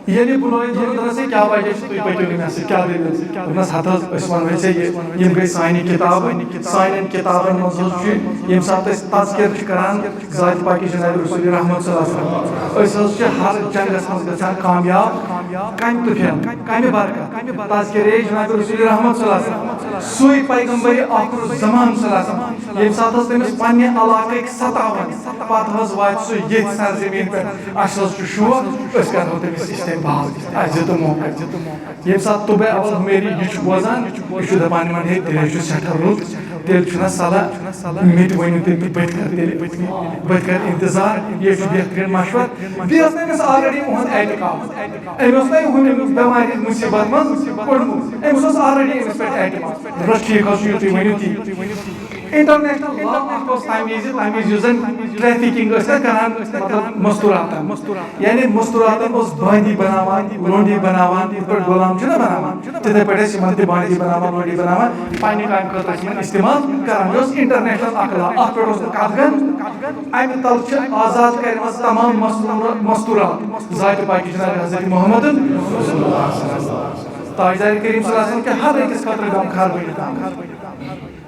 ییٚلہِ بُلٲیِتھ ووٚن، دوٚپنَس، "ہے، کیٛاہ وجہ چھُ تُہۍ پٔکِو نہٕ مےٚ سۭتۍ، کیٛاہ دٔلیٖل؟" دوٚپنَس، "ہَتہٕ حظ، أسۍ وَنوے ژےٚ یہِ، یِم گٔے سانہِ کِتابہٕ، سانٮ۪ن کِتابَن منٛز حظ چھُ، ییٚمہِ ساتہٕ أسۍ تذکِر چھِ کَران ذاتِ پاکِ جناب رسول رحمت صلی اللہ علیہ وسلم، أسۍ حظ چھِ ہر جنٛگَس منٛز گژھان کامیاب، کَمہِ طُفیل، کَمہِ برکت؟" تذکرے جناب رسول رحمت صلی اللہ علیہ وسلم، سُے پیغمبر آخر الزمان صلی اللہ علیہ وسلم، ییٚمہِ ساتہٕ حظ تٔمِس پننہِ علاقٕکۍ ستاوَن، پتہٕ حظ واتہِ سُہ ییٚتھۍ سرزمین پٮ۪ٹھ۔ اَسہِ حظ چھُ شوق، أسۍ کرہو تٔمِس استقبال، اَسہِ دِ تہٕ موقع۔ ییٚمہِ ساتہٕ طبِ اول حمیری یہِ چھُ بوزان، یہِ چھُ دَپان یِمن، "ہے، تیٚلہِ حظ چھُ سٮ۪ٹھاہ رُت، تیٚلہِ چھُنہ صلاح، مےٚ تہِ ؤنِو تیٚلہِ، بہٕ تہِ کرٕ تیٚلہِ، بہٕ تہِ کرٕ انتظار، یہِ چھُ بہتریٖن مشورٕ۔" بیٚیہِ ٲس نہٕ أمِس already اُہُنٛد اعتقاد۔ أمۍ اوس نہ ہُمہِ بٮ۪مارِ ہٕنٛز مُصیٖبت منٛز کوٚڑمُت۔ أمِس اوس already أمِس پٮ۪ٹھ اعتماد۔ دوٚپنَس، "ٹھیٖک حظ چھُ، یہِ تُہۍ ؤنِو تی۔" International law اکھ اوس تَمہِ وِزِ، تَمہِ وِزِ یُس زَن trafficking ٲسۍ نہ کران، مطلب، مستوٗراتَن۔ یعنی مستوٗراتَن اوس بٲنٛدی بناوان، لونڈی بناوان، یِتھ پٲٹھۍ غلام چھِنہ بناوان، تِتھَے پٲٹھۍ ٲسۍ یِمَن تہِ بانٛدی بناوان، لونڈی بناوان، پنٛنہِ کامہِ خٲطرٕ ٲسۍ یِمَن استعمال کران۔ یہِ اوس international اکھ law، اَتھ پٮ۪ٹھ اوس نہٕ کَتھ گٔنٛز۔ اَمہِ تلہٕ چھِ آزاد کَرِمَژٕ تمام مستوٗر-، مستوٗرات۔ ذاتِ پاکِ جناب حضرت محمد تاجدار کریم صلی اللہ علیہ وسلم کہِ ہر أکِس خٲطرٕ غمخار بٔنِتھ آمٕتۍ۔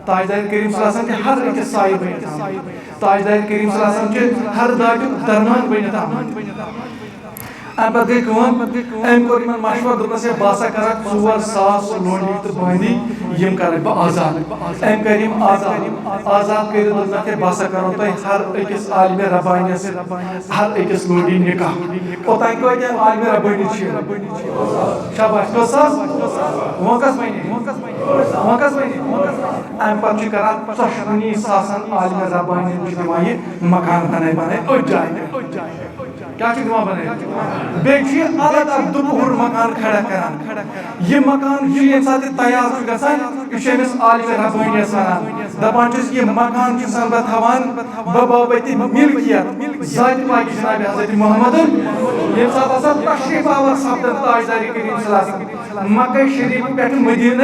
تاجدار کریم صلی اللہ علیہ وسلم کہِ ہر أکِس سایہِ بٔنِتھ آمٕتۍ۔ تاجدار کریم صلی اللہ علیہ وسلم کہِ ہر دادیُک درمان بٔنِتھ آمٕتۍ۔ اَمہِ پتہٕ گٔے کٲم، أمۍ کوٚر یِمن مشورٕ، دوٚپنَس، "ہے، بہٕ ہسا کرکھ ژور ساس لونڈی تہٕ بٲنٛدی، یِم کرکھ بہٕ آزاد۔" أمۍ کٔرۍ یِم آزاد۔ آزاد کٔرِتھ دوٚپنَکھ، "ہے، بہٕ ہسا کرو تۄہہِ ہر أکِس عالمِ ربانیَس ہر أکِس لونڈی نکاح۔" اوٚتام کۭتیٛاہ عالمِ ربٲنی چھِ؟ شاباش، کٔژ ساس؟ وۄنۍ کَس وَنہِ؟ وۄنۍ کَس وَنہِ؟ اَمہِ پَتہٕ چھِ کران ژۄشوٕنی ساسَن عالمِ ربانیَن چھِ دِوان یہِ مکان بَنٲے بَنٲے أتھۍ جایہِ پٮ۪ٹھ۔ کیٛاہ چھِ دِوان بَنٲے؟ بیٚیہِ چھِ یہِ الگ اَکھ دُپُہُر مکان کھڑا کران۔ یہِ مکان چھُ ییٚمہِ ساتہٕ یہِ تیار چھُ گژھان، یہِ چھُ أمِس عالمِ ربٲنیَس وَنان۔ دَپان چھُس، یہِ مکان چھُسَن بہٕ تھاوان بہٕ بابتِ ملکیت ذاتِ پاکِ جناب حضرت محمد۔ ییٚمہِ ساتہٕ ہسا تشریف آور سپدن تاجدار کریم صلی اللہ علیہ وسلم مکہ شریف پٮ۪ٹھ مدینہ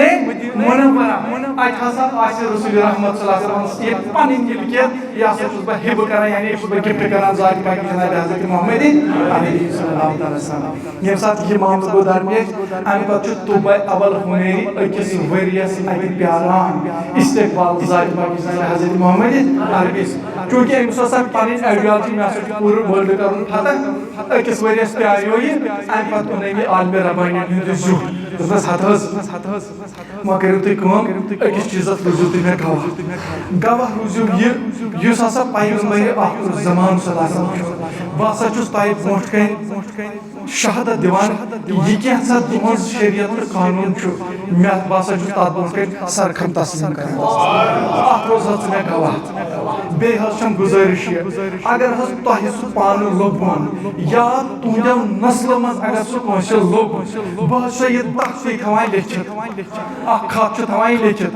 منورہ، اَتہِ ہسا آسہِ رسول رحمت صلی اللہ علیہ وسلم یہِ پنٕنۍ ملکیت، یہِ ہسا چھُس بہٕ ہبہٕ کران، یعنی یہِ چھُس بہٕ gift کران ذاتِ پاکِ جناب حضرت محمد علیہ صلی اللہ تعالیٰ وسلم۔ ییٚمہِ ساتہٕ یہِ معاملہٕ گوٚو درپیش، اَمہِ پتہٕ چھُ طبِ اول حمیری أکِس ؤرِیَس اَتہِ پیاران استقبال ذاتِ پاکِ جناب حضرت محمد عربی۔ چوٗنٛکہِ أمِس ٲس اکھ پنٕنۍ ideology، مےٚ ہسا چھُ پوٗرٕ world کرُن فتح۔ أکِس ؤرِیَس پیاریو یہِ، اَمہِ پتہٕ اوٚن أمۍ یہِ عالمِ ربٲنی ہُنٛد یہِ زیُٹھ۔ دوٚپنَس، "ہتہٕ حظ، وۄنۍ کٔرِو تُہۍ کٲم، أکِس چیٖزَس روٗزِو تُہۍ مےٚ گواہ۔ گواہ روٗزِو یہِ، یُس ہسا پیغمبر آخر الزمان صلی اللہ علیہ وسلم چھُ۔ بہٕ ہسا چھُس تۄہہِ برونٛٹھ کَنہِ شہادت دِوان، یہِ کینٛژھا تُہٕنٛز شریعت تہٕ قانوٗن چھُ، مےٚ، بہٕ ہسا چھُس تَتھ برونٛٹھ کَنہِ سرخم تسلیم کران۔ اَتھ روزٕ حظ ژٕ مےٚ گواہ۔" بیٚیہِ حظ چھَم گُزٲرِش یہِ، اگر حظ تۄہہِ سُہ پانہٕ لوٚبوُن یا تُہٕنٛدیو نسلو منٛز اگر سُہ کٲنٛسہِ لوٚب، بہٕ حظ چھُسو یہِ تَتھ سۭتۍ تھاوان لیٚکھِتھ۔ اکھ خط چھُ تھاوان یہِ لیٚکھِتھ۔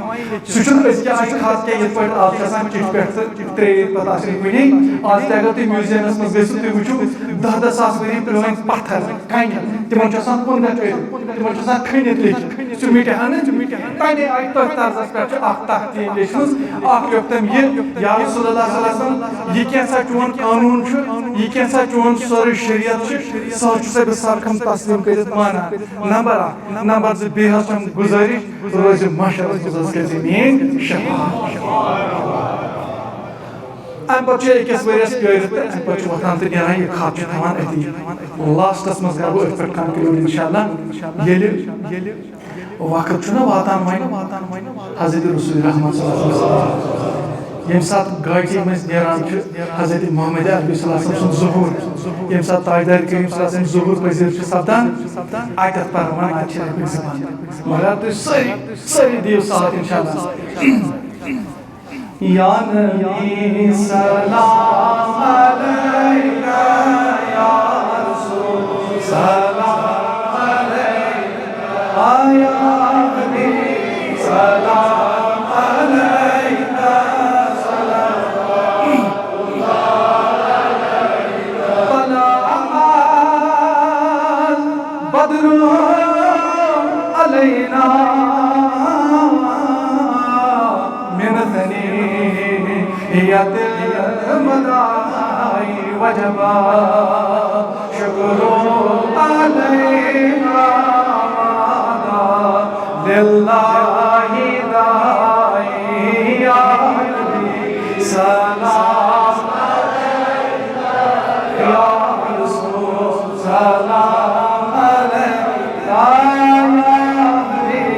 سُہ چھُنہٕ أزکہِ آیہِ خط کینٛہہ، یِتھ پٲٹھۍ آز چھِ آسان چِٹھِ پٮ۪ٹھ تہٕ ترٛیٚیہِ رٮ۪تھ پَتہٕ آسان کُنی۔ آز تہِ اگر تُہۍ museum-َس منٛز گٔژھِو، تُہۍ وٕچھِو دَہ دَہ ساس ؤری پرٛٲنۍ پَتھر، کَنہِ، تِمَن چھُ آسان کُنٛدَر کٔرِتھ، تِمَن چھُ آسان کھٔنِتھ لیٚکھِتھ۔ سُہ مِٹہِ ہا نہٕ۔ تَمے آیہِ تٔتھۍ طرزَس پٮ۪ٹھ چھُ اَکھ تَتھ تہِ لیٚچھمٕژ، اَکھ لیوٚکھ تٔمۍ یہِ، یا رسول اللہ صلی اللہ علیہ وسلم، یہِ کینٛژھا چون قانوٗن چھُ، یہِ کینٛژھا چون سورُے شریعت چھُ، سُہ حظ چھُ سا بہٕ سرخم تسلیم کٔرِتھ مانان۔ نمبر اکھ۔ نمبر زٕ، بیٚیہِ حظ چھَم گُزٲرِش، روزِ محشرَس منٛز حظ کٔرۍ زِ میٛٲنۍ شفاعت۔ اَمہِ پَتہٕ چھُ أکِس ؤرِیَس پیٲرِتھ تہٕ اَمہِ پَتہٕ چھُ وۄتھان تہٕ نیران، یہِ خط چھُ تھاوان أتی۔ Last-َس منٛز کَرٕ بہٕ أتھۍ پٮ۪ٹھ conclude اِنشاءاللہ۔ ییٚلہِ وقت چھُنہ واتان وۄنۍ حضرت رسول رحمت صلی اللہ علیہ وسلم، ییٚمہِ ساتہٕ گاٹی منٛز نیران چھُ حضرت محمد عربی صلی اللہ علیہ وسلم سُنٛد ظہوٗر، ییٚمہِ ساتہٕ تاجدار کریم صلی اللہ علیہ وسلم ظہوٗر پذیٖر چھُ سپدان، اَتٮ۪تھ پَرو وۄنۍ، اَتہِ چھِ رۄپیہِ زٕ بنٛد۔ مگر تُہۍ سٲری، سٲری دِیِو ساتھ اِنشاءاللہ۔ یا نبی سلام علیک، یا رسول سلام علیک، یا حبیب سلام علیک، سلام علیک۔ طلع البدر علینا من ثنيات الوداع وجبا۔ الله داعي يا نبي سلام عليك، يا رسول سلام عليك، يا نبي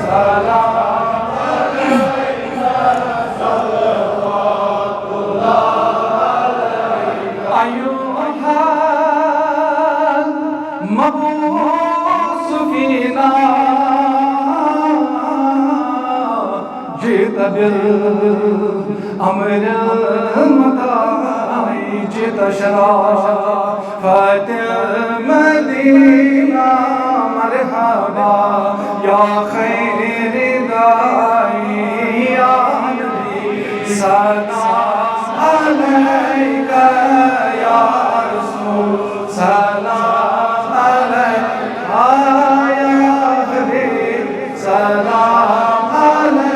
سلام عليك، صلوات الله عليك. أيها المبعوث فينا جئت بالأمر المطاع، جئت شرافة المدينة. مرحبا يا خير داعي يا نبي سلام عليك، يا رسول سلام عليك، يا حبيب سلام عليك.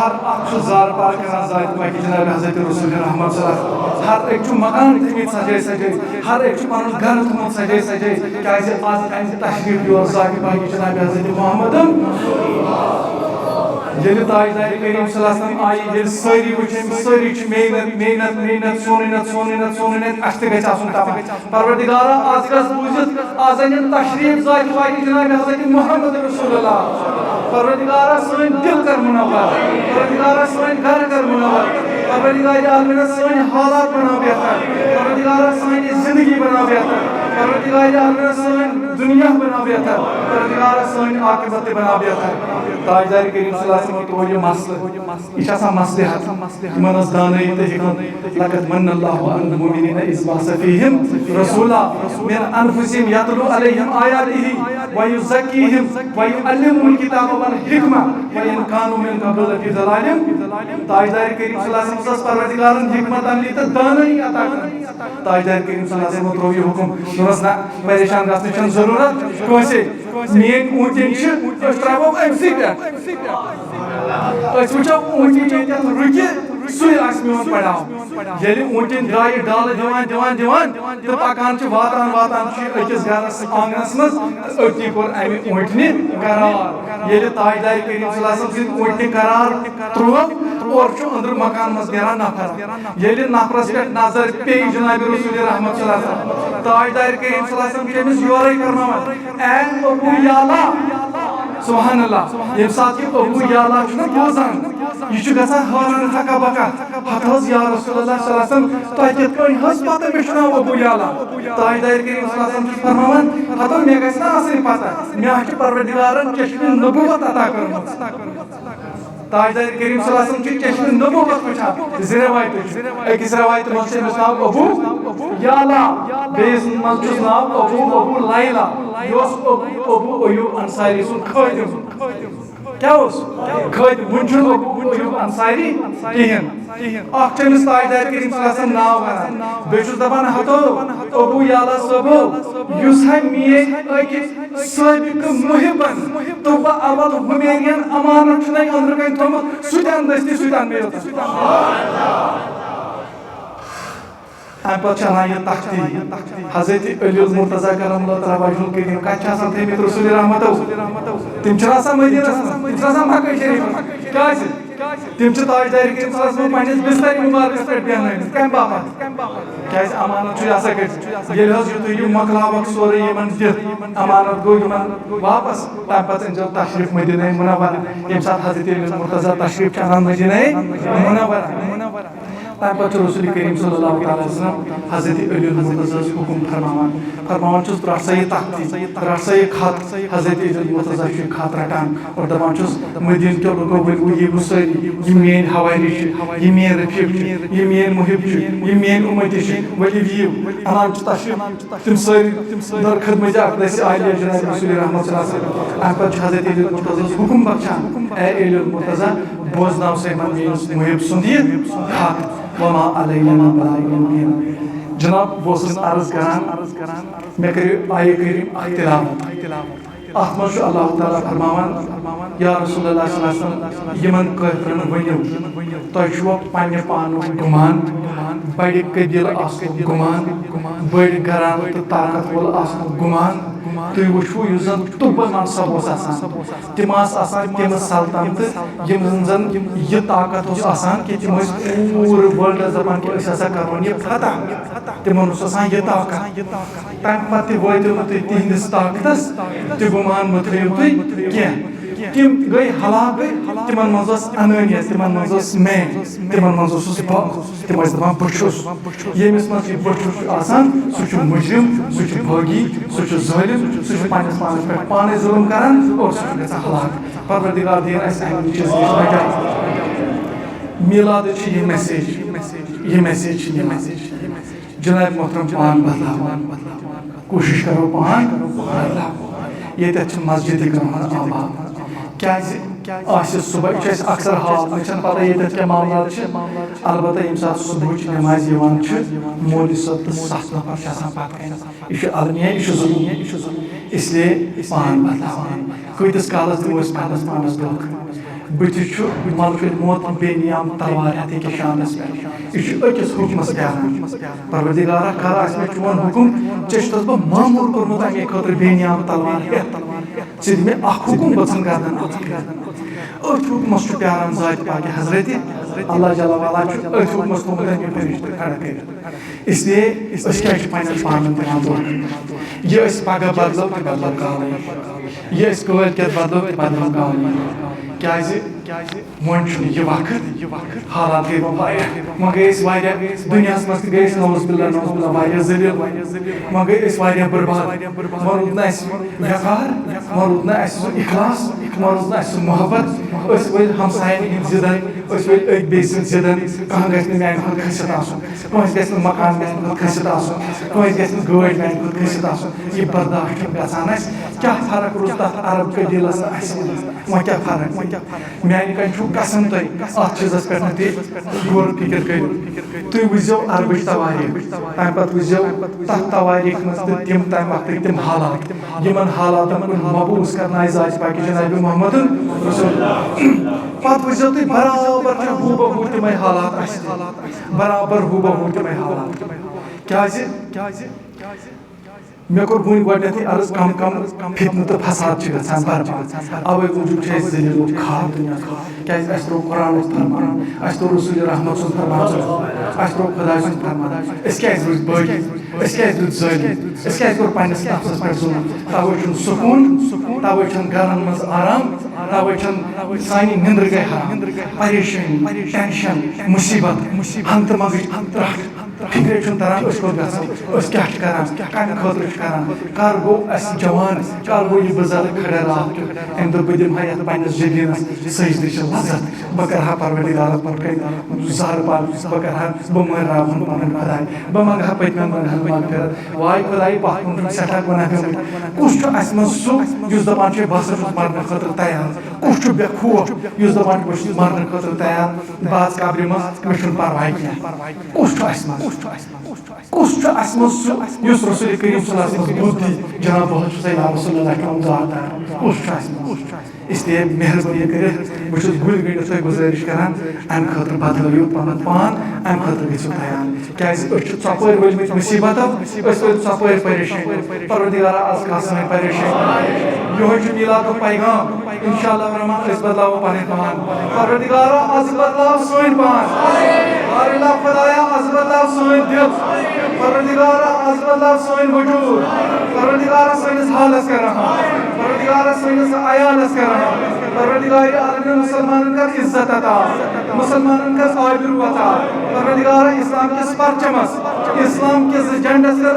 ہر اکھ چھُ زارٕ پار کران ذاتِ پاکہِ جناب حضرت رسول رحمت صلی اللہ علیہ وسلم۔ ہر أکۍ چھُ مکان تھٲومٕتۍ سجٲے سجٲے، ہر أکۍ چھُ پنُن گرٕ تھوٚومُت سجٲے سجٲے، کیازِ آز آمہِ تشریف یور ذاتِ پاکہِ جناب حضرت محمد۔ ییٚلہِ تاجدار کریم صلی اللہ علیہ وسلم آیہِ، ییٚلہِ سٲری وٕچھن، سٲری چھِ محنت، محنت، محنت، سونٕے نتہٕ، سونٕے نتہٕ، سونٕے نتہٕ، اَسہِ تہِ گژھِ آسُن تمام۔ پروردگارا، آز گژھ بوٗزِتھ، آز أنِن تشریف ذاتِ پاکہِ جناب حضرت محمد رسول اللہ۔ پروردگارا، سٲنۍ دِل کر منور، پروردگارا، سٲنۍ گرٕ کر منور، پروردگار عالمینہ، سٲنۍ حالات بناو بہتر، پروردگارا، سٲنۍ زندگی بناو بہتر، پروردگار عالمینہ، سٲنۍ دنیا بناو بہتر، پروردگارا، سٲنۍ عاقبت تہِ بناو بہتر۔ تاجدار کریم صلی اللہ علیہ وسلم ترٛوو یہِ مسلہٕ، یہِ چھِ آسان مصلحت۔ یِمن ٲس دانٲیی تہٕ حکمت۔ لقد من اللہ علی المؤمنین اذ بعث فیہم رسولا من انفسہم یتلو علیہم آیاتہ ویزکیہم ویعلمہم الکتاب والحکمہ وان کانوا من قبل لفی ضلال۔ تاجدار کریم صلی اللہ علیہ وسلم ٲس پروردگارن حکمت عملی تہٕ دانٲیی عطا کٔرمٕژ۔ تاجدار کریم صلی اللہ علیہ وسلم ترٛوو یہِ حکم، دوٚپنس، نہ، پریشان گژھنٕچ چھنہٕ ضروٗرت کٲنٛسے۔ میٲنۍ اوٗنٛٹِنۍ چھِ، أسۍ ترٛاوو أمسٕے پٮ۪ٹھ۔ أسۍ وٕچھو اوٗنٛٹِنۍ ییٚتٮ۪تھ رُکہِ، سُے آسہِ میون پڑاو۔ ییٚلہِ اوٗنٛٹِنۍ درٛایہِ ڈالہٕ دِوان، دِوان، دِوان تہٕ پکان چھِ، واتان، واتان چھِ أکِس گرس آنگنس منٛز تہٕ أتی کوٚر امہِ اوٗنٛٹنہِ قرار۔ ییٚلہِ تاجدار کریم صلی اللہ علیہ وسلم سٕنٛدِ اوٗنٛٹنہِ قرار ترٛوو، اورٕ چھُ أنٛدرٕ مکان منٛز نیران نفر۔ ییٚلہِ نفرس پٮ۪ٹھ نظر پیٚیہِ جناب رسول رحمت صلی اللہ علیہ وسلم، تاجدار کریم صلی اللہ علیہ وسلم چھِ أمِس یورے فرماوان، اے ابو یعلا، سبحان اللہ، ییٚمہِ ساتہٕ یہِ ابو یعلا چھُنہ بوزان، یہِ چھُ گژھان حٲران ہکا بکا، ہتہٕ حظ یا رسول اللہ صلی اللہ علیہ وسلم، تۄہہِ کِتھ کٔنۍ حظ پتہ مےٚ چھُ ناو ابو یعلا؟ تاجدار کریم صلی اللہ علیہ وسلم چھُ فرماوان، ہتو مےٚ گژھِ نہ آسٕنۍ پتہ، مےٚ ہا چھِ پروردگارن چشمِ نبوت عطا کٔرمٕژ۔ تاجدار کریم صلی اللہ علیہ وسلم چھِ چشمِ نبوت وٕچھان۔ زٕ رٮ۪وایتہٕ چھِ۔ أکِس رٮ۪وایتہِ منٛز چھُ أمِس ناو ابو یعلا، بیٚیِس منٛز چھُس ناو ابو، ابو لیلا۔ یہِ اوس ابو، ابو ایوب انصاری سُنٛد خٲدِم۔ کیٛاہ اوس؟ خٲدِم۔ وُنہِ چھُنہٕ ابو ایوب انصاری کِہیٖنۍ۔ اکھ چھُ أمِس تاجدار کریم صلی اللہ علیہ وسلم ناو وَنان، بیٚیہِ چھُس دَپان، ہتو ابو یعلا صٲبو، یُس ہا میٲنۍ أکۍ سٲبقہٕ محبن تہٕ بہٕ اول ہُمیرین امانت چھُنَے أنٛدرٕ کنہِ تھوٚمُت، سُہ تہِ اَن دٔستی، سُہ تہِ اَن مےٚ یوٚتَن۔ اَمہِ پتہٕ چھِ اَنان یہِ تختی۔ حضرت علی المرتضیٰ کرم اللہ تعالیٰ وجہہ الکریم کَتہِ چھِ آسان تھٲومٕتۍ رسول رحمتو؟ تِم چھِنہٕ آسان مدیٖنَس منٛز، تِم چھِنہٕ آسان مکہ شریٖفَس منٛز۔ کیٛازِ؟ تِم چھِ تاجدار کریم صلی اللہ علیہ وسلم پننِس بسترِ مبارکس پٮ۪ٹھ بیٚہنٲومٕتۍ۔ کمہِ باپتھ؟ کیٛازِ امانت چھُ یہِ ہسا کٔرِتھ۔ ییٚلہِ حظ یُتُے یہِ مۄکلاوکھ سورُے یِمن دِتھ، امانت گوٚو یِمن واپس، تمہِ پتہٕ أنۍزیو تشریف مدینہ منورہ۔ ییٚمہِ ساتہٕ حضرت علی مرتضیٰ تشریف چھُ انان مدینہ منورہ، تمہِ پتہٕ چھُ رسول کریم صلی اللہ تعالیٰ علیہ وسلم حضرت علی مرتضیٰ ہس حکم فرماوان، فرماوان چھُس، رٹھ سا یہِ تختی، رٹھ سا یہِ خط۔ حضرت علی مرتضیٰ چھُ یہِ خط رٹان اور دپان چھُس، مدینہ کیو لُکو، ؤلِو یِیِو سٲری، یِم میٲنۍ حواری چھِ، یِم میٲنۍ رفیق چھِ، یِم میٲنۍ محب چھِ، یِم میٲنۍ اُمتی چھِ، ؤلِو یِیِو۔ انان چھِ تشریف تِم سٲری در خدمت اقدس عالیہ جناب رسول رحمت صلی اللہ علیہ وسلم۔ امہِ پتہٕ چھُ حضرت علی مرتضیٰ ہس حکم بخشان، اے علی مرتضیٰ، بوزناو سا یِمن میٲنِس محب سُنٛد یہِ خط، وما علینا الا البلاغ المبین۔ جناب، بہٕ اوسُس عرض کران، مےٚ کٔرِو آیہِ کریٖم اکھ تلاوت۔ اتھ منٛز چھُ اللہ تعالیٰ فرماوان، یا رسول اللہ صلی اللہ علیہ وسلم، یِمن کٲفرن ؤنِو، تۄہہِ چھُوا پننہِ پانُک گُمان، بڑِ قبیلہٕ آسنُک گُمان، بٔڑۍ گران تہٕ طاقت وول آسنُک گُمان؟ تُہۍ وٕچھِو، یُس زن طُبہٕ منصب اوس آسان، تِم آسہٕ آسان تِم سلطنتہٕ، یِم زن زن یہِ طاقت اوس آسان کہِ تِم ٲسۍ پوٗرٕ world دپان کہِ أسۍ ہسا کرون یہِ فتح۔ تِمن اوس آسان یہِ طاقت۔ تَمہِ پَتہٕ تہِ وٲتِو نہٕ تُہۍ تِہنٛدِس طاقتَس، تہِ گُمان مہٕ تھٲیِو تُہۍ کینٛہہ۔ تِم گٔے ہلاک، تِمن منٛز ٲس انٲنیت، تِمن منٛز ٲس میں، تِمن منٛز اوسُس بہٕ۔ تِم ٲسۍ دَپان، "بہٕ چھُس۔" ییٚمِس منٛز یہِ بہٕ چھُس چھُ آسان، سُہ چھُ مُجرِم، سُہ چھُ بٲغی، سُہ چھُ ظٲلِم، سُہ چھُ پننِس پانَس پٮ۪ٹھ پانے ظُلُم کران اور سُہ چھُ گژھان ہلاک۔ پروردگار دِیِن اَسہِ اَمہِ چیٖزٕ نِش نجات۔ میٖلادٕچ چھِ یہِ message، یہِ message چھِ یہِ message۔ جناب محترم، پان بدلاوان، کوٗشِش کرو پان بدلاوُن۔ ییٚتٮ۪تھ چھِ مسجد تہِ گٔمٕژ آباد۔ کیازِ آسہِ صبح، یہِ چھُ اَسہِ اکثر حال، مےٚ چھَنہٕ پتہ ییٚتٮ۪تھ کیٛاہ معاملات چھِ۔ البتہ ییٚمہِ ساتہٕ صبحٕچ نمازِ یِوان چھِ، مولوی صٲب تہٕ ستھ نفر چھِ آسان پتہٕ کنہِ۔ یہِ چھُ المیہ، یہِ چھُ ظلم۔ اس لیے پان بدلاوان۔ کۭتِس کالس دِمو أسۍ پانس پانس دھوکہٕ؟ بٕتھِ چھُ ملک الموت بے نیام تلوار ہٮ۪تھ أکِس شانس پٮ۪ٹھ۔ یہِ چھُ أکِس حُکمس پیاران۔ پروردگارا، کر آسہِ مےٚ چون حُکم، ژےٚ چھُتس بہٕ ماموٗر کوٚرمُت اَمے خٲطرٕ بے نیام تلوار ہٮ۪تھ۔ ژےٚ دِ مےٚ اکھ حُکم، بہٕ ژھٕنہٕ گردن اَتھ کٔرِتھ۔ أتھۍ حُکمس چھُ پیاران ذاتِ پاکِ حضرت۔ اللہ جل وعلا چھُ أتھۍ حُکمس تھوٚومُت اَمہِ فرشتہٕ کھڑا کٔرِتھ۔ اس لیے أسۍ کیٛازِ چھِ پننٮ۪ن پانن دِوان دھوکہٕ؟ یہِ أسۍ پگاہ بدلو تہِ بدلو کالٕے، یہِ أسۍ کٲلۍ کٮ۪تھ بدلو تہِ بدلو کالٕے۔ کیٛازِ؟ وۄنۍ چھُنہٕ یہِ وقت، حالات گٔے وۄنۍ واریاہ، وۄنۍ گٔے أسۍ واریاہ، دُنیاہس منٛز تہِ گٔے أسۍ نعوذ باللہ، نعوذ باللہ واریاہ ذلیل، وۄنۍ گٔے أسۍ واریاہ برباد، وۄنۍ روٗد نہٕ اَسہِ وقار، وۄنۍ روٗد نہٕ اَسہِ سُہ اخلاص، وۄنۍ روٗد نہٕ اَسہِ سُہ محبت، أسۍ ؤلۍ ہمساین ہٕنٛدۍ زِدن، أسۍ ؤلۍ أکۍ بیٚیہِ سٕنٛدۍ زِدن، کانٛہہ گژھِ نہٕ میانہِ کھۄتہٕ کھٔسِتھ آسُن۔ کٲنٛسہِ گژھِ نہٕ مکان میانہِ کھۄتہٕ کھٔسِتھ آسُن، کٲنٛسہِ گژھِ نہٕ گٲڑۍ میانہِ کھۄتہٕ کھٔسِتھ آسُن۔ یہِ برداشت چھُنہٕ گژھان اَسہِ۔ کیٛاہ فرق روٗز تَتھ عرب قبیٖلَس تہٕ اَسہِ منٛز؟ وۄنۍ کیٛاہ فرق؟ میانہِ کَنہِ چھُو قسم تۄہہِ، اَتھ چیٖزَس پٮ۪ٹھ نہٕ تُہۍ غور فِکر کٔرِو۔ تُہۍ وٕچھزیو عربٕچ تواریٖخ، تَمہِ پَتہٕ وٕچھزیو تَتھ تواریٖخ منٛز تہٕ تِم تَمہِ وقتٕکۍ تِم حالات، یِمَن حالاتَن کُن مبعوث کرنایہِ ذاتِ پاکِ جناب محمد رسول۔ پَتہٕ وٕچھزیو تُہۍ برابر چھِ ہوٗ بہ ہوٗ تِمَے حالات اَسہِ تہِ۔ برابر ہوٗ بہ ہوٗ تِمَے حالات۔ کیٛازِ؟ مےٚ کوٚر وٕنۍ گۄڈٕنٮ۪تھٕے عرض، کم کم فتنہٕ تہٕ فساد چھِ گژھان برپا۔ اَوَے موٗجوٗب چھِ أسۍ ذلیل و خوار دُنیاہَس منٛز۔ کیٛازِ اَسہِ ترٛوو قرآنُک فرمان، اَسہِ ترٛوو رسول رحمت سُنٛد فرمان، اَسہِ ترٛوو خۄداے سُنٛد فرمان۔ أسۍ کیٛازِ روٗدۍ بٲغی؟ أسۍ کیٛازِ روٗدۍ ظٲلِم؟ أسۍ کیٛازِ کوٚر پنٛنِس نفسَس پٮ۪ٹھ ظُلم؟ تَوَے چھُنہٕ سکوٗن، تَوَے چھُنہٕ گَرَن منٛز آرام، تَوَے چھَنہٕ سانہِ نِندرٕ گٔے حرام۔ پریشٲنی، ٹینشن، مُصیٖبت، ہنٛگتہٕ منٛگٕچ ترٛٹھ، فِکرے چھُنہٕ تران أسۍ کوٚت گژھو، أسۍ کیٛاہ چھِ کران، کَمہِ خٲطرٕ چھِ کران، کر گوٚو اَسہِ جوان، کر گوٚو یہِ بُزرگ کھڑا راتھ کیُتھ؟ أمۍ دوٚپ، بہٕ دِمہٕ ہا یَتھ پنٛنِس جبیٖنَس سجدٕچہِ لذت، بہٕ کرٕ ہا پروردگارَس برونٛہہ کَنہِ زارٕ پار، بہٕ کرٕ ہا، بہٕ مٲنراوہَن پَنُن خۄداے، بہٕ منٛگہٕ ہا پٔتمٮ۪ن گۄناہَن مغفرت۔ واے خۄداے، پَتھ کُن چھُم سٮ۪ٹھاہ گۄناہ گٔمٕتۍ۔ کُس چھُ اَسہِ منٛز سُہ یُس دَپان چھُ، بہٕ ہسا چھُس مرنہٕ خٲطرٕ تیار؟ کُس چھُ بے خوف یُس دَپان چھُ، بہٕ چھُس مرنہٕ خٲطرٕ تیار، بہٕ آسہٕ قبرِ منٛز، مےٚ چھُنہٕ پَرواے کینٛہہ؟ کُس چھُ اَسہِ منٛز؟ کُس چھُ اَسہِ منٛز سُہ یُس رسول کریم صلی اللہ علیہ وسلم بُدھ دی، جناب، بہٕ حظ چھُسے یا رسول اللہ چون ذاتدار؟ کُس چھُ اَسہِ منٛز؟ اس لیے مہربٲنی کٔرِتھ، بہٕ چھُس گُلۍ گٔنٛڈِتھ تۄہہِ گُزٲرِش کران، اَمہِ خٲطرٕ بدلٲیِو پَنُن پان، اَمہِ خٲطرٕ گٔژھِو تیار۔ کیٛازِ أسۍ چھِ ژۄپٲرۍ ؤلۍ مٕتۍ مُصیٖبتو، أسۍ ؤلۍ ژۄپٲرۍ پریشٲنی۔ پروردگارا، آز کانٛہہ سٲنۍ پریشٲنی۔ یِہوٚے چھُ میٖلادُک پیغام۔ انشاءاللہ الرحمن، أسۍ بدلاوو پنٕنۍ پان۔ پروردگارا، از بدلاو سٲنۍ پان۔ بارِلا خۄدایا، از بدلاو سٲنۍ دِل۔ پروردگارا، از بدلاو سٲنۍ وجوٗد۔ پروردگارا، سٲنِس حالس کر رحم۔ پروردگارا، سٲنِس عیالس کر رحم۔ پروردگار عالمین، مسلمانن کر عزت عطا۔ مسلمانن کر آبرو عطا۔ پروردگارا، اسلام کِس پرچمس، اسلام کِس جنڈس کر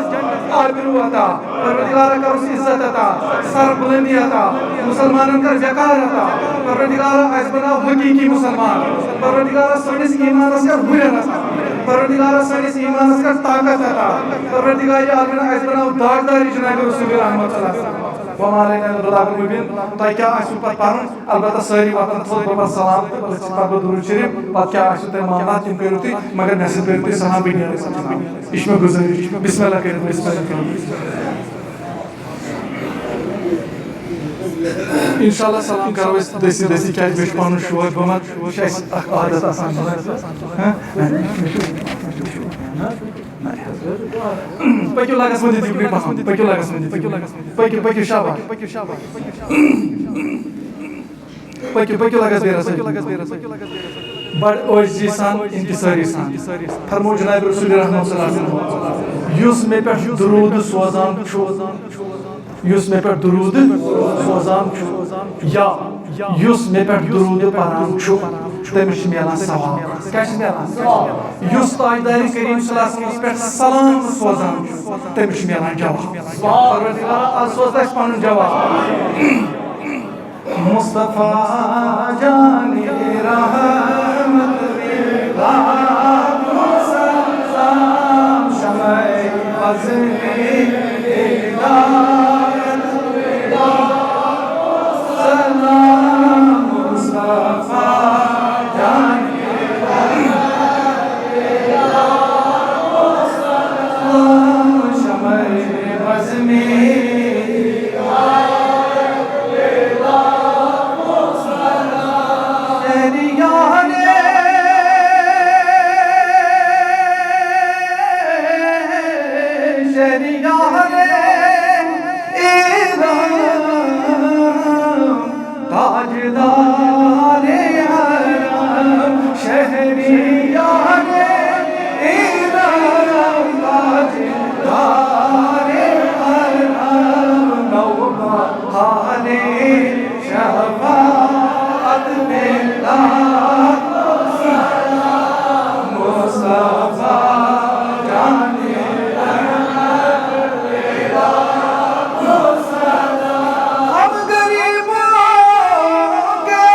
آبرو عطا۔ پروردگارا، کرُس عزت عطا، سر بلندی عطا، مسلمانن کر وقار عطا۔ پروردگارا، اسہِ بناو حقیقی مسلمان۔ پروردگارا، سٲنِس ایمانس کر ہُرٮ۪ر عطا۔ پروردگارا، سٲنِس ایمانس کر طاقت عطا۔ پروردگار عالمین، اسہِ بناو داغدار جناب رسول رحمت صلی اللہ علیہ وسلم۔ وما علینا الا البلاغ المبین۔ تۄہہِ کیٛاہ آسِوٕ پتہٕ پرُن؟ البتہ سٲری وۄتھن تھوٚد بہٕ پَرٕ سلام تہٕ پَتہٕ چھِ پَرٕ بہٕ درود شریف، پَتہٕ کیٛاہ آسِوٕ تۄہہِ معاملات تِم کٔرِو تُہۍ، مگر مےٚ سۭتۍ پٔرِو تُہۍ سلام، بہٕ نیرٕ پَتہٕ جناب۔ یہِ چھِ مےٚ گُزٲرِش، بسم اللہ کٔرِتھ، بسم اللہ کٔرِتھ۔ انشاءاللہ سلام کرو أسۍ دٔسی دٔسی، کیازِ مےٚ چھُ پنُن شور گوٚمُت، یہِ چھُ اَسہِ اکھ عادت آسان۔ ہاں؟ پٔکِو لگس منٛز دِتِو بیٚیہِ پہم، پٔکِو لگس منٛز دِتِو، پٔکِو، پٔکِو، شاباش۔ پٔکِو، پٔکِو لگس بیٚیہِ رَژھ۔ بڑٕ عٲجزی سان، انکساری سان۔ فرمو جناب رسول رحمت صلی اللہ علیہ وسلم، یُس مےٚ پٮ۪ٹھ درود سوزان چھُ، یُس مےٚ پٮ۪ٹھ درود سوزان چھُ، یا یُس مےٚ پٮ۪ٹھ درود پران چھُ، تٔمِس چھُ میلان ثواب۔ کیٛاہ چھُ میلان؟ یُس تاجدار کریم صلی اللہ علیہ وسلمس پٮ۪ٹھ سلام سوزان چھُ، تٔمِس چھُ میلان جواب۔ پروردگارا، از سوز اَسہِ پنُن جواب۔ مصطفیٰ جان رحمت، لاکھوں سلام، شمع بزم ہدایت، سلام مصطفیٰ جان، شمع بزم، شہریار، شہریار ایران، تاجدار حرم، شہریار ایران، تاجدار حرم، نوبہار شفاعت میں لاکھ سلام، مصطفیٰ جان رحمت، لاکھ سلام۔ ہم غریبوں کے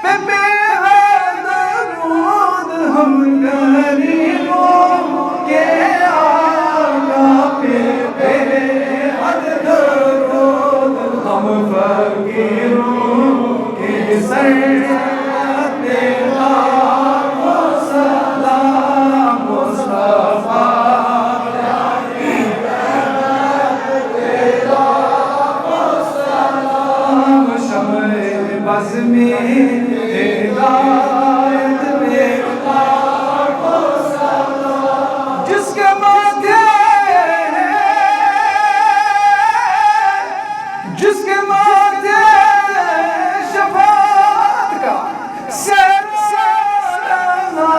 پہ میرا درود، ہم غریبوں کے آقا پہ بے حد درود، ہم فقیروں کے سر پہ لاکھوں سلام، مصطفیٰ شمع بزم ہدایت میں، جس کے ماتھے، جس کے ماتھے شفاعت کا سہرا،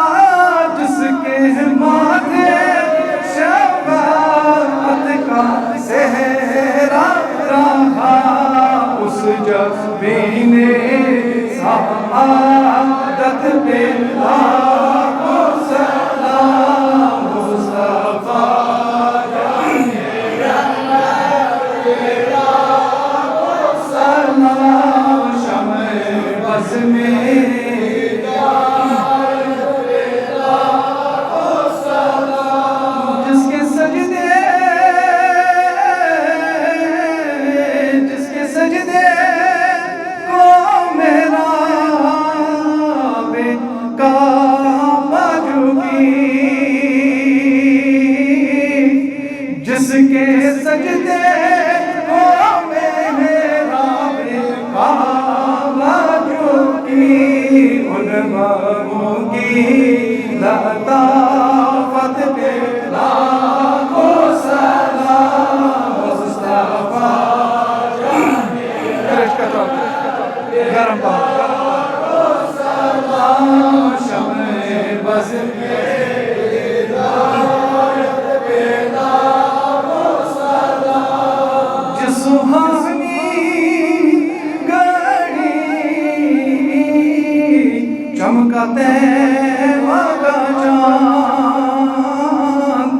جس کے ماتھے شفاعت کا سہرا رہا، اس جبین سعادت پہ لاکھوں سلام، مصطفیٰ جان رحمت، لاکھوں سلام، شمع بزم، جس کے سجدے، جس کے سجدے کو محراب کعبہ جھکی، جس کے سجدے کو محراب کعبہ جھکی، ان بابوں کی لطافت پہ لاکھوں سلام، مصطفیٰ جان گرم پہن۔ جس سہانی گھڑی چمکا تیرا چاند،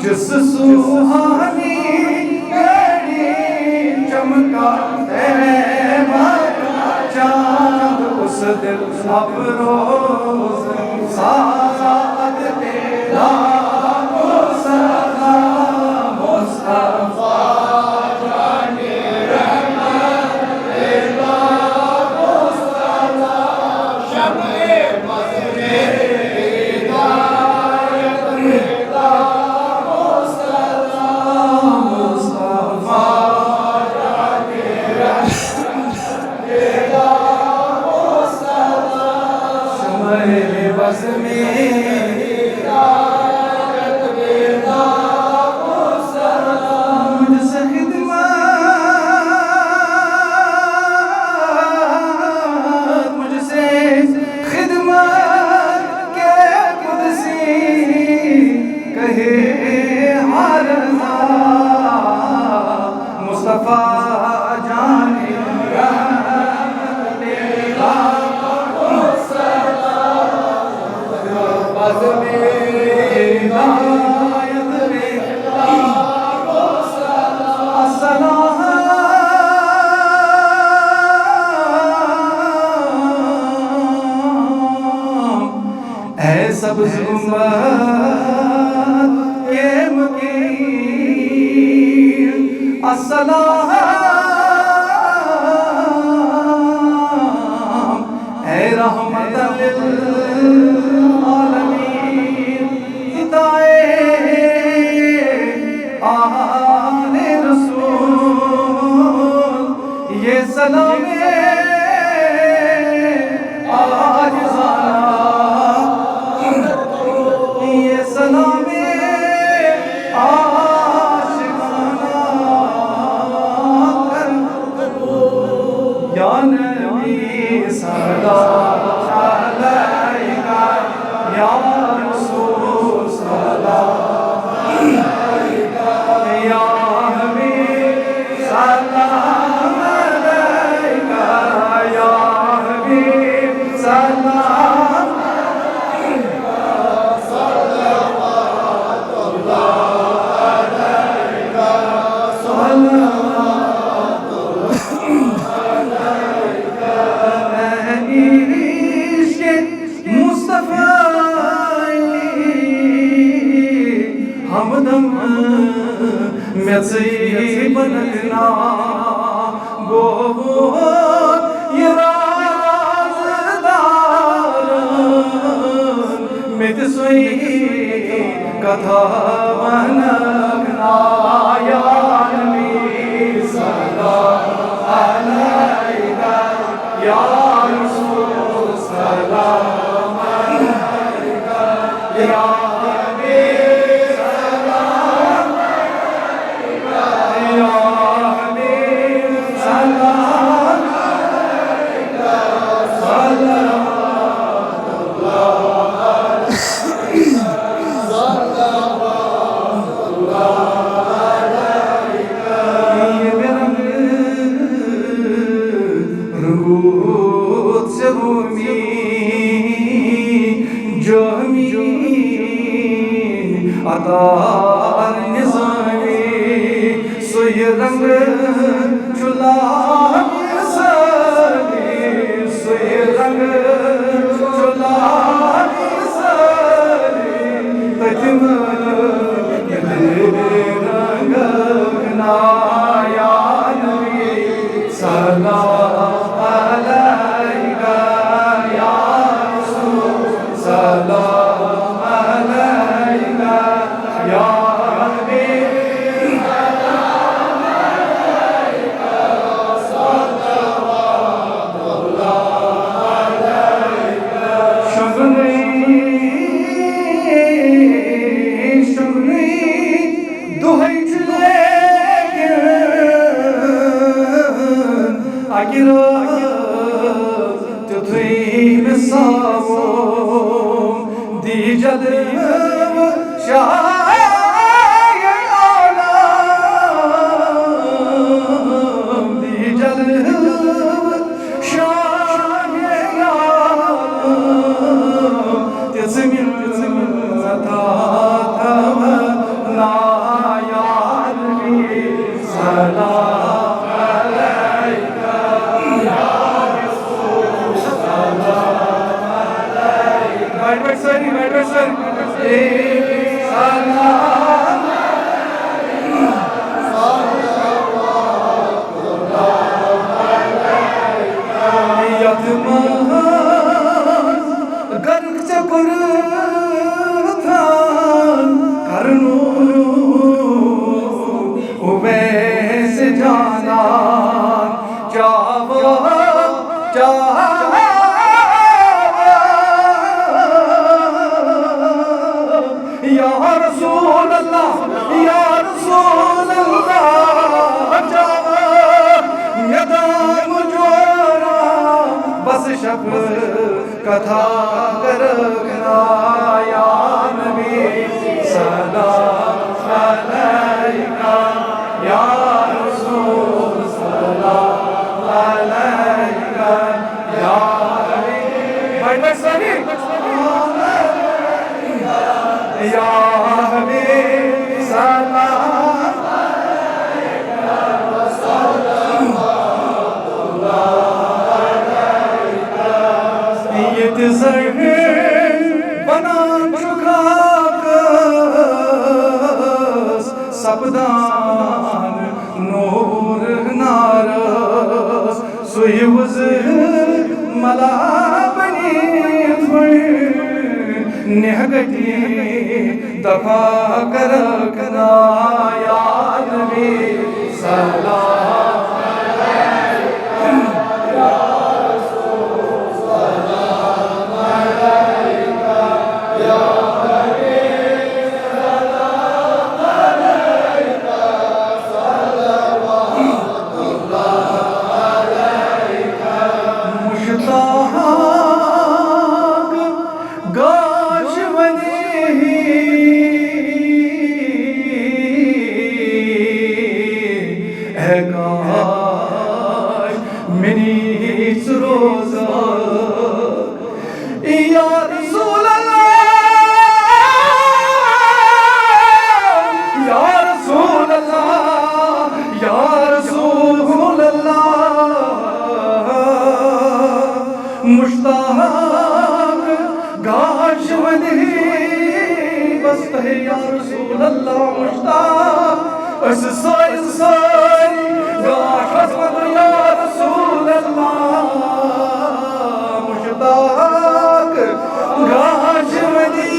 جس سہانی گھڑی چمکا تیرا چاند، اس دل افروز ساعت پہ لاکھوں سلام، مصطفیٰ جان رحمت، لاکھوں سلام، شمع بزم ہدایت، لاکھوں سلام۔ مجھ سے خدمت، مجھ سے خدمت کے قدسی کہے ہر رضا، مصطفیٰ جان رحمت تیرا۔ اے سبز امت کے مقیم، السلام۔ اے رحمت للعالمین، ہدایت آل رسول، یہ سلام عاجزانہ، یہ سلام عاشقانہ۔ یا نبی سلام علیک، یا رسول سلام علیک، یا حبیب سلام علیک، یا حبیب سلام علیک، صلوات اللہ علیک، صلوات اللہ علیک۔ عشق مصطفیٰ ہمدم میژٕے بنکنا گوٚو یہ رازدار۔ مےٚ تہِ سُے کتھا ونکھ نا، یا نبی سلام علیک، یا رسول سلام علیک، یا حبیب سلام علیک، یا حبیب سلام علیک، صلوات اللہ علیک۔ رنگوت سے رومی جہمی عطار نظامی، سُے رنگ چھُ لابہِ سٲری، سُے رنگ چھُ لابہِ سٲری۔ تٔتھۍ منٛز رنگہٕ نایان سلام علیک یا رسول، سلام علیک یا حبیب۔ شۄنٛگنٕے، شۄنٛگنٕے دۄہَے چھُ لیکن اَکہِ رٲژ تیُتھُے مےٚ ساوُم، دی جلوٕ شاہِ عالم، دی جلوٕ شاہِ عالم، تِژھ مِنت تھاونا یا نبی سلام علیک یا رسول سلام علیک۔ بڑ بڑ سٲری، بڑ بڑ سٲری۔ سلام علیک۔ یتھ منٛز غرق ژےٚ کوٚرتھ کرنو اویس جانان، چاوا، چاوا۔ شفقت کتھا کرکھ نا یا نبی، سلام علیکہ یا رسول، سلام علیکہ یا حبیب۔ بڑھ بڑھ سٲری۔ یا حبیب سلام۔ ییٚتہِ زَن بَنان چھُ خاکَس سَپدان نوٗر نارَس، سُے وُزٕ مَلا بٔنِتھ وۄنۍ نِہگَٹی دفا کَرَکھ نا یا نبی سلام۔ مشتاق گاش ونی اے گاش منی روزہ۔ یا رسول اللہ، یا رسول اللہ، یا رسول اللہ، مشتاق گاش ونی بس تۄہے یا رسول اللہ مشتاق۔ أسۍ سٲری سٲری گاش وَنو یا رسول اللہ مشتاق۔ گاش ونی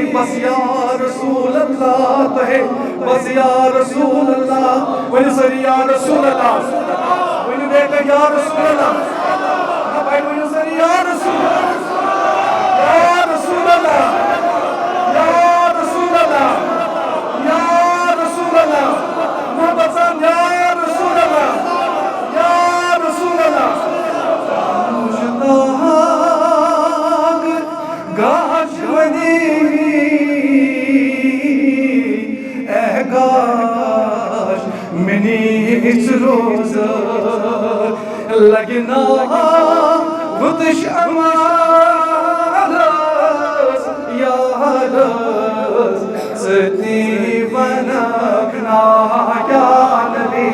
بس یا رسول اللہ تۄہے، بس یا رسول اللہ۔ ؤنِو سٲری یا رسول اللہ۔ ؤنِو بیٚیہِ لَٹہِ یا رسول اللہ۔ نہ، وۄنۍ ؤنِو سٲری یا رسول اللہ۔ یا رسول اللہ۔ یا رسول اللہ۔ یا رسول اللہ۔ محبت سان یا رسول اللہ۔ یا رسول اللہ۔ مشتاق گاش ونی اے گاش منی روزہ۔ لگہِ نا وُتش امارس یارس، ستی ونکھ نا یا نبی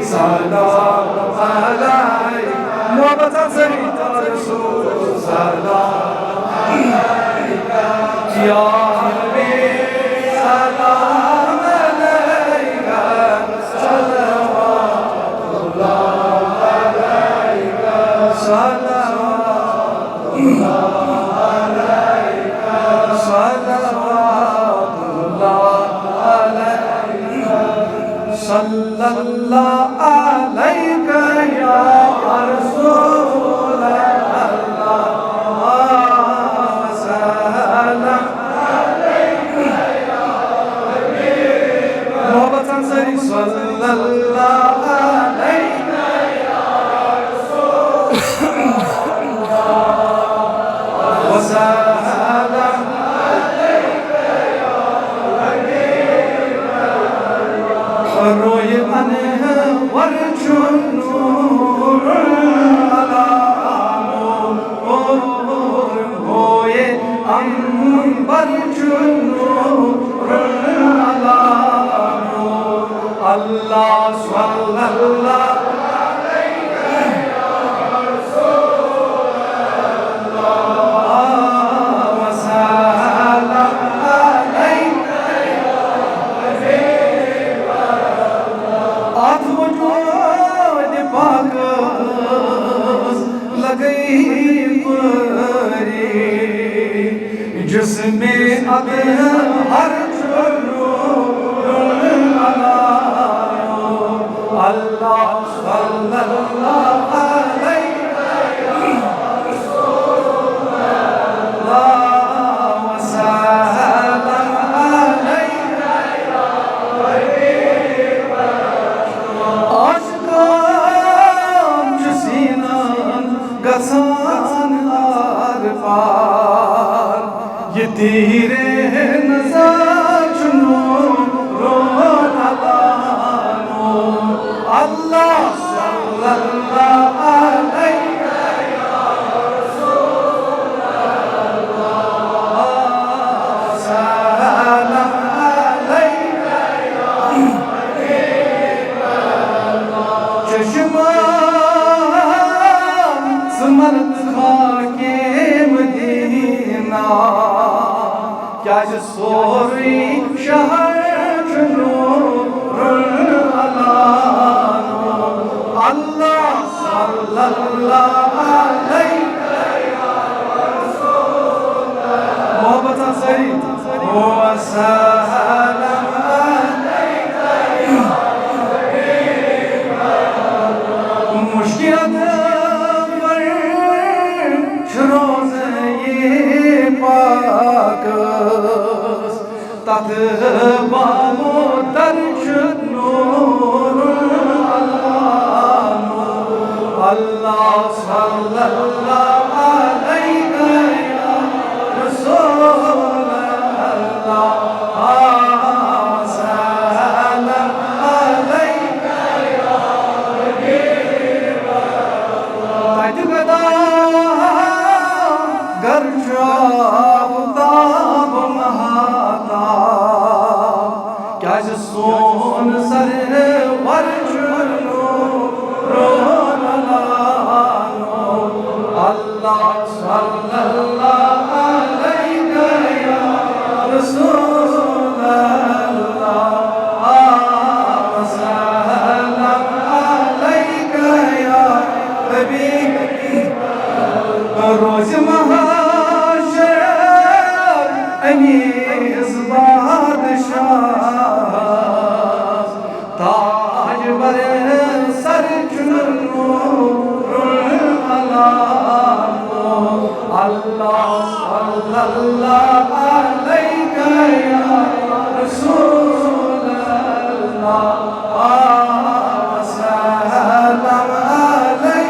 سلام علیک۔ محبت سان سٲری یا رسول سلام علیک، یا نبی سلام علیک، صلوات اللہ علیک، صلوات اللہ علیک، صلوات اللہ علیک، صلی اللہ علیک یا رسول اللہ، سلام۔ محبت سان سٲری صلی اللہ علیہ وسلم۔ روی انور چھ نور علی نور، روی انور چھ نور علی نور۔ اللہ صلی اللہ علیہ وسلم۔ اتھ وجود پاکس لگئی پری، جسم اطہر چھ نور علی نور۔ اللہ صلی اللہ علیہ وسلم۔ عاشقان چھ سینن گژھان گژھان آر پار۔ یہِ تیرے نظر چھُ نوٗرُ اللہ، نوٗر اللہ صلی اللہ علیہ۔ سلام علیک یا حبیب اللہ۔ چشمہ سمر خاکِ مدینہ، کیٛازِ سورُے شہر چھُ نوٗرُ اللہ، نوٗر اللہ صلی اللہ علیہ۔ محبت سان سٲری۔ وسلام علیک۔ مشکلات پر چھُ روزے پاک، تتھ بامو در چھُ نوٗرُ اللہ، نوٗر اللہ صلی اللہ علیہ یا رسول اللہ۔ سلام علیک یا حبیب اللہ۔ تتہِ گدا گر چھُ آفتاب مہتاب، کیٛازِ سون سرور چھُ نوٗرُ اللہ، نوٗر اللہ صلی اللہ علیہ یا رسول اللہ۔ سلام علیک یا حبیب۔ روزِ محشر انیس بادشاہ، تاج بر سر چھُ نوٗرُ اللہ، نوٗر اللہ صلی اللہ علیہ یا رسول اللہ۔ سلام علیک۔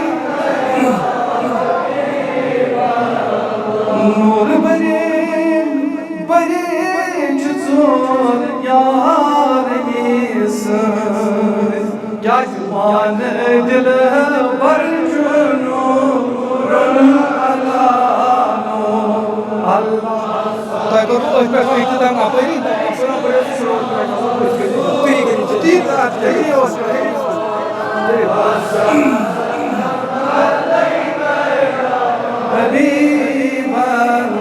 نوٗر بری بری چھِ ژور یار یی سۭتۍ۔ کیٛازِ پانہٕ دِلبر چھُ نوٗرُ اللہ، نوٗر اللہ۔ تۄہہِ کوٚروٕ أتھۍ پٮ۪ٹھ اختتام اَپٲری؟ تُہی کٔرِو، تی تہٕ اَتھ کٔرِو۔ حبیبن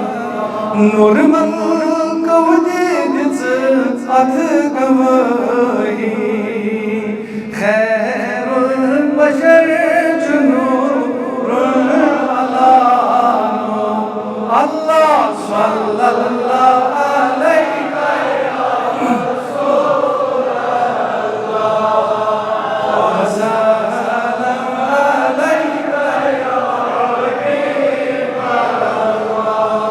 نوٗر ملکو دِ دِژ اَتھ گوٲہی۔ خیر البشر چھُ نوٗرُ اللہ، نوٗر اللہ صلی اللہ علیہ وسلم۔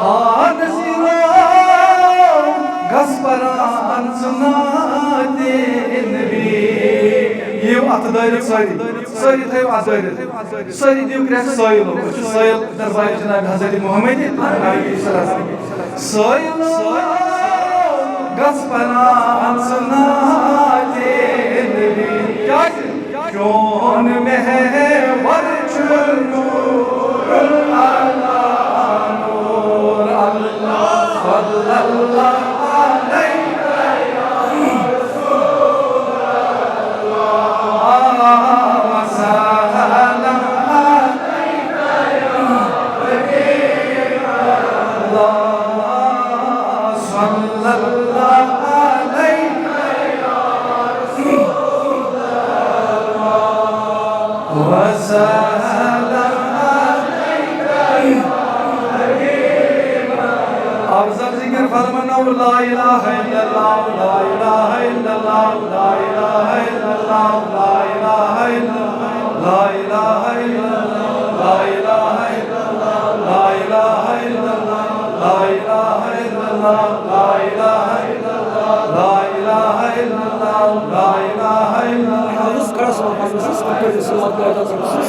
آ نصیرو، گژھ پران ژٕ نعتِ نبی۔ یِیِو اَتھٕ دٲرِتھ سٲری، سٲری تھٲیِو اَتھٕ دٲرِتھ۔ سٲری دِیِو کرٛٮ۪کھ سٲیِلو۔ أسۍ چھِ سٲیِل دربارِ جناب حضرت محمد علیہ السلام۔ سٲیِلو، گژھ پران ژٕ نعتِ نبی۔ کیٛازِ؟ چون محور چھُ نوٗرُ اللہ، نوٗر اللہ صلی اللہ علیہ وسلم۔ صلی اللہ علیہ وسلم۔ افضل ذکر فرمانا، لا الہ الا اللہ، لا الہ الا اللہ، لا الہ الا اللہ، لا الہ الا اللہ، لا الہ الا اللہ، لا الہ الا اللہ، لا الہ الا اللہ، لا الہ الا اللہ، لا الہ الا اللہ، لا الہ الا اللہ، لا الہ الا اللہ، لا الہ الا اللہ۔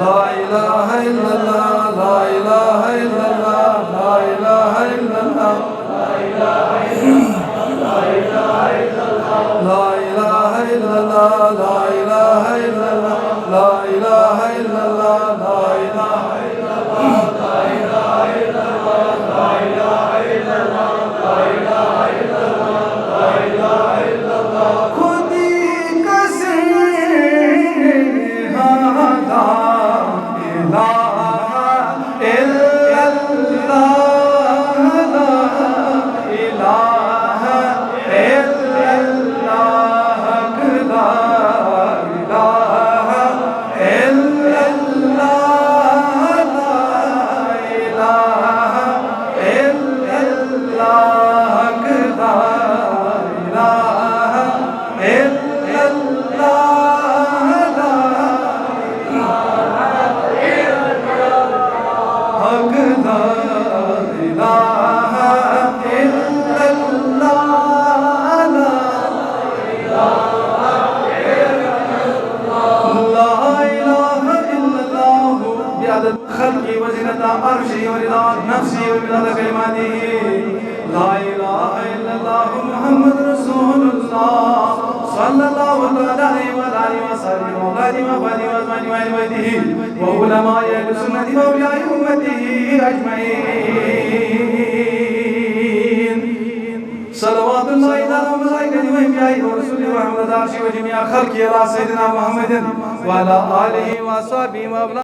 لا إله إلا الله، لا إله إلا الله، لا إله إلا الله. لا إله إلا الله، لا إله إلا الله، لا إله إلا الله، لا إله إلا الله. خودی کسی لا إله إلا الله، لا إله إلا الله، لا إله إلا الله، لا إله إلا الله، لا إله إلا الله، لا إله إلا الله، لا إله إلا الله، لا إله إلا الله، لا إله إلا الله، بعدد خلقه وزنة عرشه ورضا نفسه ومداد كلماته. لا إله إلا الله محمد رسول الله صلى الله تعالى عليه وعلى آله وصحبه وأولاده وأحبابه وأزواجه وأهل بيته وعلماء أهل السنة وأولياء أمته أجمعين. صلوات الله تعالى وملائكته وأنبيائه ورسله ورحمة عرشه وجميع خلقه على سيدنا محمد وعلى آله وأصحابه وأولاده